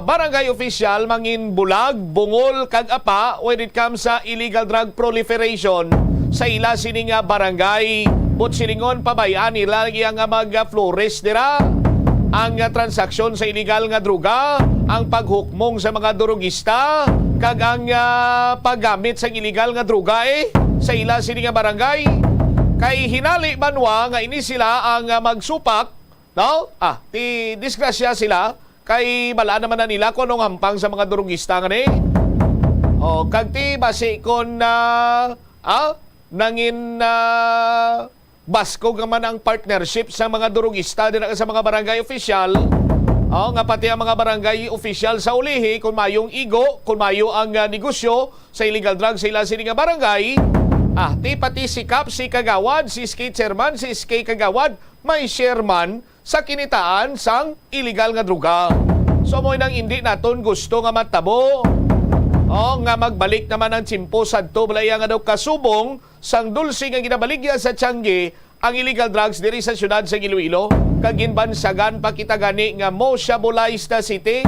barangay official mangin bulag, bungol, kag apa when it comes sa illegal drug proliferation sa ila sini nga barangay. Buot silingon, pabay-an nila iya nga mag-, ah, flores dira ang, ah, transaksyon sa illegal nga droga, ang paghukmong sa mga durugista, kag ang, ah, paggamit sa illegal nga droga, eh, sa ila sini nga barangay. Kay hinali banwa nga ini sila ang, ah, magsupak, no? Ah, ti disgrasya sila, kay bal-an naman na nila kung anong hampang sa mga durugista nga ni. O, kag ti basi kon, ah, ah, nangin, ah, baskog naman ang partnership sa mga durugista dira sa mga barangay official. O, nga pati ang mga barangay official sa ulihi, kung mayong igo, kung mayo ang, ah, negosyo sa illegal drugs sa ila sini nga barangay, ah, ti pati si Kap, si Kagawad, si S K Chairman, si S K Kagawad, may share man sa kinitaan sang illegal nga droga. So, mo nang indi naton gusto nga matabo, o, nga magbalik naman ang tsimpo sadto, balaya nga daw kasubong sang dulce nga ginabaligya sa tiangge ang illegal drugs diri sa siyudad sa Iloilo, kag ginbansagan pa kita gani nga mo siya Bulay City.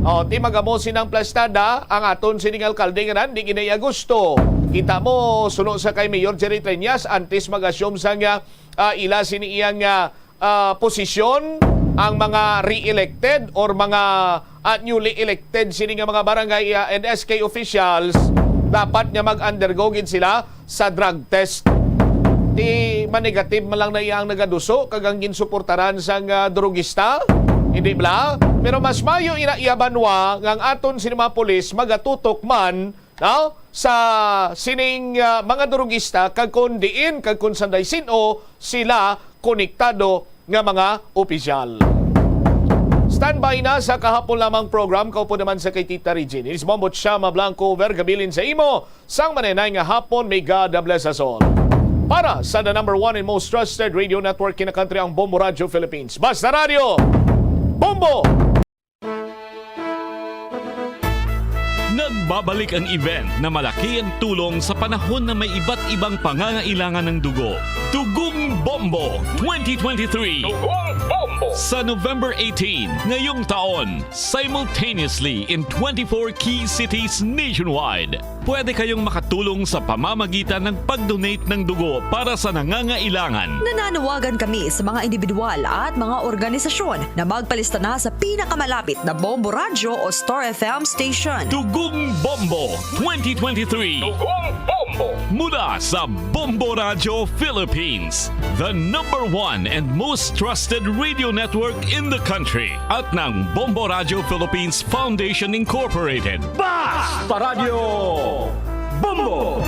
O, ti magamo sinang plastada ang aton sining alkalde nga nan, di ginay Agosto. Kita mo, suno sa kay Mayor Jerry Treñas, antes mag-assume sang, ah, ila sini iyang, ah, ah, posisyon, ang mga re-elected or mga, ah, newly elected sini nga mga barangay, ah, and S K officials, dapat nga mag-undergo gid sila sa drug test. Ti manegative man lang na iyang nagaduso kag ang ginsuportaran sang, ah, drugista, hindi bala? Pero mas mayo ina iya banwa nga ang aton sini mga pulis magatutok man, no, sa sining, ah, mga drugista, kag kon diin, kag kon sanday sin-o sila konektado nga mga opisyal. Standby na sa kahapon lamang program, kaupod naman sa kay Tita Regine. Inis Bombo Chama Blanco, Vergabilin sa imo, sang manenay nga hapon, may God bless us all. Para sa the number one and most trusted radio network in the country, ang Bombo Radio Philippines. Basta Radio, Bombo! Nagbabalik ang event na malaki ang tulong sa panahon na may iba't ibang pangangailangan ng dugo. Tugong Bombo twenty twenty-three. Tugong Bombo. Sa November eighteen, ngayong taon, simultaneously in twenty-four key cities nationwide. Pwede kayong makatulong sa pamamagitan ng pag-donate ng dugo para sa nangangailangan. Nananawagan kami sa mga individual at mga organisasyon na magpalista na sa pinakamalapit na Bombo Radyo o Star F M station. Tugong Bombo twenty twenty-three. Tugong Bombo. Mula sa Bombo Radyo Philippines, the number one and most trusted radio network in the country, at ng Bombo Radyo Philippines Foundation Incorporated. Basta Radyo Bombo!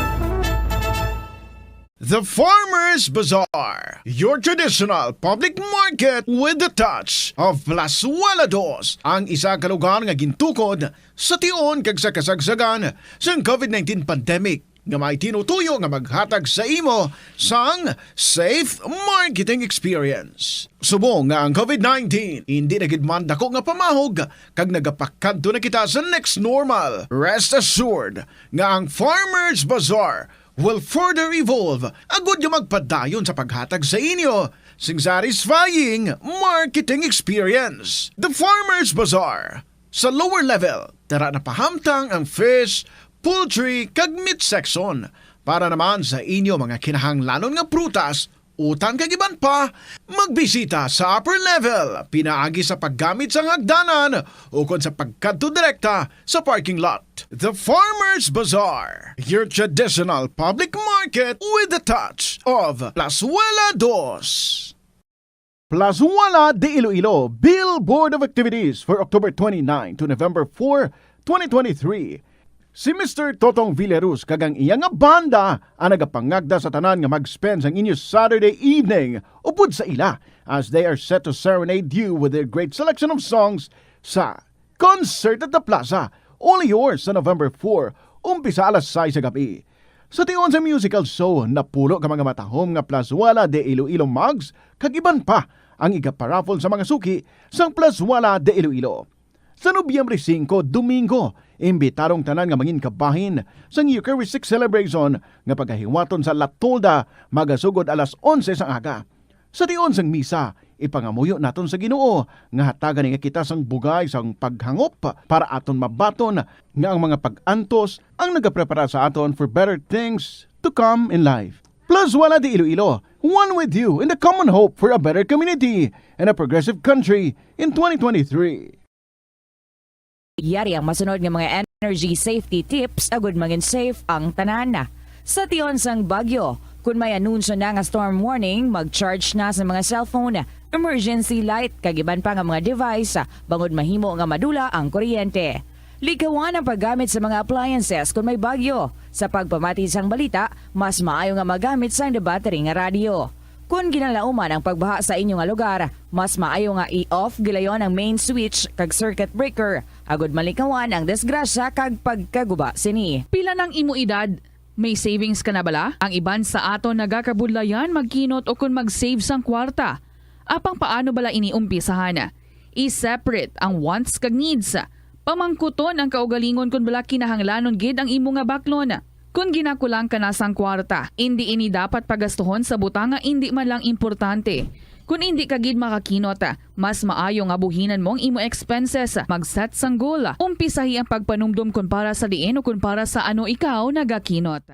The Farmers Bazaar, your traditional public market with the touch of Plazuela Dos, ang isa ka lugar nga gintukod sa tion kag sa kasagsagan sang covid nineteen pandemic, nga may tinutuyo nga maghatag sa imo sang safe marketing experience. Subong nga ang covid nineteen indi na gid man dako nga pamahog kag nagapakadto na kita sa next normal, rest assured nga ang Farmers Bazaar will further evolve agud nga magpadayon sa paghatag sa inyo sing satisfying marketing experience. The Farmers Bazaar. Sa lower level, tara na pahamtang ang fish, poultry, kag meat section. Para naman sa inyo mga kinahanglanon nga prutas, utan kag iban pa, magbisita sa upper level, pinaagi sa paggamit sang hagdanan ukon sa pagkadto direkta sa parking lot. The Farmers Bazaar, your traditional public market with the touch of Plazuela Dos. Plazuela de Iloilo Billboard of Activities for October twenty-nine to November four, twenty twenty-three. Si Mister Totong Villaruz kag ang iya nga banda ang nagapangagda sa tanan nga mag-spend sang inyo Saturday evening upod sa ila, as they are set to serenade you with their great selection of songs sa Concert at the Plaza, only yours sa November four, umpisa alas sais sa gabi. Sa tion sa musical show, napulo ka mga matahom nga Plazuela de Iloilo mugs kag iban pa ang igaparaffle sa mga suki sang Plazuela de Iloilo. Sa Nobyembre singko, Domingo, imbitadong tanan nga mangin kabahin sang Eucharistic Celebration nga pagahiwaton sa La Tolda, magasugod alas onse sang aga. Sa tion sang misa, ipangamuyo naton sa Ginoo nga hatagan niya kita sang bugay sang paghangop para aton mabaton nga ang mga pag-antos ang nagaprepara sa aton for better things to come in life. Plazuela de Iloilo, one with you in the common hope for a better community and a progressive country in twenty twenty-three. Yari ang masunod nga mga energy safety tips agud mangin safe ang tanan. Sa tion sang bagyo, kun may anunsyo na nga storm warning, mag-charge na sa mga cellphone, emergency light, kag iban pa nga mga device, bangod mahimo nga madula ang kuryente. Likawan ang paggamit sa mga appliances kun may bagyo. Sa pagpamati sang balita, mas maayo nga magamit sang debattery nga radyo. Kon ginalauman ang pagbaha sa inyo nga lugar, mas maayo nga i-off gilayon ang main switch kag circuit breaker, agud malikawan ang disgrasya kag pagkaguba sini. Pila nang imo edad? May savings ka na bala? Ang iban sa aton nagakabudlayan magkinot ukon mag-save sang kwarta. Apang paano bala ini umpisahan? I-separate ang wants kag needs. Pamangkuton ang kaugalingon kon bala kinahanglanon gid ang imo nga baklon. Kon ginakulang ka na sang kwarta, indi ini dapat pagastuhon sa butang nga indi man lang importante. Kon indi ka gid makakinot, mas maayo nga buhinan mo ang imo expenses. Mag-set sang goal. Umpisahi ang pagpanumdom kon para sa diin o kon para sa ano ikaw nagakinot.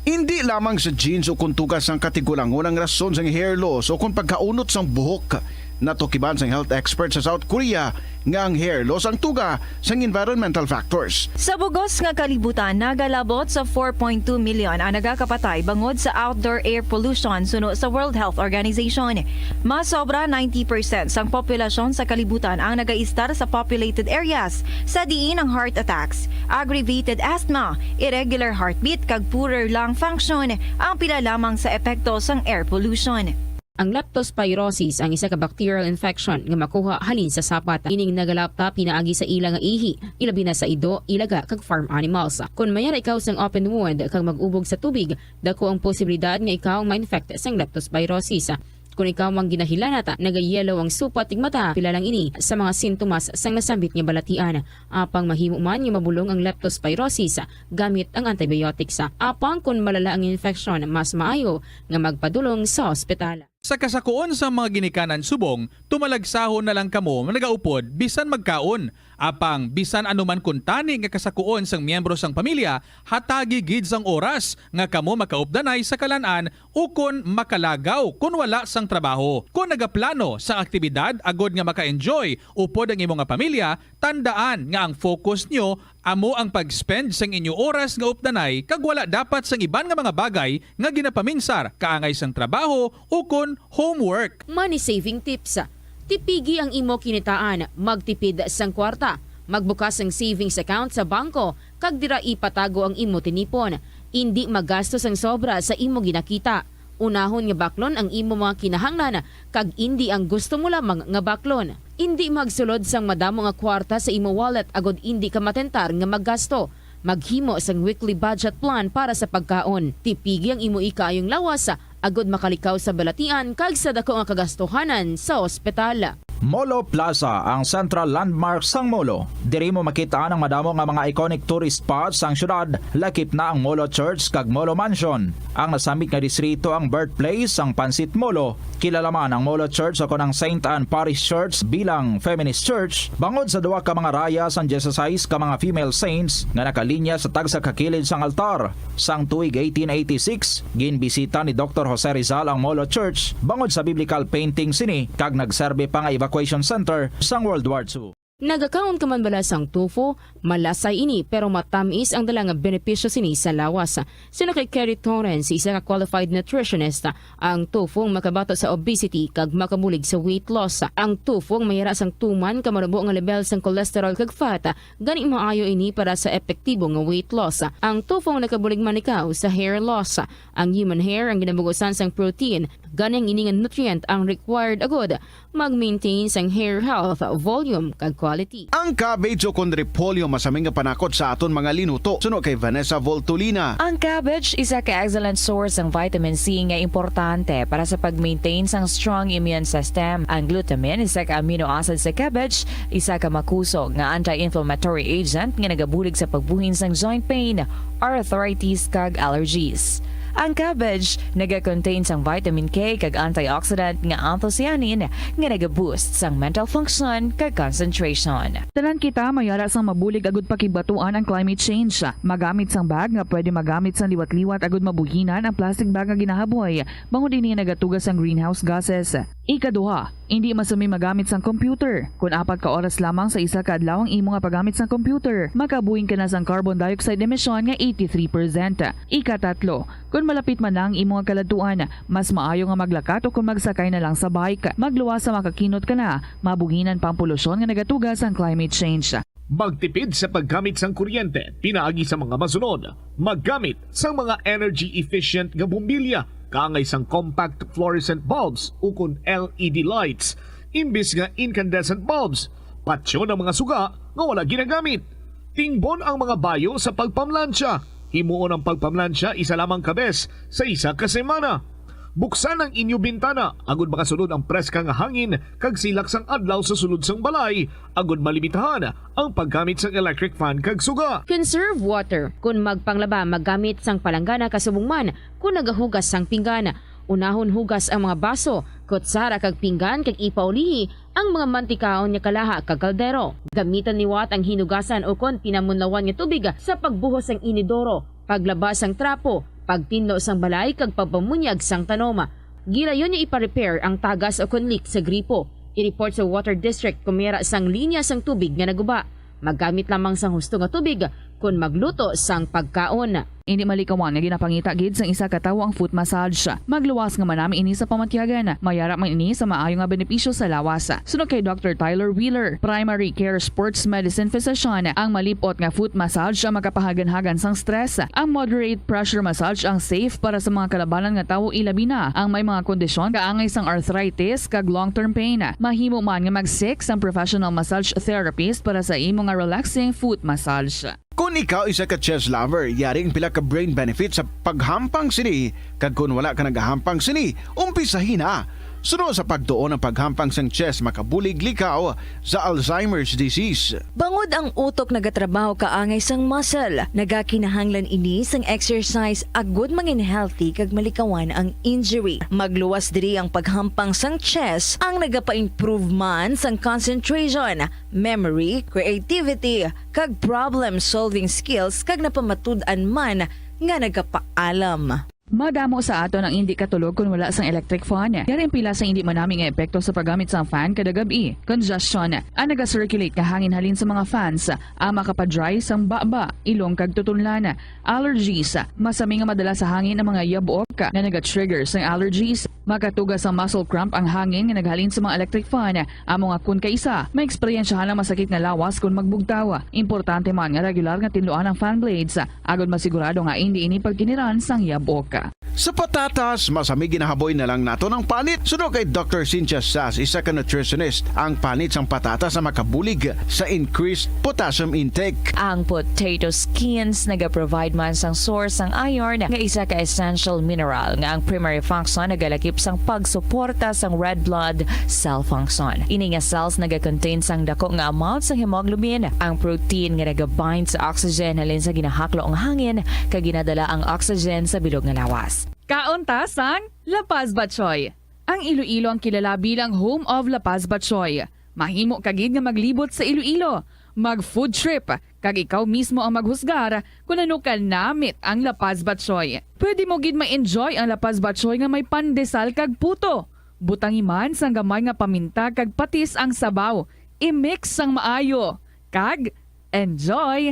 Indi lamang sa genes o kon tuga sang katigulangon ang rason sang hair loss o kon pagkaunot sang buhok. Natukiban sang health expert sa South Korea nga ang hair loss ang tuga sang environmental factors. Sa bugos nga kalibutan, nagalabot sa four point two million ang nagakapatay bangod sa outdoor air pollution suno sa World Health Organization. Mas sobra ninety percent sang populasyon sa kalibutan ang nagaistar sa populated areas, sa diin ang heart attacks, aggravated asthma, irregular heartbeat kag poorer lung function ang pila lamang sa epekto sang air pollution. Ang leptospirosis ang isa ka bacterial infection nga makuha halin sa sapat. Ining nagalapta pinaagi sa ila nga ihi, ilabi na sa ido, ilaga, kag farm animals. Kon mayara ikaw sang open wound kag mag-ubog sa tubig, dako ang posibilidad nga ikaw ang ma-infect sang leptospirosis. Kon ikaw ang ginahilanat, nagayelo ang supat tig mata, pila lang ini sa mga sintomas sang nasambit nga balatian. Apang mahimo man nga mabulong ang leptospirosis gamit ang antibiotics. Apang kon malala ang infeksyon, mas maayo nga magpadulong sa ospital. Sa kasakuon sang mga ginikanan subong, tumalagsahon na lang kamo nagaupod bisan magkaon. Apang bisan ano man kuntani nga kasakuon sang miyembro sang pamilya, hatagi gid sang oras nga kamo makaupdanay sa kalan-an ukon makalagaw kon wala sang trabaho. Kon nagaplano sang aktibidad agod nga maka-enjoy upod ang imo nga pamilya, tandaan nga ang focus nyo amo ang pag-spend sang inyo oras nga updanay kag wala dapat sang iban nga mga bagay nga ginapaminsar kaangay sang trabaho ukon homework. Money saving tips. Tipigi ang imo kinitaan, magtipid sang kwarta, magbukas sang savings account sa bangko, kag dira ipatago ang imo tinipon. Indi magasto sang sobra sa imo ginakita. Unahon nga baklon ang imo mga kinahanglan kag indi ang gusto mo lamang nga baklon. Indi magsulod sang madamo nga kwarta sa imo wallet agod indi ka matentar nga maggasto. Maghimo sang weekly budget plan para sa pagkaon. Tipigi ang imo ikaayong lawas agod makalikaw sa balatian kag sa dako nga kagastuhanan sa ospital. Molo Plaza, ang central landmark sang Molo. Diri mo makit-an ang madamo nga mga iconic tourist spots sang syudad, lakip na ang Molo Church kag Molo Mansion. Ang nasambit nga distrito ang birthplace sang Pansit Molo. Kilala man ang Molo Church o kon ang Saint Anne Parish Church bilang feminist church bangod sa duha ka mga raya sang dieciséis ka mga female saints nga nakalinya sa tagsa ka kilid sang altar. Sang tuig eighteen eighty-six, ginbisita ni Doktor Jose Rizal ang Molo Church bangod sa biblical painting sini kag nagserbi pa nga evacuation center sang World War Two. Nagakaon ka man bala sang tofu? Malasay ini, pero matamis ang dala nga benepisyo sini sa lawas. Suno kay Kerry Torrens, isa ka qualified nutritionist, ang tofu ang makabato sa obesity kag makabulig sa weight loss. Ang tofu ang mayara sang tuman ka marubo nga level sang cholesterol kag fat, gani maayo ini para sa epektibo nga weight loss. Ang tofu ang nakabulig man ikaw sa hair loss. Ang human hair ang ginabugusan sang protein, gani ang ini nga nutrient ang required agud mag-maintain sang hair health, volume, kag quality. Ang cabbage o kon repolyo masami nga panakot sa aton mga linuto, suno kay Vanessa Voltolina. Ang cabbage isa ka excellent source sang vitamin C nga importante para sa pag-maintain sang strong immune system. Ang glutamine, isa ka amino acid sa cabbage, isa ka makusog nga anti-inflammatory agent nga nagabulig sa pagbuhin sang joint pain, arthritis, kag allergies. Ang cabbage naga-contain sang vitamin K kag antioxidant nga anthocyanin nga naga-boost sang mental function kag concentration. Tanan kita mayara sang mabulig agud pakigbatuan ang climate change. Magamit sang bag nga pwede magamit sang liwat-liwat agud mabuhinan ang plastic bag nga ginahaboy, bangod ini nagatuga sang greenhouse gases. Ikaduha, indi masami magamit sang computer. Kon apat ka oras lamang sa isa ka adlaw ang imo nga paggamit sang computer, makabuhin ka na sang carbon dioxide emission nga eighty-three percent. Ikatatlo, kon malapit man na ang imo nga kaladtuan, mas maayo nga maglakat o kon magsakay na lang sa bike. Magluwas sa makakinot ka na, mabuhinan pa ang polusyon nga nagatuga sang climate change. Magtipid sa paggamit sang kuryente pinaagi sa mga masunod: maggamit sang mga energy-efficient nga bombilya kaangay sang compact fluorescent bulbs ukon L E D lights imbis nga incandescent bulbs. Patyon ang mga suga nga wala ginagamit. Tingbon ang mga bayo sa pagpamlansya. Himuon ang pagpamlansya isa lamang ka bes sa isa ka semana. Buksan ang inyo bintana agud makasulod ang preska nga hangin kag silak sang adlaw sa sulod sang balay, agud malimitahan ang paggamit sang electric fan kag suga. Conserve water. Kon magpanglaba, maggamit sang palanggana kasubong man kon nagahugas sang pinggan. Unahon hugas ang mga baso, kutsara kag pinggan kag ipaulihi ang mga mantikaon nga kalaha kag kaldero. Gamitan liwat ang hinugasan ukon pinamunlawan nga tubig sa pagbuhos sang inidoro, paglaba sang trapo, pagtinlo sang balay kag pagpamunyag sang tanom. Gilayon nga ipa-repair ang tagas ukon leak sa gripo. I-report sa Water District kon mayara sang linya sang tubig nga naguba. Maggamit lamang sang husto nga tubig kon magluto sang pagkaon. Indi malikawan nga ginapangita gid sang isa ka tawo ang foot massage. Magluwas nga manami ini sa pamatyagan. Mayara man ini sa maayo nga benepisyo sa lawas. Suno kay Doctor Tyler Wheeler, primary care sports medicine physician, ang malip-ot nga foot massage ang makapahaganhagan sang stress. Ang moderate pressure massage ang safe para sa mga kalabanan nga tawo, ilabi na ang may mga kondisyon kaangay sang arthritis kag long-term pain. Mahimo man nga mag-seek sang professional massage therapist para sa imo nga relaxing foot massage. Kon ikaw isa ka chess lover, yari ang pila ka brain benefit sa paghampang sini, kag kon wala ka nagahampang sini, umpisahi na. Suno sa pagtuon, ang paghampang sang chess makabulig likaw sa Alzheimer's disease. Bangod ang utok nagatrabaho kaangay sang muscle, nagakinahanglan ini sang exercise agud mangin healthy kag malikawan ang injury. Magluwas diri ang paghampang sang chess ang nagapa-improve man sang concentration, memory, creativity, kag problem-solving skills, kag napamatud-an man nga nagapaalam. Madamo sa aton ang indi katulog kon wala sang electric fan. Yari ang pila sa indi manami nga epekto sa paggamit sang fan kada gab-i. Congestion, ang naga-circulate nga hangin halin sa mga fans, ang makapa-dry sang baba, ilong kag tutunlan. Allergies, masami nga madala sa hangin ang mga yabok nga naga-trigger sang allergies. Makatuga sang muscle cramp ang hangin nga naghalin sa mga electric fan. Amo nga kon kaisa, maeksperiensyahan ang masakit nga lawas kon magbugtaw. Importante man nga regular nga tinluan ang fan blades, agod masigurado nga indi ini pagkiniran sang yabok. Sa patatas, masami ginahaboy na lang naton ang panit. Suno kay Doctor Cynthia Sass, isa ka nutritionist, ang panit sang patatas ang makabulig sa increased potassium intake. Ang potato skins nagaprovide man sang source sang iron, nga isa ka essential mineral nga ang primary function nagalakip sang pagsuporta sang red blood cell function. Ini nga cells nagakontain sang dako nga amount sang hemoglobin, ang protein nga nagabind sa oxygen halin sa ginahaklo nga hangin kag ginadala ang oxygen sa bilog nga lawas. Kaon ta sang La Paz Batchoy. Ang Iloilo ang kilala bilang home of La Paz Batchoy. Mahimo ka gid nga maglibot sa Iloilo, mag-food trip, kag ikaw mismo ang maghusgar kon ano kanamit ang La Paz Batchoy. Pwede mo gid ma-enjoy ang La Paz Batchoy nga may pandesal kag puto. Butangi man sang gamay nga paminta kag patis ang sabaw. I-mix sang maayo, kag enjoy!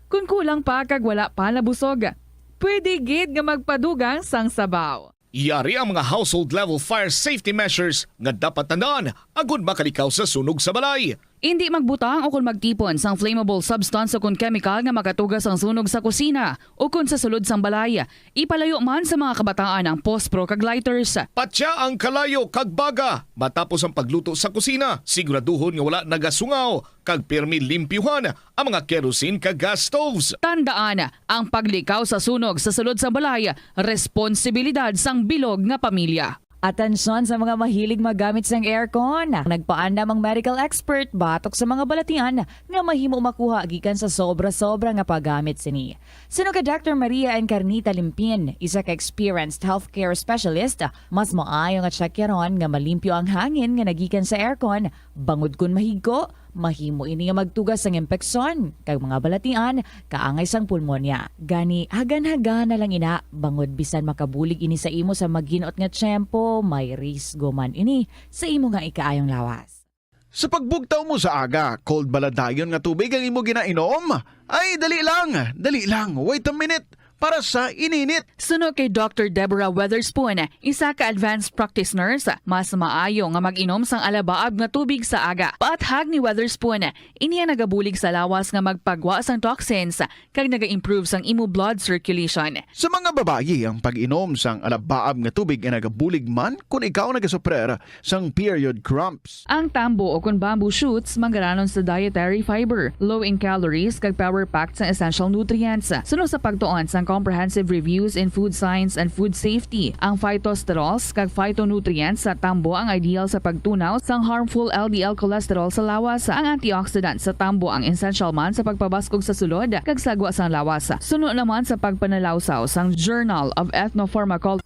Kon kulang pa kag wala pa nabusog, pwede gid nga magpadugang sang sabaw. Yari ang mga household level fire safety measures nga dapat tandaan agud makalikaw sa sunog sa balay. Indi magbutang o kon magtipon sang flammable substance o kon kemikal nga makatugas ang sunog sa kusina o kon sa sulod sang balay. Ipalayo man sa mga kabataan ang pospro kag lighters. Patya ang kalayo kag baga matapos ang pagluto sa kusina. Siguraduhon nga wala nagasungaw kag pirmi limpyuhan ang mga kerosene kag gas stoves. Tandaan, ang paglikaw sa sunog sa sulod sang balay, responsibilidad sang bilog nga pamilya. Atensyon sa mga mahilig maggamit sang aircon. Nagpaandam ang medical expert batok sa mga balatian nga mahimo makuha gikan sa sobra-sobra nga paggamit sini. Suno kay Doctor Maria Encarnita Limpin, isa ka experienced healthcare specialist, mas maayo nga tsakyaron nga malimpyo ang hangin nga nagikan sa aircon, bangod kon mahigko, mahimo ini nga magtugas sang impeksyon kag mga balatian kaangay sang pulmonya. Gani, hagan-hagana lang ina, bangod bisan makabulig ini sa imo sa maginot nga tiyempo, may risgo man ini sa imo nga ikaayong lawas. Sa pagbugtaw mo sa aga, cold bala dayon nga tubig ang imo ginainom? Ay, dali lang, dali lang, wait a minute, para sa ininit. Suno kay Doctor Deborah Weatherspoon, isa ka advanced practice nurse, mas maayo nga mag-inom sang alabaab nga tubig sa aga. Paathag ni Weatherspoon, ini ang nagabulig sa lawas nga magpagwa sang toxins kag naga-improve sang imo blood circulation. Sa mga babayi, ang pag-inom sang alabaab nga tubig ay nagabulig man kon ikaw nagasuprer sang period cramps. Ang tambo o kon bamboo shoots manggaranon sa dietary fiber, low in calories, kag power-packed sang essential nutrients. Suno sa pagtuon sang Comprehensive Reviews in Food Science and Food Safety, ang phytosterols kag phytonutrients sa tambo ang ideal sa pagtunaw sang harmful L D L cholesterol sa lawas. Ang antioxidant sa tambo ang essential man sa pagpabaskog sa sulod kag sagwa sang lawas. Suno naman sa pagpanalawsaw sang Journal of Ethnopharmacology.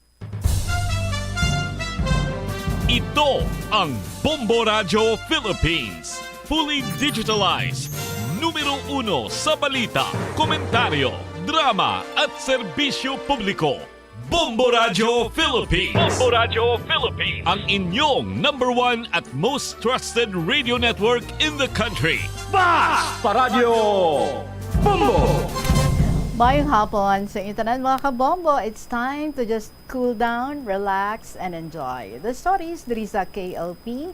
Ito ang Bombo Radyo Philippines. Fully digitalized. Numero uno sa balita, komentaryo, drama at serbisyo publiko. Bombo Radyo Philippines. Bombo Radyo Philippines. Ang inyong number one at most trusted radio network in the country. Basta Radyo Bombo! Mayong hapon sa inyo tanan, mga kabombo. It's time to just cool down, relax, and enjoy the stories diri sa K L P.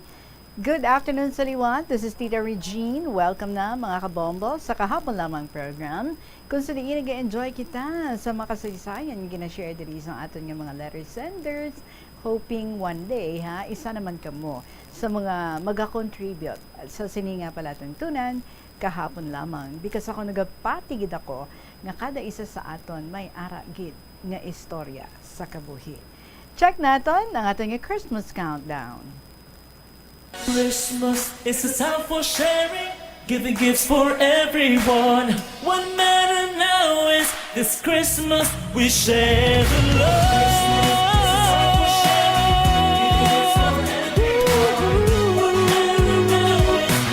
Good afternoon sa liwat. This is Tita Regine. Welcome na, mga kabombo, sa Kahapon Lamang program, kung sa diin nag-enjoy kita sa makasaysayan nga gina-share diri sa aton nga mga letter senders. Hoping one day, ha, isa naman kamo sa mga magakontribute sa sini nga palatuntunan, Kahapon Lamang, because ako nagapati gid ako nga kada isa sa aton may ara gid nga istorya sa kabuhi. Check naton ang aton nga Christmas countdown. Christmas is a time for sharing, giving gifts for everyone. What matter now is this Christmas we share the love.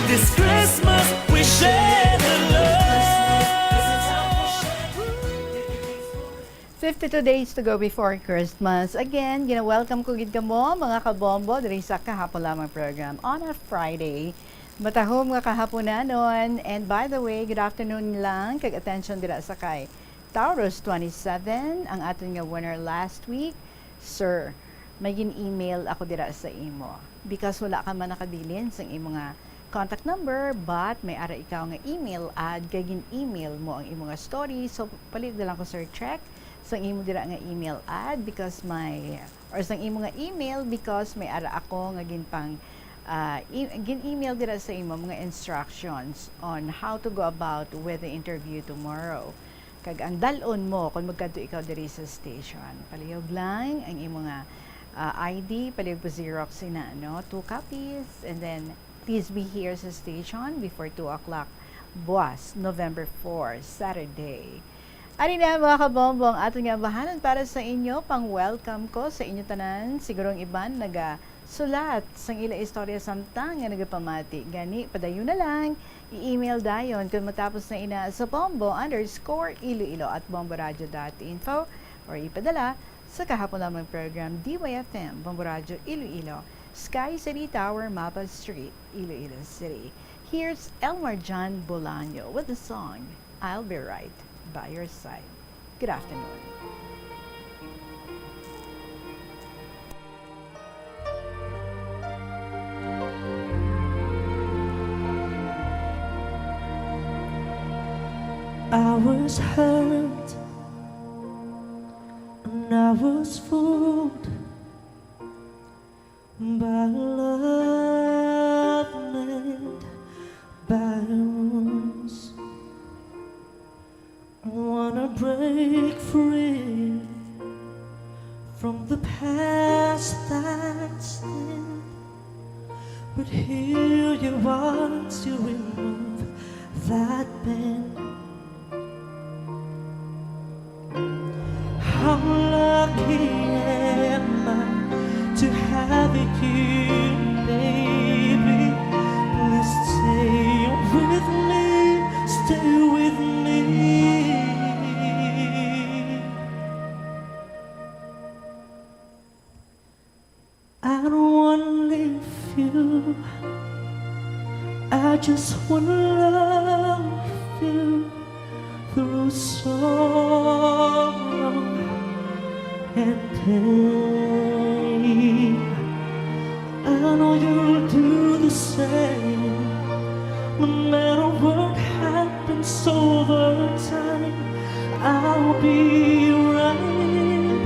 This Christmas we share the love. Fifty-two days to go before Christmas. Again, gina-welcome ko gid kamo, mga kabombo, diri sa Kahapon Lamang program on a Friday. Matahom nga kahaponanon. And by the way, good afternoon lang, kag attention dira sa kay Taurus twenty-seven, ang aton nga winner last week. Sir, may gin-email ako dira sa imo. Because wala ka man nakabilin sang imo nga contact number, but may ara ikaw nga email ad, kay gin-email mo ang imo nga story. So, palihog na lang ko, sir, check sang imo dira nga email ad, because may, or sang imo nga email, because may ara ako nga ginpang, ah, e-, gin-email dira sa imo mga instructions on how to go about with the interview tomorrow. Kag ang dal-on mo kon magkadto ikaw diri sa station. Palihog lang ang imo nga, ah, I D, palihog pa xerox ina, no? Two copies, and then please be here sa station before two o'clock buwas, November four, Saturday. Ari na, mga kabombo, ang aton nga ambahanan para sa inyo. Pang-welcome ko sa inyo tanan. Siguro ang iban naga sulat sang ila istorya samtang nga nagapamati. Gani, padayon na lang, i-email dayon kon matapos na ina sa bombo underscore iloilo at bomboradio dot info or ipadala sa Kahapon Lamang program, D Y F M, Bombo Radyo Iloilo, Sky City Tower, Mapa Street, Iloilo City. Here's Elmer John Bolaño with the song, "I'll Be Right by Your Side." Good afternoon. I was hurt and I was fooled by love made by wounds. Wanna break free from the past that's dead, but here you are to remove that pain. How lucky am I to have you, baby? Please stay with me, stay with me. I don't wanna leave you. I just wanna love you through sorrow and pain. I know you'll do the same, no matter what happens over time. I'll be right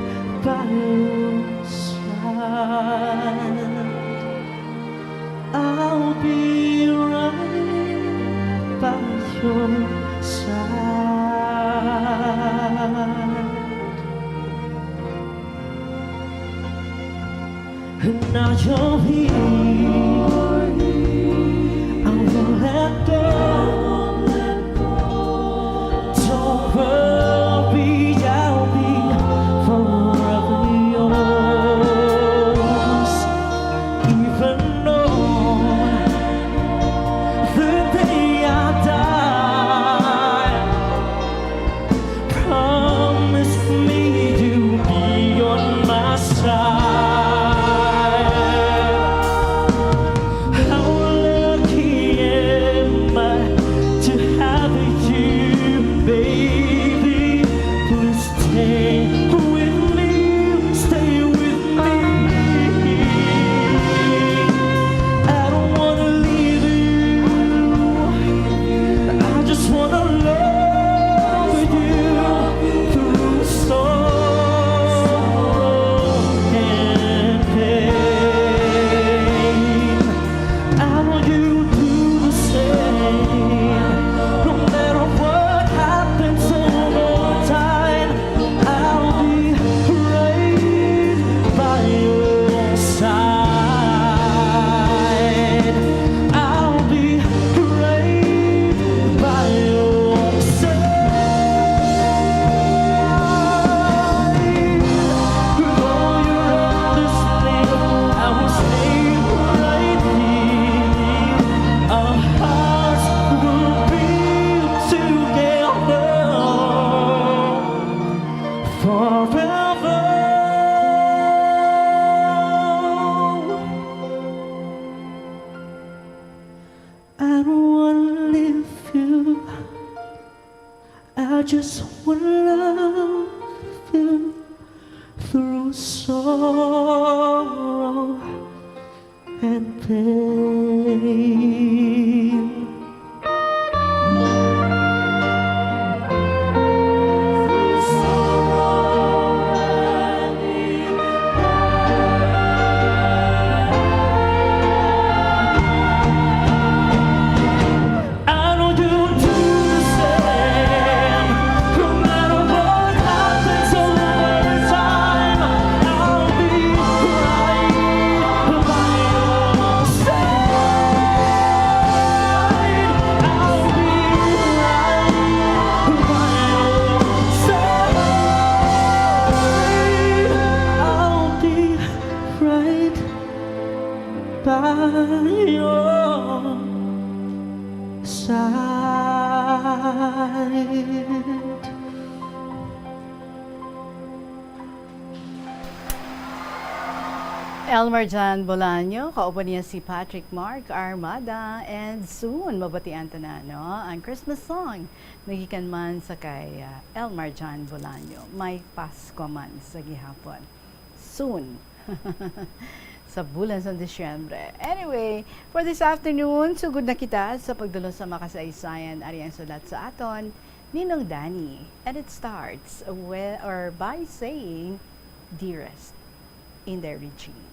by your side. I'll be right by your side. And now you're here, I won't let go. Don't worry, I'll be forever yours. Even on the day I die, promise me you'll be on my side. How lucky am I to have you, baby. Please stay with me, stay with me. I don't wanna leave you. I just wanna love you through sorrow and pain. I know you do the same. No matter what happens over time, I'll be right by your side. I'll be right by your side. Though you're on this thing, I will stay right here. Our hearts will be together forever. I don't wanna leave you. I just wanna love you through sorrow and pain. I know you do the same. No matter what happens over time, I'll be right by your side. I'll be right by your side. I'll be right by your side. Elmer John Bolaño, kauban niya si Patrick Mark Armada, and soon mabatian ta na, no, ang Christmas song nagikan man sa kay, ah, Elmer John Bolaño, May Pasko Man sa Gihapon. Soon. Sa bulan sa Disyembre. Anyway, for this afternoon, sugod na kita sa pagdulong sa makasaysayan. Ari ang sulat sa aton, Ninong Danny. And it starts with, or by saying, "Dearest, Inday Regine."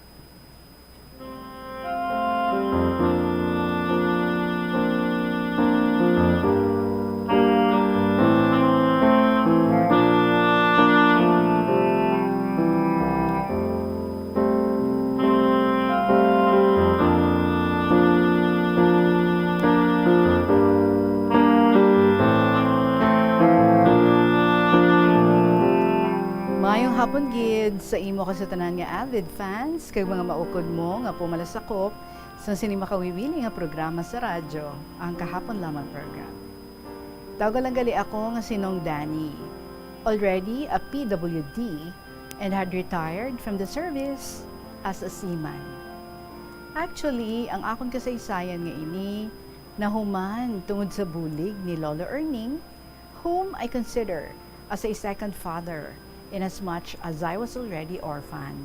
Maayong hapon gid sa imo kasatanan nga avid fans kag mga maukod mo nga pumalasakop sa sini makawiwili nga programa sa radyo, ang Kahapon Lamang Program. Tawga lang gali ako nga si Nong Danny, already a P W D and had retired from the service as a seaman. Actually, ang akon kasaysayan nga ini nahuman tungod sa bulig ni Lolo Erning, whom I consider as a second father, inasmuch as I was already orphan.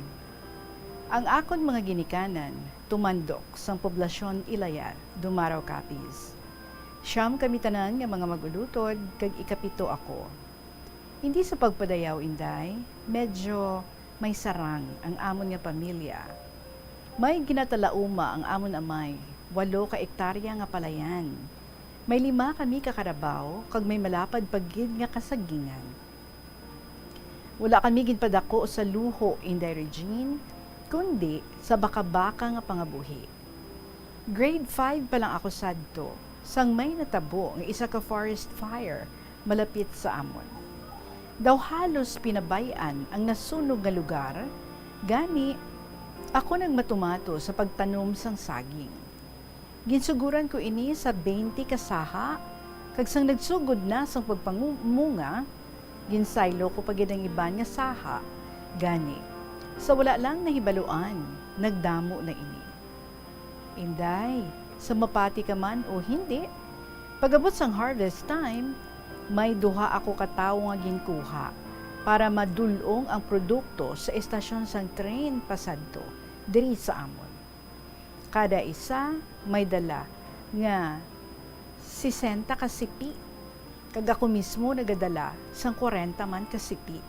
Ang akon mga ginikanan tumandok sang poblasyon Ilayar, Dumarao, Capiz. Siyam kami tanan nga mga mag-ulutod, kag ikapito ako. Hindi sa pagpadayaw, Inday, medyo may sarang ang amon nga pamilya. May ginatalauma ang amon amay, walo ka ektarya nga palayan. May lima kami ka karabaw, kag may malapad pa gid nga kasagingan. Wala kami ginpadako sa luho, Inday Regine, kundi sa baka-baka nga pangabuhi. Grade five pa lang ako sadto, sang may natabo nga isa ka forest fire malapit sa amon. Daw halos pinabay-an ang nasunog nga lugar, gani ako nagmatumato sa pagtanom sang saging. Ginsuguran ko ini sa twenty ka saha, kag sang nagsugod na sang pagpangumunga, ginsaylo ko pa gid ang iban nga saha. Gani, sa wala lang nahibaluan, nagdamo na ini. Inday, sa mapati ka man o hindi, pag-abot sang harvest time, may duha ako ka tawo nga ginkuha para madul-ong ang produkto sa estasyon sang tren pasadto diri sa amon. Kada isa may dala nga sesenta ka sipi, kag ako mismo nagadala sang kwarenta man ka sipi.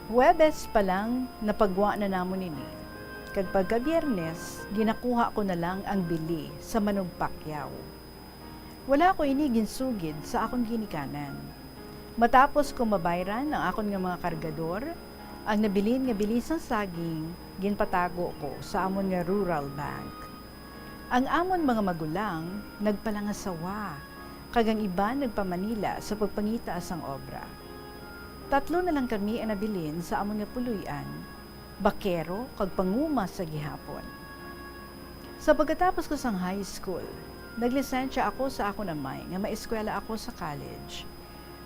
Huwebes pa lang napagwa na namon ini, kag pagka Biyernes, ginakuha ko na lang ang bili sa manugpakyaw. Wala ko ini ginsugid sa akon ginikanan. Matapos ko mabayran ang akon nga mga kargador, ang nabilin nga bili sang saging ginpatago ko sa amon nga rural bank. Ang amon mga magulang nagpalangasawa, kag ang iban nagpa-Manila sa pagpangita sang obra. Tatlo na lang kami ang nabilin sa amon nga puloy-an, bakero kag panguma sa gihapon. Sa pagkatapos ko sang high school, naglisensya ako sa akon amay nga maeskwela ako sa college.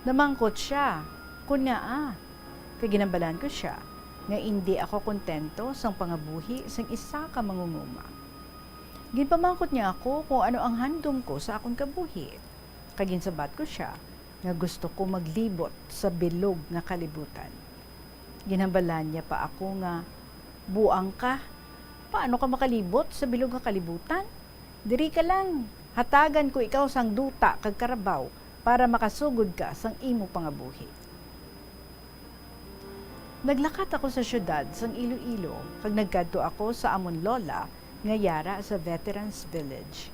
Namangkot sia kon ngaa, kay ginhambalan ko sia nga indi ako kontento sang pangabuhi sang isa ka mangunguma. Ginpamangkot niya ako kon ano ang handom ko sa akon kabuhi, kag ginsabat ko sia nga gusto ko maglibot sa bilog nga kalibutan. Ginhambalan niya pa ako nga, "Buang ka! Paano ka makalibot sa bilog nga kalibutan? Diri ka lang, hatagan ko ikaw sang duta kag karabaw para makasugod ka sang imo pangabuhi." Naglakat ako sa siyudad sang Iloilo kag nagkadto ako sa amon lola nga yara sa Veterans Village.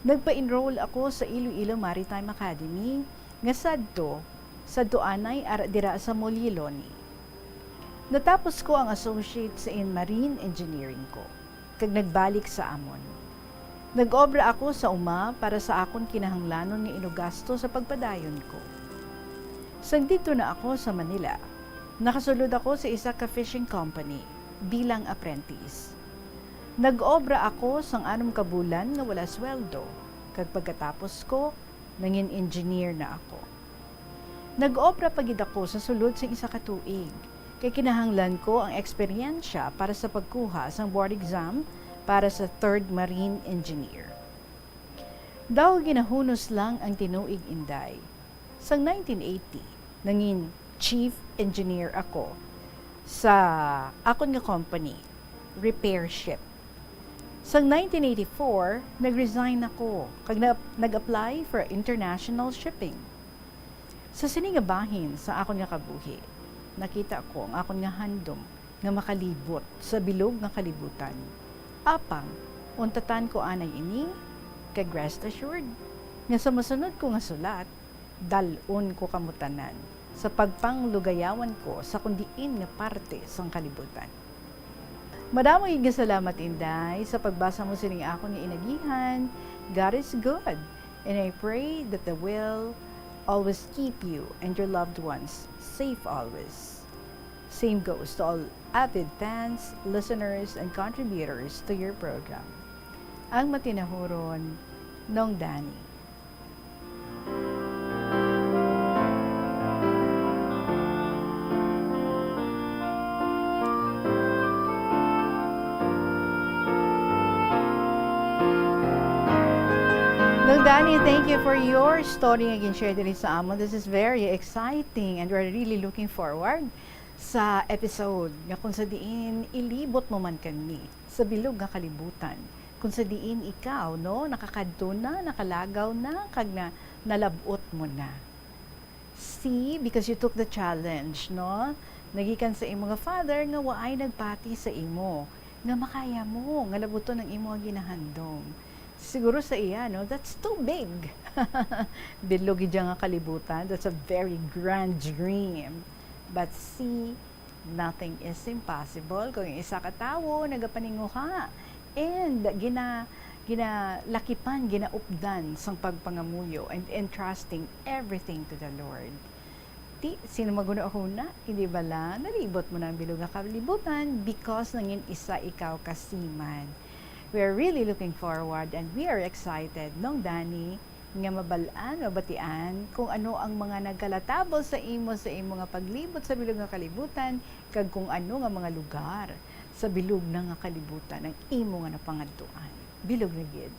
Nagpa-enroll ako sa Iloilo Maritime Academy nga sadto, sadto anay ara dira sa Molleloni. Natapos ko ang associates in marine engineering ko, kag nagbalik sa amon. Nag-obra ako sa uma para sa akon kinahanglanon nga inugasto sa pagpadayon ko. Sang didto na ako sa Manila, nakasulod ako sa isa ka fishing company bilang apprentice. Nag-obra ako sang anom ka bulan nga wala sweldo, kag pagkatapos ko, nangin engineer na ako. Nag-obra pa gid ako sa sulod sing isa ka tuig, Kay kinahanglan ko ang eksperyensya para sa pagkuha sang board exam para sa third Marine Engineer. Daw ginahunos lang ang tinuig, Inday. Sang nineteen eighty, nangin chief engineer ako sa akon nga company, Repair Ship. Sang nineteen eighty-four, nag-resign ako kag na-, nag-apply for international shipping. Sa sini nga bahin sa akon nga kabuhi, nakita ko ang akon nga handom nga makalibot sa bilog nga kalibutan. Apang, untatan ko anay ini, kag rest assured nga sa masunod ko nga sulat, dal-on ko kamo tanan sa pagpanglugayawan ko sa kon diin nga parte sang kalibutan. Madamo gid nga salamat, Inday, sa pagbasa mo sining akon nga inagihan. God is good, and I pray that the will always keep you and your loved ones safe always. Same goes to all avid fans, listeners, and contributors to your program. Ang matinahuron, Nong Danny. Nong Danny, thank you for your story nga gin-share diri sa amon. This is very exciting and we're really looking forward sa episode nga kung sa diin ilibot mo man kami sa bilog nga kalibutan, kung sa diin ikaw, no, nakakadto na, nakalagaw na, kag na, nalab-ot mo na. See, because you took the challenge, no? Nagikan sa imo nga father nga waay nagpati sa imo, nga makaya mo, nga labuton ang imo nga ginahandom. Siguro sa iya, no, that's too big. Bilog gid nga kalibutan, that's a very grand dream. But see, nothing is impossible kung ang isa ka tawo nagapaninguha and gina-, ginalakipan, ginaupdan sang pagpangamuyo and entrusting everything to the Lord. Ti, sino maghunahuna, hindi bala? Nalibot mo na ang bilog nga kalibutan because nangin isa ikaw ka seaman. We are really looking forward and we are excited, Nong Danny, nga mabal-an, mabatian kung ano ang mga nagkalatabol sa imo, sa imo nga paglibot sa bilog nga kalibutan, kag kung ano nga mga lugar sa bilog na nga kalibutan ang imo nga napangadtuan. Bilog na gid.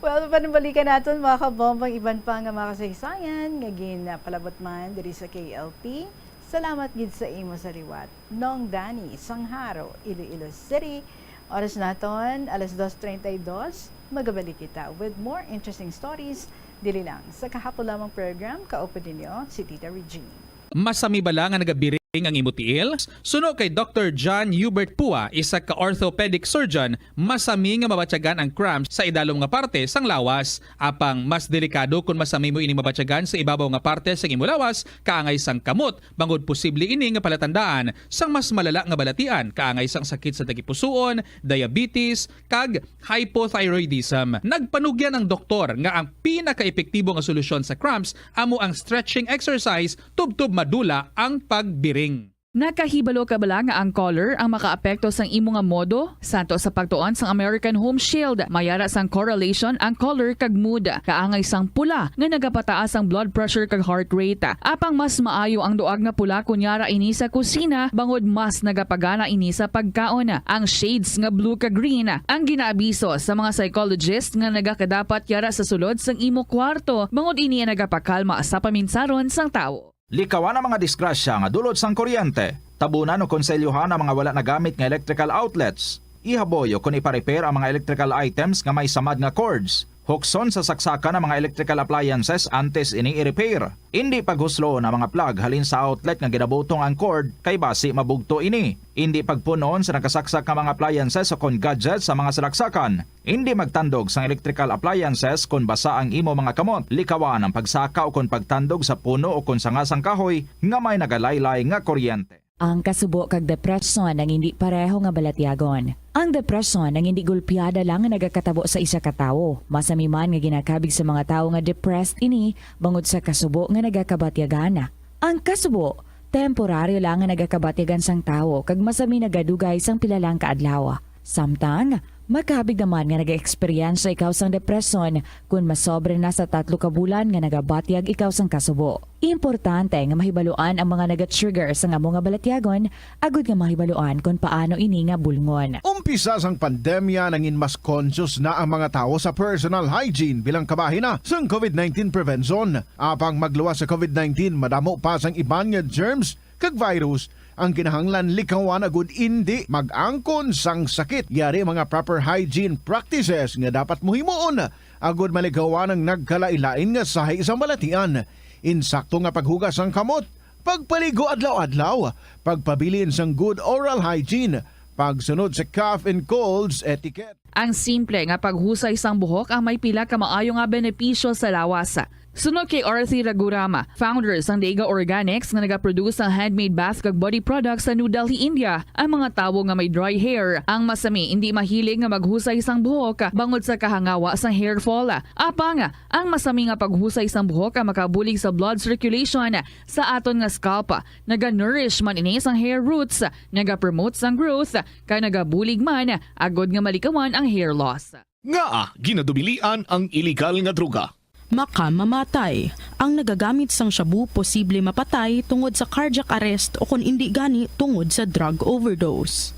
Well, panumalikan naton, mga kabombang, iban pa nga mga kasaysayan nga ginapalabot man diri sa K L P. Salamat gid sa imo sa liwat, Nong Danny Sangharo, Iloilo City. Oras naton, alas dos treinta y dos. Magabalik kita with more interesting stories diri lang sa kahapon lamang program. Kaupod ninyo si Tita Regine. Masami bala nga nagabiring ang imo tiil? Suno kay Doktor John Hubert Pua, isa ka orthopedic surgeon, masami nga mabatyagan ang cramps sa idalom nga parte sang lawas. Apang mas delikado kon masami mo ini mabatyagan sa ibabaw nga parte sang imo lawas, kaangay sang kamot, bangod posible ini nga palatandaan sang mas malala nga balatian, kaangay sang sakit sa tagipusoon, diabetes, kag hypothyroidism. Nagpanugyan ang doktor nga ang pinakaepektibo nga solusyon sa cramps amo ang stretching exercise tubtob madula ang pagbiring. Nakahibalo ka bala nga ang color ang makaapekto sang imo nga modo? Santo sa pagtuon sang American Home Shield, may ara sang correlation ang color kag mood. Kaangay sang pula nga nagapataas ang blood pressure kag heart rate. Apang mas maayo ang duag nga pula kon yara ini sa kusina, bangod mas nagapagana ini sa pagkaon. Ang shades nga blue kag green ang ginaabiso sa mga psychologist nga nagakadapat yara sa sulod sang imo kwarto, bangod ini ang nagapakalma sa paminsaron sang tawo. Likawan ang mga disgrasya nga dulot sang kuryente. Tabunan o konselyohan ang mga wala nagamit nga electrical outlets. Ihaboy o kon ipa-repair ang mga electrical items nga may samad nga cords. Hukson sa saksakan ang mga electrical appliances antes ini i-repair. Indi paghusloon ang mga plug halin sa outlet nga ginabutong ang cord, kay basi mabugto ini. Indi pagpun-on sa nakasaksak nga mga appliances o kon gadgets sa mga salaksakan. Indi magtandog sang electrical appliances kon basa ang imo mga kamot. Likawan ang pagsaka o kon pagtandog sa puno o kon sanga sang kahoy nga may nagalaylay nga kuryente. Ang kasubo kag depresyon ang indi pareho nga balatyagon. Ang depresyon ang indi gulpiada lang nga nagakatabo sa isa ka tawo. Masami man nga ginakabig sa mga tawo nga depressed ini bangod sa kasubo nga nagakabatyagan. Ang kasubo, temporaryo lang nga nagakabatyagan sang tawo kag masami nagadugay sang pila lang ka adlaw. Samtang, Makabig naman nga nag-eksperyensya ikaw sang depresyon kon masobra na sa tatlo ka bulan nga nagabatyag ikaw sang kasubo. Importante nga mahibaluan ang mga naga-trigger sang amo nga balatyagon agud nga mahibaluan kon paano ini nga bulngon. Umpisa sang pandemya, nangin mas conscious na ang mga tawo sa personal hygiene bilang kabahin na sang covid nineteen prevention. Apang magluwas sa covid nineteen, madamo pa sang iban nga germs kag virus ang kinahanglan likawan agud indi mag-angkon sang sakit. Yari mga proper hygiene practices nga dapat mo himuon agud malikawan ang nagkalain-lain nga sahi sang balatian. Insakto nga paghugas sang kamot, pagpaligo adlaw-adlaw, pagpabilin sang good oral hygiene, pagsunod sa cough and colds etiquette. Ang simple nga paghusay sang buhok ang may pila ka maayo nga benepisyo sa lawas. Suno kay Arthi Raghuram, founder sang Dega Organics nga nagaproduce sang handmade bath kag body products sa New Delhi, India, ang mga tawo nga may dry hair ang masami indi mahilig nga maghusay sang buhok bangod sa kahangawa sang hair fall. Apang ang masami nga paghusay sang buhok ang makabulig sa blood circulation sa aton nga scalp. Naga-nourish man ini sang hair roots, naga-promote sang growth, kag nagabulig man agud nga malikawan ang hair loss. Ngaa ginadubilian ang iligal nga droga? Makamamatay. Ang nagagamit sang shabu posible mapatay tungod sa cardiac arrest o kon indi gani tungod sa drug overdose.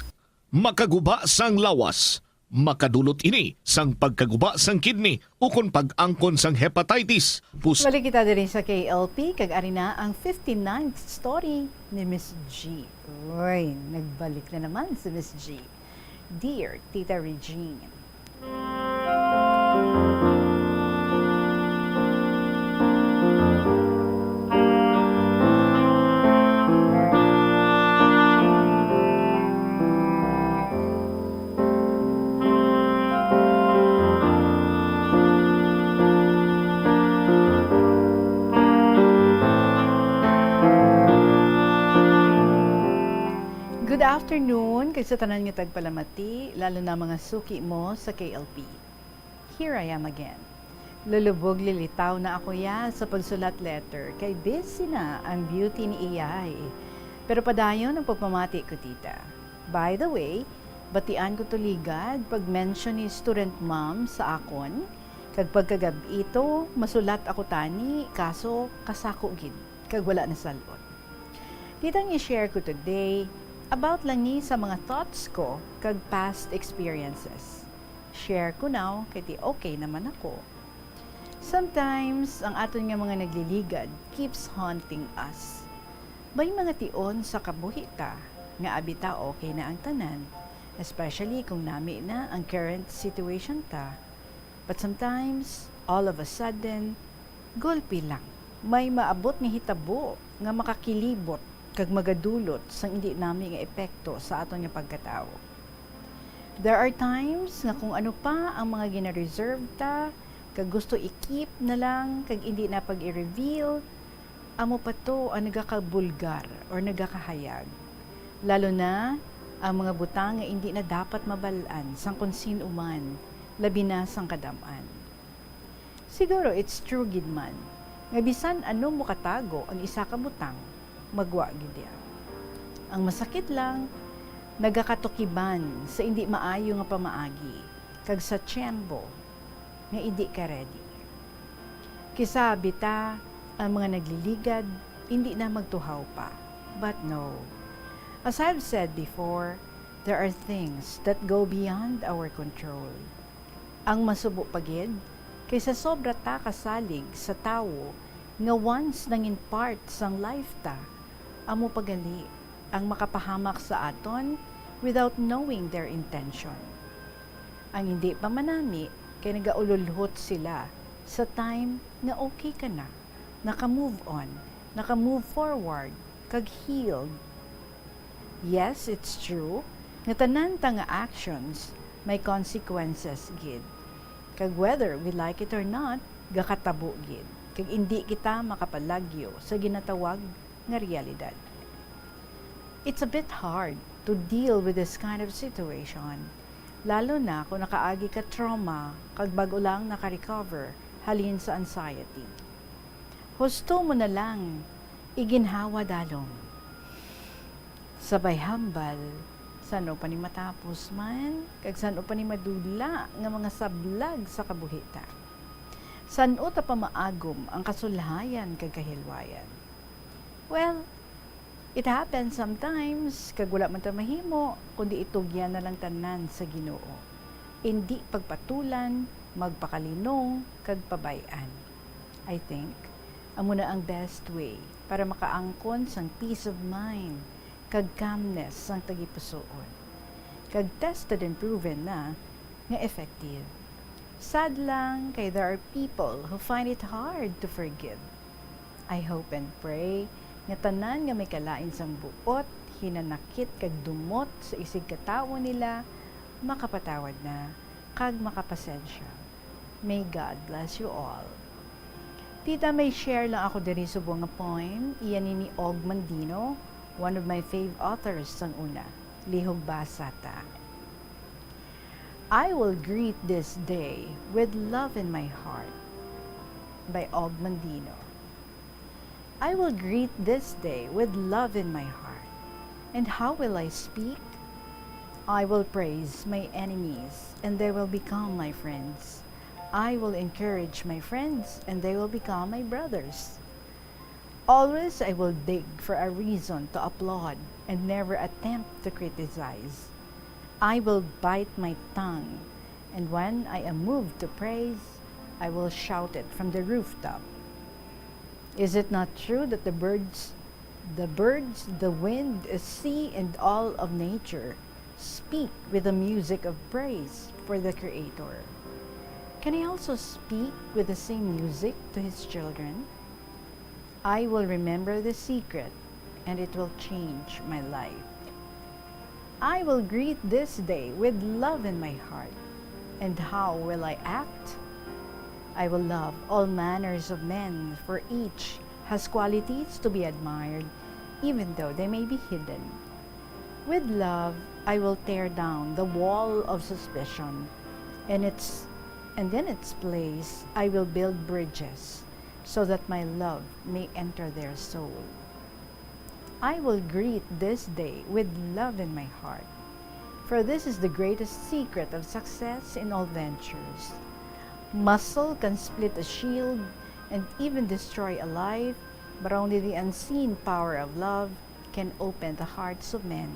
Makaguba sang lawas. Makadulot ini sang pagkaguba sang kidney ukon pag-angkon sang hepatitis. Pus- Balik kita diri sa K L P, kag ari na ang fifty-ninth story ni Miss G. Uy, nagbalik na naman si Miss G. Dear Tita Regine. Good afternoon, kag sa tanan nga tagpalamati, lalo na mga suki mo sa K L P. Here I am again. Lulubog lilitaw na ako ya sa pagsulat letter, kay busy na ang beauty ni Iyay. Pero padayon ang pagpamati ko, tita. By the way, batian ko to ligad pag-mention ni student ma'am sa akon, kag pagkagab-i to, masulat ako tani, kaso kasako gid, kag wala nasalot. Tita, ang i-share ko today, about lang ni sa mga thoughts ko kag past experiences. Share ko now, kay di okay naman ako. Sometimes, ang aton nga mga nagliligad keeps haunting us. May mga tion sa kabuhi ta nga abi ta okay na ang tanan, especially kung nami na ang current situation ta. But sometimes, all of a sudden, gulpi lang, may maabot nga hitabo nga makakilibot kag magadulot sang indi nami nga epekto sa aton nga pagkatawo. There are times nga kung ano pa ang mga gina-reserve ta, kag gusto i-keep na lang, kag indi na pag-i-reveal, amo pa to ang nagakabulgar or nagakahayag. Lalo na ang mga butang nga indi na dapat mabal-an sang kon sin-o man, labi na sang kadam-an. Siguro it's true gid man nga bisan ano mo katago ang isa ka butang, magwa gid iya. Ang masakit lang, nagakatukiban sa indi maayo nga pamaagi kag sa tiyempo nga indi ka ready. Kisa bita, ang mga nagliligad indi na magtuhaw pa. But no. As I've said before, there are things that go beyond our control. Ang masubo pa gid, kay sa sobra ta kasalig sa tawo nga once nangin part sang life ta, amo pa gali ang makapahamak sa aton without knowing their intention. Ang hindi pa manami kay nagaululhot sila sa time nga okay ka na, naka-move on, naka-move forward, kag healed. Yes, it's true nga tanan ta nga actions may consequences gid. Kag whether we like it or not, gakatabo gid. Kag indi kita makapalagyo sa ginatawag nga realidad. It's a bit hard to deal with this kind of situation, lalo na kung nakaagi ka trauma kag bag-o lang naka-recover halin sa anxiety. Husto mo na lang iginhawa dalom. Sabay hambal, San-o pa ni matapos man, kag san-o pa ni madula nga mga sablag sa kabuhi ta? San-o ta pa maagom ang kasulhayan kag kahilwayan? Well, it happens sometimes, kag wala man ta mahimo, kundi itugyan na lang tanan sa Ginoo. Indi pagpatulan, magpakalinong, kag pabay-an. I think, amo na ang best way para makaangkon sang peace of mind kag calmness sang tagipusoon. Kag tested and proven na nga effective. Sad lang kay there are people who find it hard to forgive. I hope and pray nga tanan nga may kalain sang buot, hinanakit kag dumot sa isigkatawo nila makapatawad na kag makapasensya. May God bless you all. Tita, may share lang ako diri subong nga poem. Iya ni ni Og Mandino, one of my fave authors sang una. Lihog basa ta. I will greet this day with love in my heart, by Og Mandino. I will greet this day with love in my heart. And how will I speak? I will praise my enemies, and they will become my friends. I will encourage my friends, and they will become my brothers. Always I will dig for a reason to applaud and never attempt to criticize. I will bite my tongue, and when I am moved to praise, I will shout it from the rooftop. Is it not true that the birds, the birds, the wind, the sea, and all of nature speak with the music of praise for the Creator? Can I also speak with the same music to His children? I will remember the secret, and it will change my life. I will greet this day with love in my heart. And how will I act? I will love all manners of men, for each has qualities to be admired, even though they may be hidden. With love, I will tear down the wall of suspicion, and its, and in its place, I will build bridges, so that my love may enter their soul. I will greet this day with love in my heart, for this is the greatest secret of success in all ventures. Muscle can split a shield and even destroy a life, but only the unseen power of love can open the hearts of men.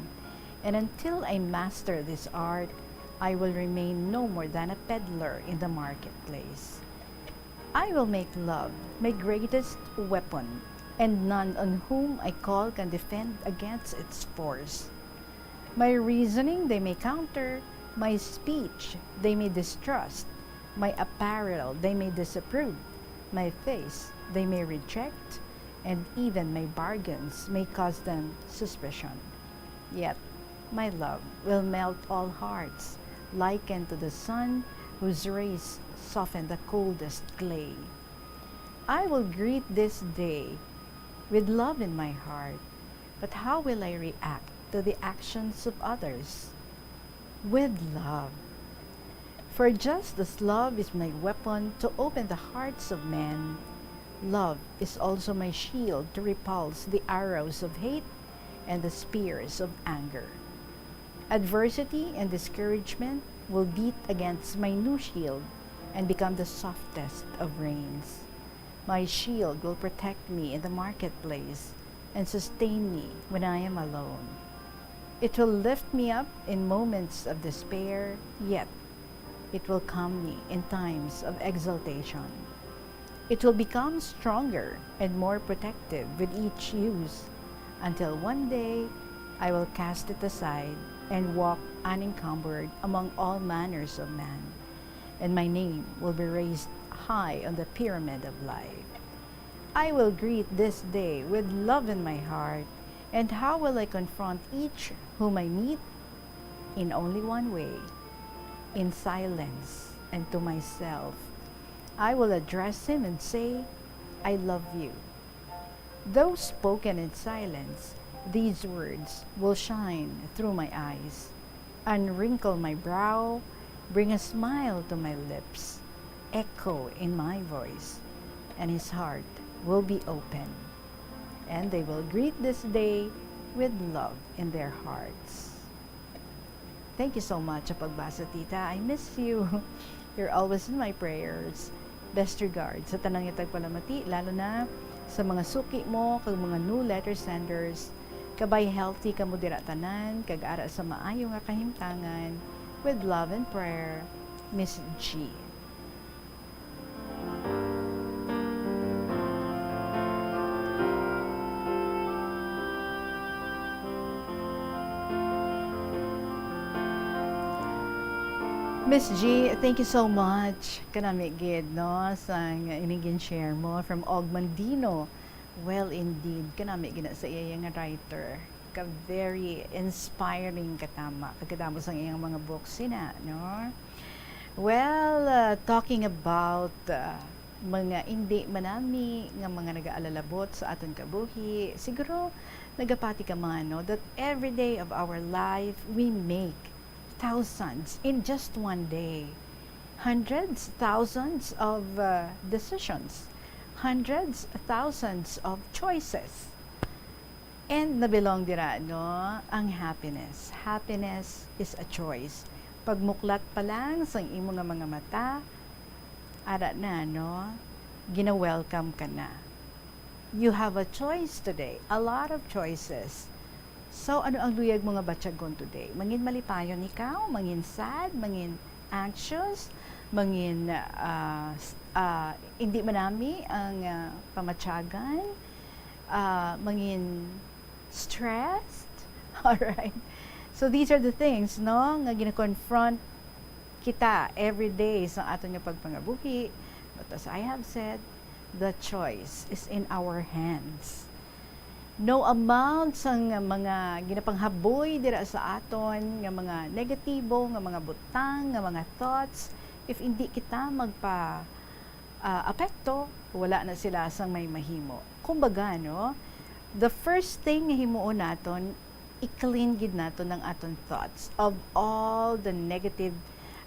And until I master this art, I will remain no more than a peddler in the marketplace. I will make love my greatest weapon, and none on whom I call can defend against its force. My reasoning they may counter, my speech they may distrust, my apparel they may disapprove, my face they may reject, and even my bargains may cause them suspicion. Yet my love will melt all hearts, likened to the sun whose rays soften the coldest clay. I will greet this day with love in my heart, but how will I react to the actions of others? With love. For just as love is my weapon to open the hearts of men, love is also my shield to repulse the arrows of hate and the spears of anger. Adversity and discouragement will beat against my new shield and become the softest of rains. My shield will protect me in the marketplace and sustain me when I am alone. It will lift me up in moments of despair, yet it will calm me in times of exaltation. It will become stronger and more protective with each use, until one day I will cast it aside and walk unencumbered among all manners of men, and my name will be raised high on the pyramid of life. I will greet this day with love in my heart, and how will I confront each whom I meet? In only one way, in silence and to myself. I will address him and say, "I love you." Though spoken in silence, these words will shine through my eyes, unwrinkle my brow, bring a smile to my lips, echo in my voice, and his heart will be open. And they will greet this day with love in their hearts. Thank you so much sa pagbasa, tita. I miss you. You're always in my prayers. Best regards sa tanan nga tagpalamati, lalo na sa mga suki mo kag mga new letter senders. Kabay healthy kamo dira tanan, kag ara sa maayo nga kahimtangan. With love and prayer, Miss G. Miss G, thank you so much. Kanami gid, no, sang ining gin-share mo from Og Mandino. Well, indeed, kanami gid na sa iya nga writer. Ka very inspiring katama, kag kadamo sang iyang mga books sina, no? Well, uh, talking about, uh, mga indi manami nga mga nagaalalabot sa aton kabuhi, siguro nagapati ka man, no, that every day of our life, we make thousands in just one day. Hundreds, thousands of, uh, decisions. Hundreds, thousands of choices. And nabilong dira, no, ang happiness. Happiness is a choice. Pagmuklat pa lang sang imo nga mga mata, ara na, no, gina-welcome ka na. You have a choice today, a lot of choices. So, ano ang luyag mo nga batyagon today? Mangin malipayon ikaw, mangin sad, mangin anxious, mangin, ah, s-, ah, hindi manami ang, ah, pamatyagan, ah, mangin stressed. Alright? So, these are the things, no, nga gina-confront kita every day sa aton nga pagpangabuhi. But as I have said, the choice is in our hands. No amount sang mga ginapanghaboy dira sa aton nga mga negatibo, nga mga butang, nga mga thoughts, if hindi kita magpa, ah, apekto, wala na sila sang may mahimo. Kumbaga, no, the first thing nga himuon naton, i-clean gid naton ang aton thoughts of all the negative,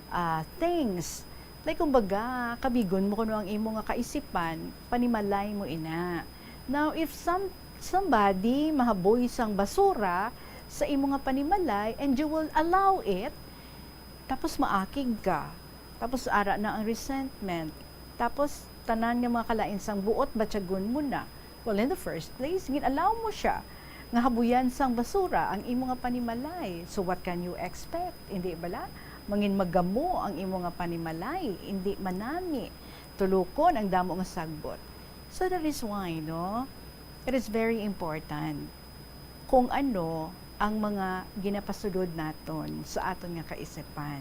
ah, things. Like, kumbaga, kabigon mo kuno ang imo nga kaisipan, panimalay mo ina. Now, if some, somebody mahaboy sang basura sa imo nga panimalay and you will allow it, tapos maakig ka, tapos ara na ang resentment, tapos tanan nga mga kalain sang buot, batyagon mo na. Well, in the first place, gin-allow mo siya nga habuyan sang basura ang imo nga panimalay. So what can you expect? Hindi bala? Mangin magamo ang imo nga panimalay, hindi manami. Tulokon ang damo nga sagbot. So that is why, no, it is very important kung ano ang mga ginapasulod naton sa aton nga kaisipan.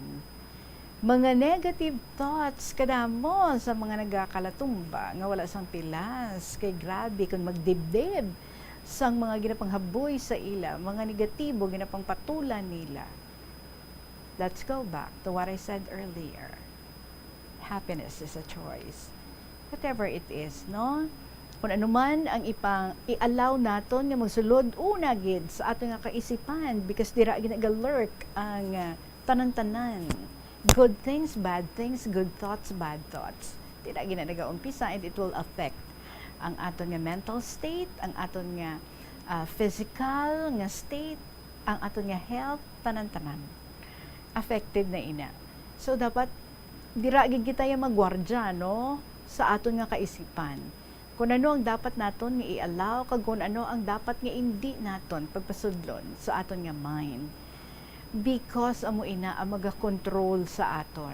Mga negative thoughts, kadamo sa mga nagakalatumba nga wala sang pilas, kay grabe kon magdibdib sang mga ginapanghaboy sa ila, mga negatibo ginapangpatulan nila. Let's go back to what I said earlier. Happiness is a choice. Whatever it is, no? Kung ano man ang ipang-, i-allow naton nga magsulod una gid sa aton nga kaisipan, because dira gid nagalurk ang, ah, tanan-tanan. Good things, bad things, good thoughts, bad thoughts. Dira gid na nagaumpisa, and it will affect ang aton nga mental state, ang aton nga, ah, physical nga state, ang aton nga health, tanan-tanan affected na ina. So, dapat dira gid kita nga magwardya, no, sa aton nga kaisipan. Kung ano ang dapat naton nga i-allow, kag kung ano ang dapat nga indi naton pagpasudlon sa aton nga mind. Because amo ina ang magakontrol sa aton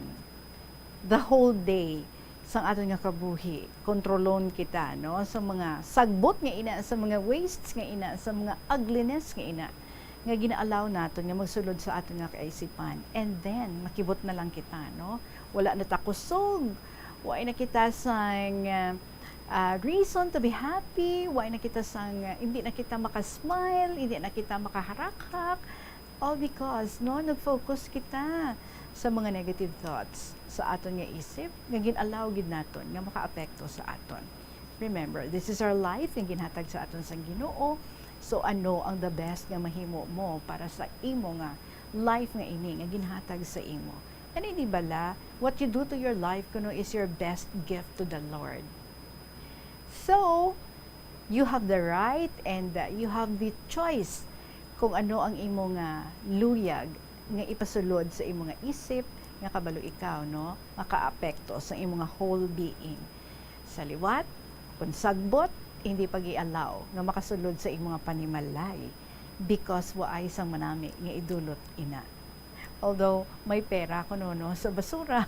the whole day sang aton nga kabuhi. Kontrolon kita, no, sa mga sagbot nga ina, sa mga wastes nga ina, sa mga ugliness nga ina, nga gina-allow naton nga magsulod sa aton nga kaisipan. And then, makibot na lang kita, no? Wala na ta kusog, wa na kita sang, ah, ah, reason to be happy, wa na kita sang, ah, hindi na kita makasmile, hindi na kita makaharakhak, all because, no, nag-focus kita sa mga negative thoughts sa aton nga isip, nga gin-allow gid naton nga makaapekto sa aton. Remember, this is our life nga ginhatag sa aton sang Ginoo. So, ano ang the best nga mahimo mo para sa imo nga life nga ini nga ginhatag sa imo? And hindi bala, what you do to your life kuno is your best gift to the Lord. So, you have the right and, uh, you have the choice kung ano ang imo nga luyag nga ipasulod sa imo nga isip, nga kabalo ikaw, no, makaapekto sa imo nga whole being. Sa liwat, kung sagbot, hindi pag-i-allow nga makasulod sa imo nga panimalay, because waay sang manami nga idulot ina. Although may pera kuno, no, sa basura,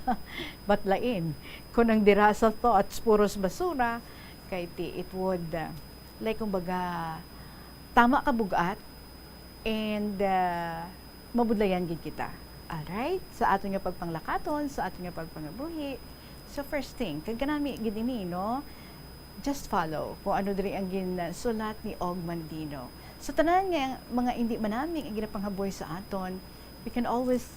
but lain kung ang dira sa thoughts puros basura, kay ti it would, uh, like, kumbaga, tama ka bug-at, and, uh, mabudlayan gid kita. Alright? Sa aton nga pagpanglakaton, sa aton nga pagpangabuhi. So, first thing, kag kanami gid ini, no? Just follow kung ano diri ang ginsulat ni Og Mandino. Sa tanan nga mga indi manami nga ginapanghaboy sa aton, we can always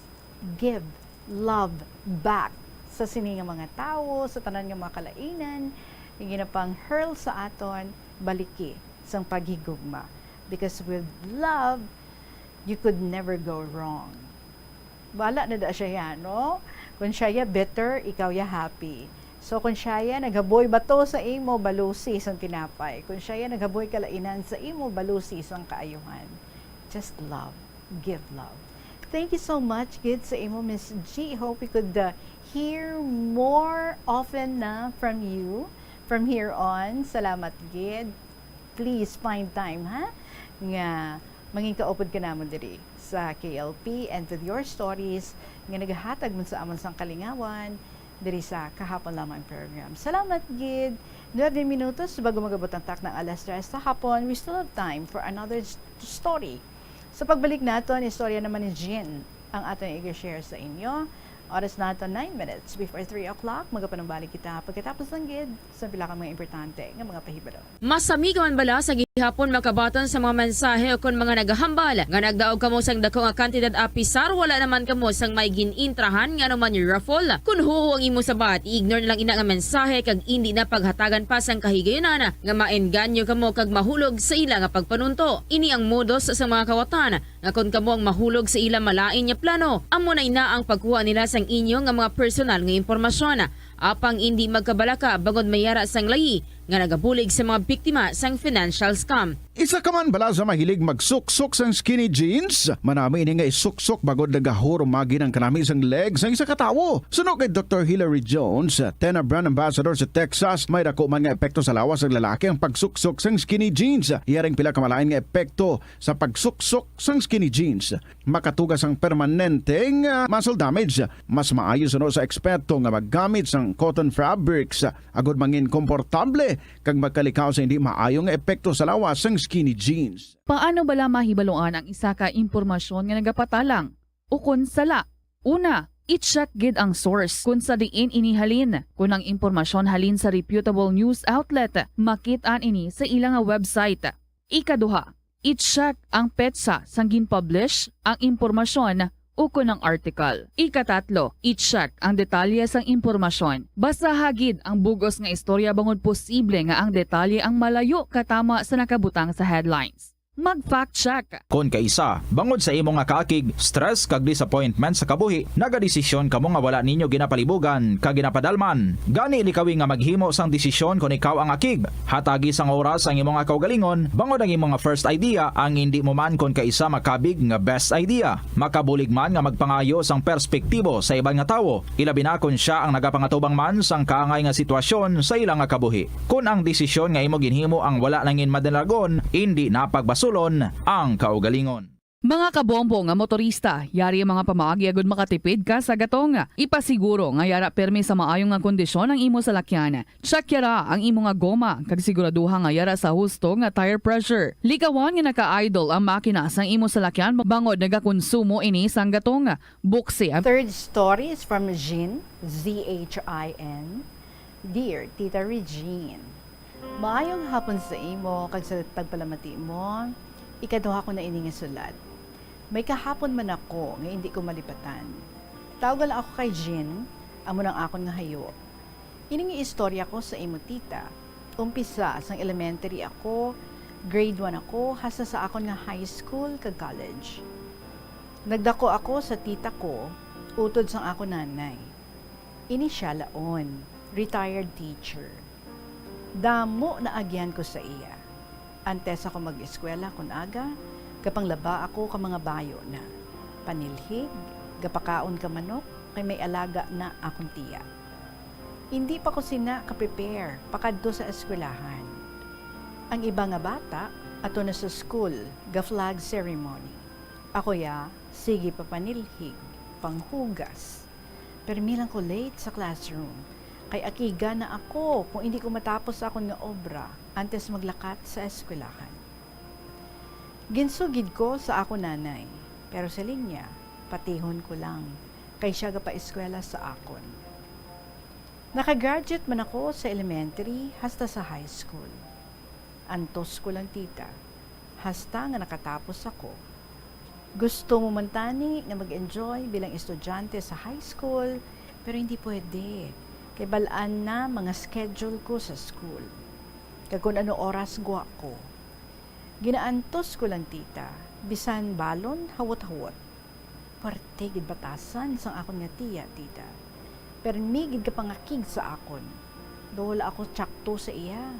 give love back sa sini nga mga tawo, sa tanan nga mga kalainan nga ginapang-hurl sa aton, baliki sang paghigugma. Because with love, you could never go wrong. Bala na da siya ya, no? Kung siya ya bitter, ikaw ya happy. So, kung siya ya naghaboy bato sa imo, balusi sang tinapay. Kung siya ya naghaboy kalainan sa imo, balusi sang kaayuhan. Just love. Give love. Thank you so much gid sa imo, Miss G. Hope we could, uh, hear more often na from you from here on. Salamat gid. Please find time, ha, nga mangin kaupod ka namon diri sa K L P and with your stories nga nagahatag man sa amon sang kalingawan diri sa Kahapon Lamang program. Salamat gid. Nuebe minutos bago mag-abot ang takna nga alas tres sa hapon. We still have time for another s-, story. Sa pagbalik naton, istorya naman ni Jean ang aton i-share sa inyo. Oras naton, nine minutes before three o'clock. Magapanumbalik kita pagkatapos lang gid sa pila ka mga importante nga mga pahibalo. Masami ka man bala sa gihapon makabaton sa mga mensahe ukon mga nagahambal nga nagdaog kamo sang dako nga kantidad apisar wala naman kamo sang may gin-intrahan nga anuman raffle? Kon huo ang imo sabat, i-ignore na lang ina nga mensahe kag indi na paghatagan pa sang kahigayunan nga maengganyo kamo kag mahulog sa ila nga pagpanunto. Ini ang modus sa mga kawatan nga kon kamo ang mahulog sa ila malain nga plano, amo na ina ang pagkuha nila sang inyo nga mga personal nga impormasyon. Apang indi magkabalaka bangod may ara sang layi nga nagabulig sa mga biktima sang financial scam. Isa ka man bala sa mahilig magsuksok sang skinny jeans? Manami ini nga isuksok bangod nagahurumagi ang kanami sang leg sang isa ka tawo. Suno kay Doktor Hilary Jones, TENA brand ambassador sa Texas, may dako man nga epekto sa lawas sang lalaki ang pagsuksok sang skinny jeans. Iya ring pila ka malain nga epekto sa pagsuksok sang skinny jeans. Makatuga sang permanente nga muscle damage. Mas maayo suno sa eksperto nga maggamit sang cotton fabrics agod mangin komportable kag makalikaw sa hindi maayo nga epekto sa lawas sang skinny jeans. Paano bala mahibaluan ang isa ka impormasyon nga nagapatalang ukon sala? Una, i-check gid ang source kon sa diin ini halin. Kon ang impormasyon halin sa reputable news outlet, makit-an ini sa ila nga website. Ikaduha, i-check ang petsa sang gin-publish ang impormasyon ukon ang article. Ikatatlo, i-check ang detalye sang impormasyon. Basaha gid ang bug-os nga istorya bangod posible nga ang detalye ang malayo katama sa nakabutang sa headlines. Mag-fact check. Kon kaisa, bangod sa imo nga kaakig, stress kag disappointment sa kabuhi, nagadesisyon kamo nga wala ninyo ginapalibugan kag ginapadalman. Gani, likawi nga maghimo sang desisyon kon ikaw ang akig. Hatagi sang oras ang imo nga kaugalingon bangod ang imo nga first idea ang indi mo man kon kaisa makabig nga best idea. Makabulig man nga magpangayo sang perspektibo sa iban nga tawo, ilabi na kon sia ang nagapangatubang man sang kaangay nga sitwasyon sa ila nga kabuhi. Kon ang desisyon nga imo ginhimo ang wala nangin madalagon, indi na pagbasulon ang kaugalingon. Mga kabombo nga motorista, yari ang mga pamaagi agud makatipid ka sa gatong. Ipasiguro nga yara pirmi sa maayo nga kondisyon ang imo salakyan. Check yara ang imo nga goma, kag siguraduha nga yara sa husto nga tire pressure. Likawan nga naka-idle ang makina sang imo salakyan bangod nagakonsumo ini sang gatong. Buksi ang Third story is from Jean, Z H I N. Dear Tita Regine, maayong hapon sa imo kag sa tagpalamati mo. Ikaduha ko na ini nga sulat. May kahapon man ako nga indi ko malipatan. Tawga lang ako kay Jean, amo nang akon nga hayo. Ini nga istorya ko sa imo, tita. Umpisa sang elementary ako, grade one ako, hasta sa akon nga high school kag college. Nagdako ako sa tita ko, utod sang akon nanay. Ini sia laon, retired teacher. Damo na agihan ko sa iya. Antes ako mag-eskwela kon aga, gapanglaba ako ka mga bayo na. Panilhig, gapakaon ka manok, kay may alaga na akon tiya. Indi pa ko sina ka-prepare pakadto sa eskwelahan. Ang iba nga bata ato na sa school, ga-flag ceremony. Ako ya, sige pa panilhig, panghugas. Permi lang ko late sa classroom, kay akiga na ako kung indi ko matapos sa akon nga obra antes maglakat sa eskwelahan. Ginsugid ko sa akon nanay, pero siling niya, patihon ko lang, kay siya gapaeskwela sa akon. Naka-graduate man ako sa elementary hasta sa high school. Antos ko lang, tita, hasta nga nakatapos ako. Gusto mo man tani nga mag-enjoy bilang estudyante sa high school, pero hindi pwede, kay bal-an na mga schedule ko sa school, kag kun ano oras gwa ko. Ginaantos ko lang, tita, bisan balon hawot-hawot. Parte gid batasan sang akon nga tiya, tita. Permi gid gapangakig sa akon. Daw wala ako tsakto sa iya.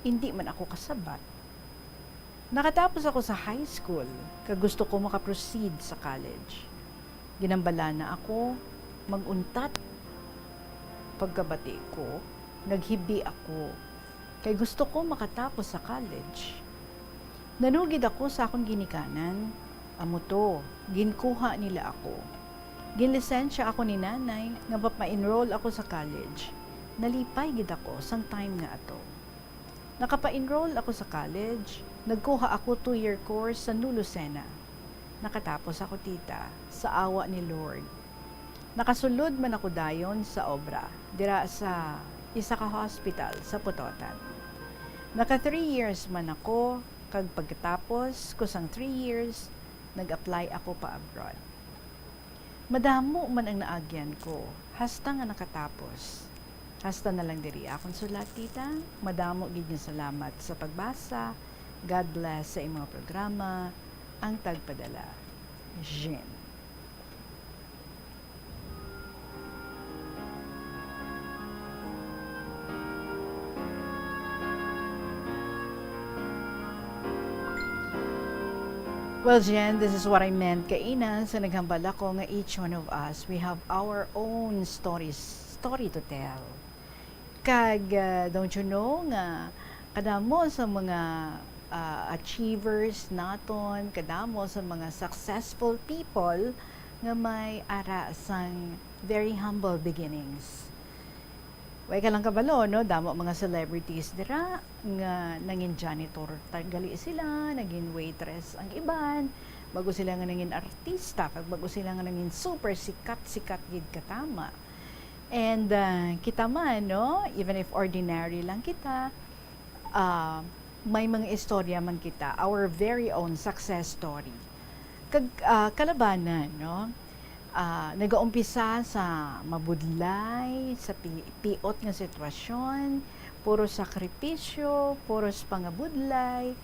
Indi man ako kasabat. Nakatapos ako sa high school, kag gusto ko makaproceed sa college. Ginambalana ako mag-untat. Pagkabati ko, naghibi ako, kay gusto ko makatapos sa college. Nanugid ako sa akon ginikanan, amo to, ginkuha nila ako. Ginlisensya ako ni nanay nga mapa-enroll ako sa college. Nalipay gid ako sang time nga ato. Nakapa-enroll ako sa college, nagkuha ako two-year course sa New Lucena. Nakatapos ako, tita, sa awa ni Lord. Nakasulod man ako dayon sa obra dira sa isa ka hospital sa Pototan. Naka three years man ako, kag pagkatapos ko sang three years, nag-apply ako pa abroad. Madamo man ang naagyan ko, hasta nga nakatapos. Hasta na lang diri akon sulat, tita. Madamo gid nga salamat sa pagbasa. God bless sa imong programa, Ang Tagpadala. Jean. Well, Jen, this is what I meant kaina sa naghambal ako nga each one of us, we have our own stories, story to tell. Kag, ah, don't you know nga kadamo sa mga, ah, achievers naton, kadamo sa mga successful people nga may ara sang very humble beginnings. Way ka lang kabalo, no? Damo mga celebrities dira nga nangin janitor ta-, gali sila, nagin waitress ang iban, bago sila nga nangin artista, kag bago sila nga nangin super sikat, sikat gid katama. And, ah, kita man, no? Even if ordinary lang kita, ah, may mga istorya man kita, our very own success story. Kag, ah, kalabanan, no? Ah, nagaumpisa sa mabudlay, sa pi-, piot nga sitwasyon, puro sakripisyo, puro sa pangabudlay,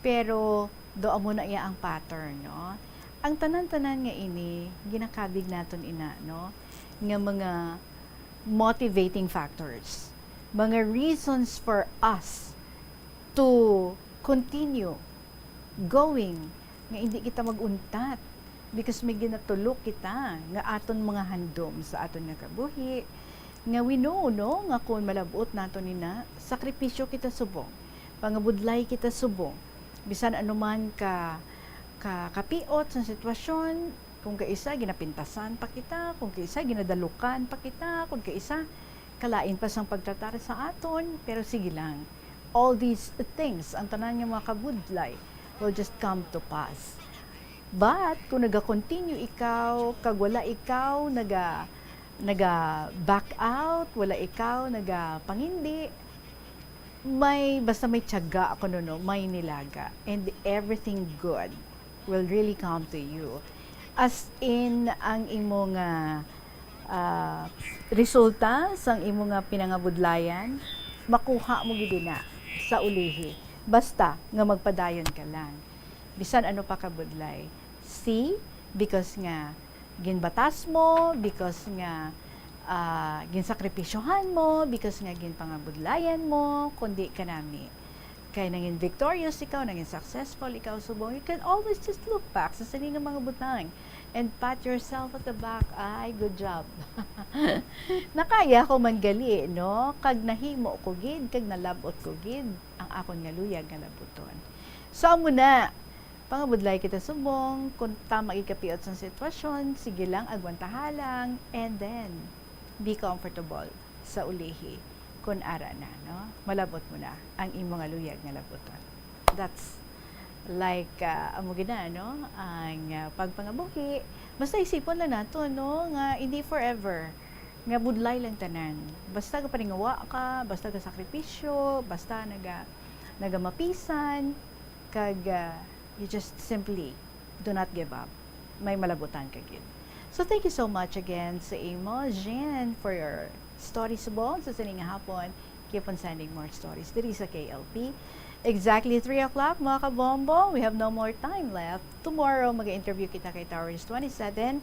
pero do amo na iya ang pattern, no? Ang tanan-tanan nga ini, ginakabig naton ina, no? Nga mga motivating factors, mga reasons for us to continue going, nga hindi kita mag-untat, because may ginatulok kita nga aton mga handom sa aton nga kabuhi, nga we know, no, nga kung malab-ot nato nina, sakripisyo kita subong, pangabudlay kita subong, bisan anuman ka, ka, kapiot sa sitwasyon, kung kaisa ginapintasan pa kita, kung kaisa ginadalukan pa kita, kung kaisa kalain pa sang pagtratar sa aton, pero sige lang. All these things, ang tanan nga mga kabudlay, will just come to pass. But kung naga-continue ikaw, kag wala ikaw naga, naga-back out, wala ikaw nagapangindi, may, basta may tiyaga ako, no, no, may nilaga, and everything good will really come to you. As in, ang imo nga, ah, resulta sang imo nga pinangabudlayan, makuha mo gid na sa ulihi. Basta nga magpadayon ka lang. Bisan ano pa ka budlay. See, because nga ginbatas mo, because nga, ah, ginsakripisyohan mo, because nga ginpangabudlayan mo, kundi kanami. Kay nangin victorious ikaw, nangin successful ikaw subong, you can always just look back sa sini nga mga butang. And pat yourself at the back. Ay, good job. Nakaya ko man gali, no? Kag nahimo ko gid, kag nalab-ot ko gid ang akon nga luyag nga labuton. So, amo na. Pangabudlay kita subong, kung tama gid kapiot sang sitwasyon, sige lang, agwantaha lang, and then, be comfortable sa ulihi. Kun ara na, no? Malab-ot mo na ang imo nga luyag nga labuton. That's like, ah, amo gid na, no? Ang, ah, pagpangabuhi, basta isipon lang nato, no, nga hindi forever, nga budlay lang tanan. Basta gapaningawa ka, basta gasakripisyo, basta naga-, nagamapisan, kag, ah, you just simply do not give up. May malabutan ka gid. So, thank you so much again sa imo, Jen, for your story subong sa sining nga hapon. Keep on sending more stories diri sa K L P. Exactly three o'clock, mga kabombo. We have no more time left. Tomorrow, mag-interview kita kay Towers twenty-seven.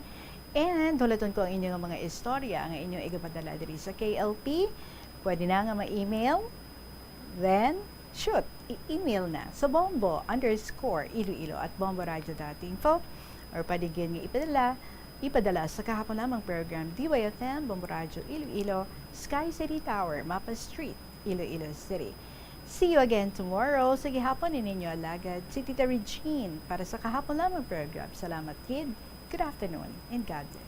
And hulaton ko ang inyo nga mga istorya nga inyo igapadala diri sa K L P. Pwede na nga ma-email. Then, shoot, i-email na sa bombo underscore iloilo at bomboradio dot info, or pwede gid nga ipadala, ipadala sa kahapon lamang program, D Y F M, Bombo Radio Iloilo, Sky City Tower, Mapa Street, Iloilo City. See you again tomorrow. Sa gihapon ni ninyo alagad, si Tita Regine para sa kahapon lamang program. Salamat gid. Good afternoon and God bless.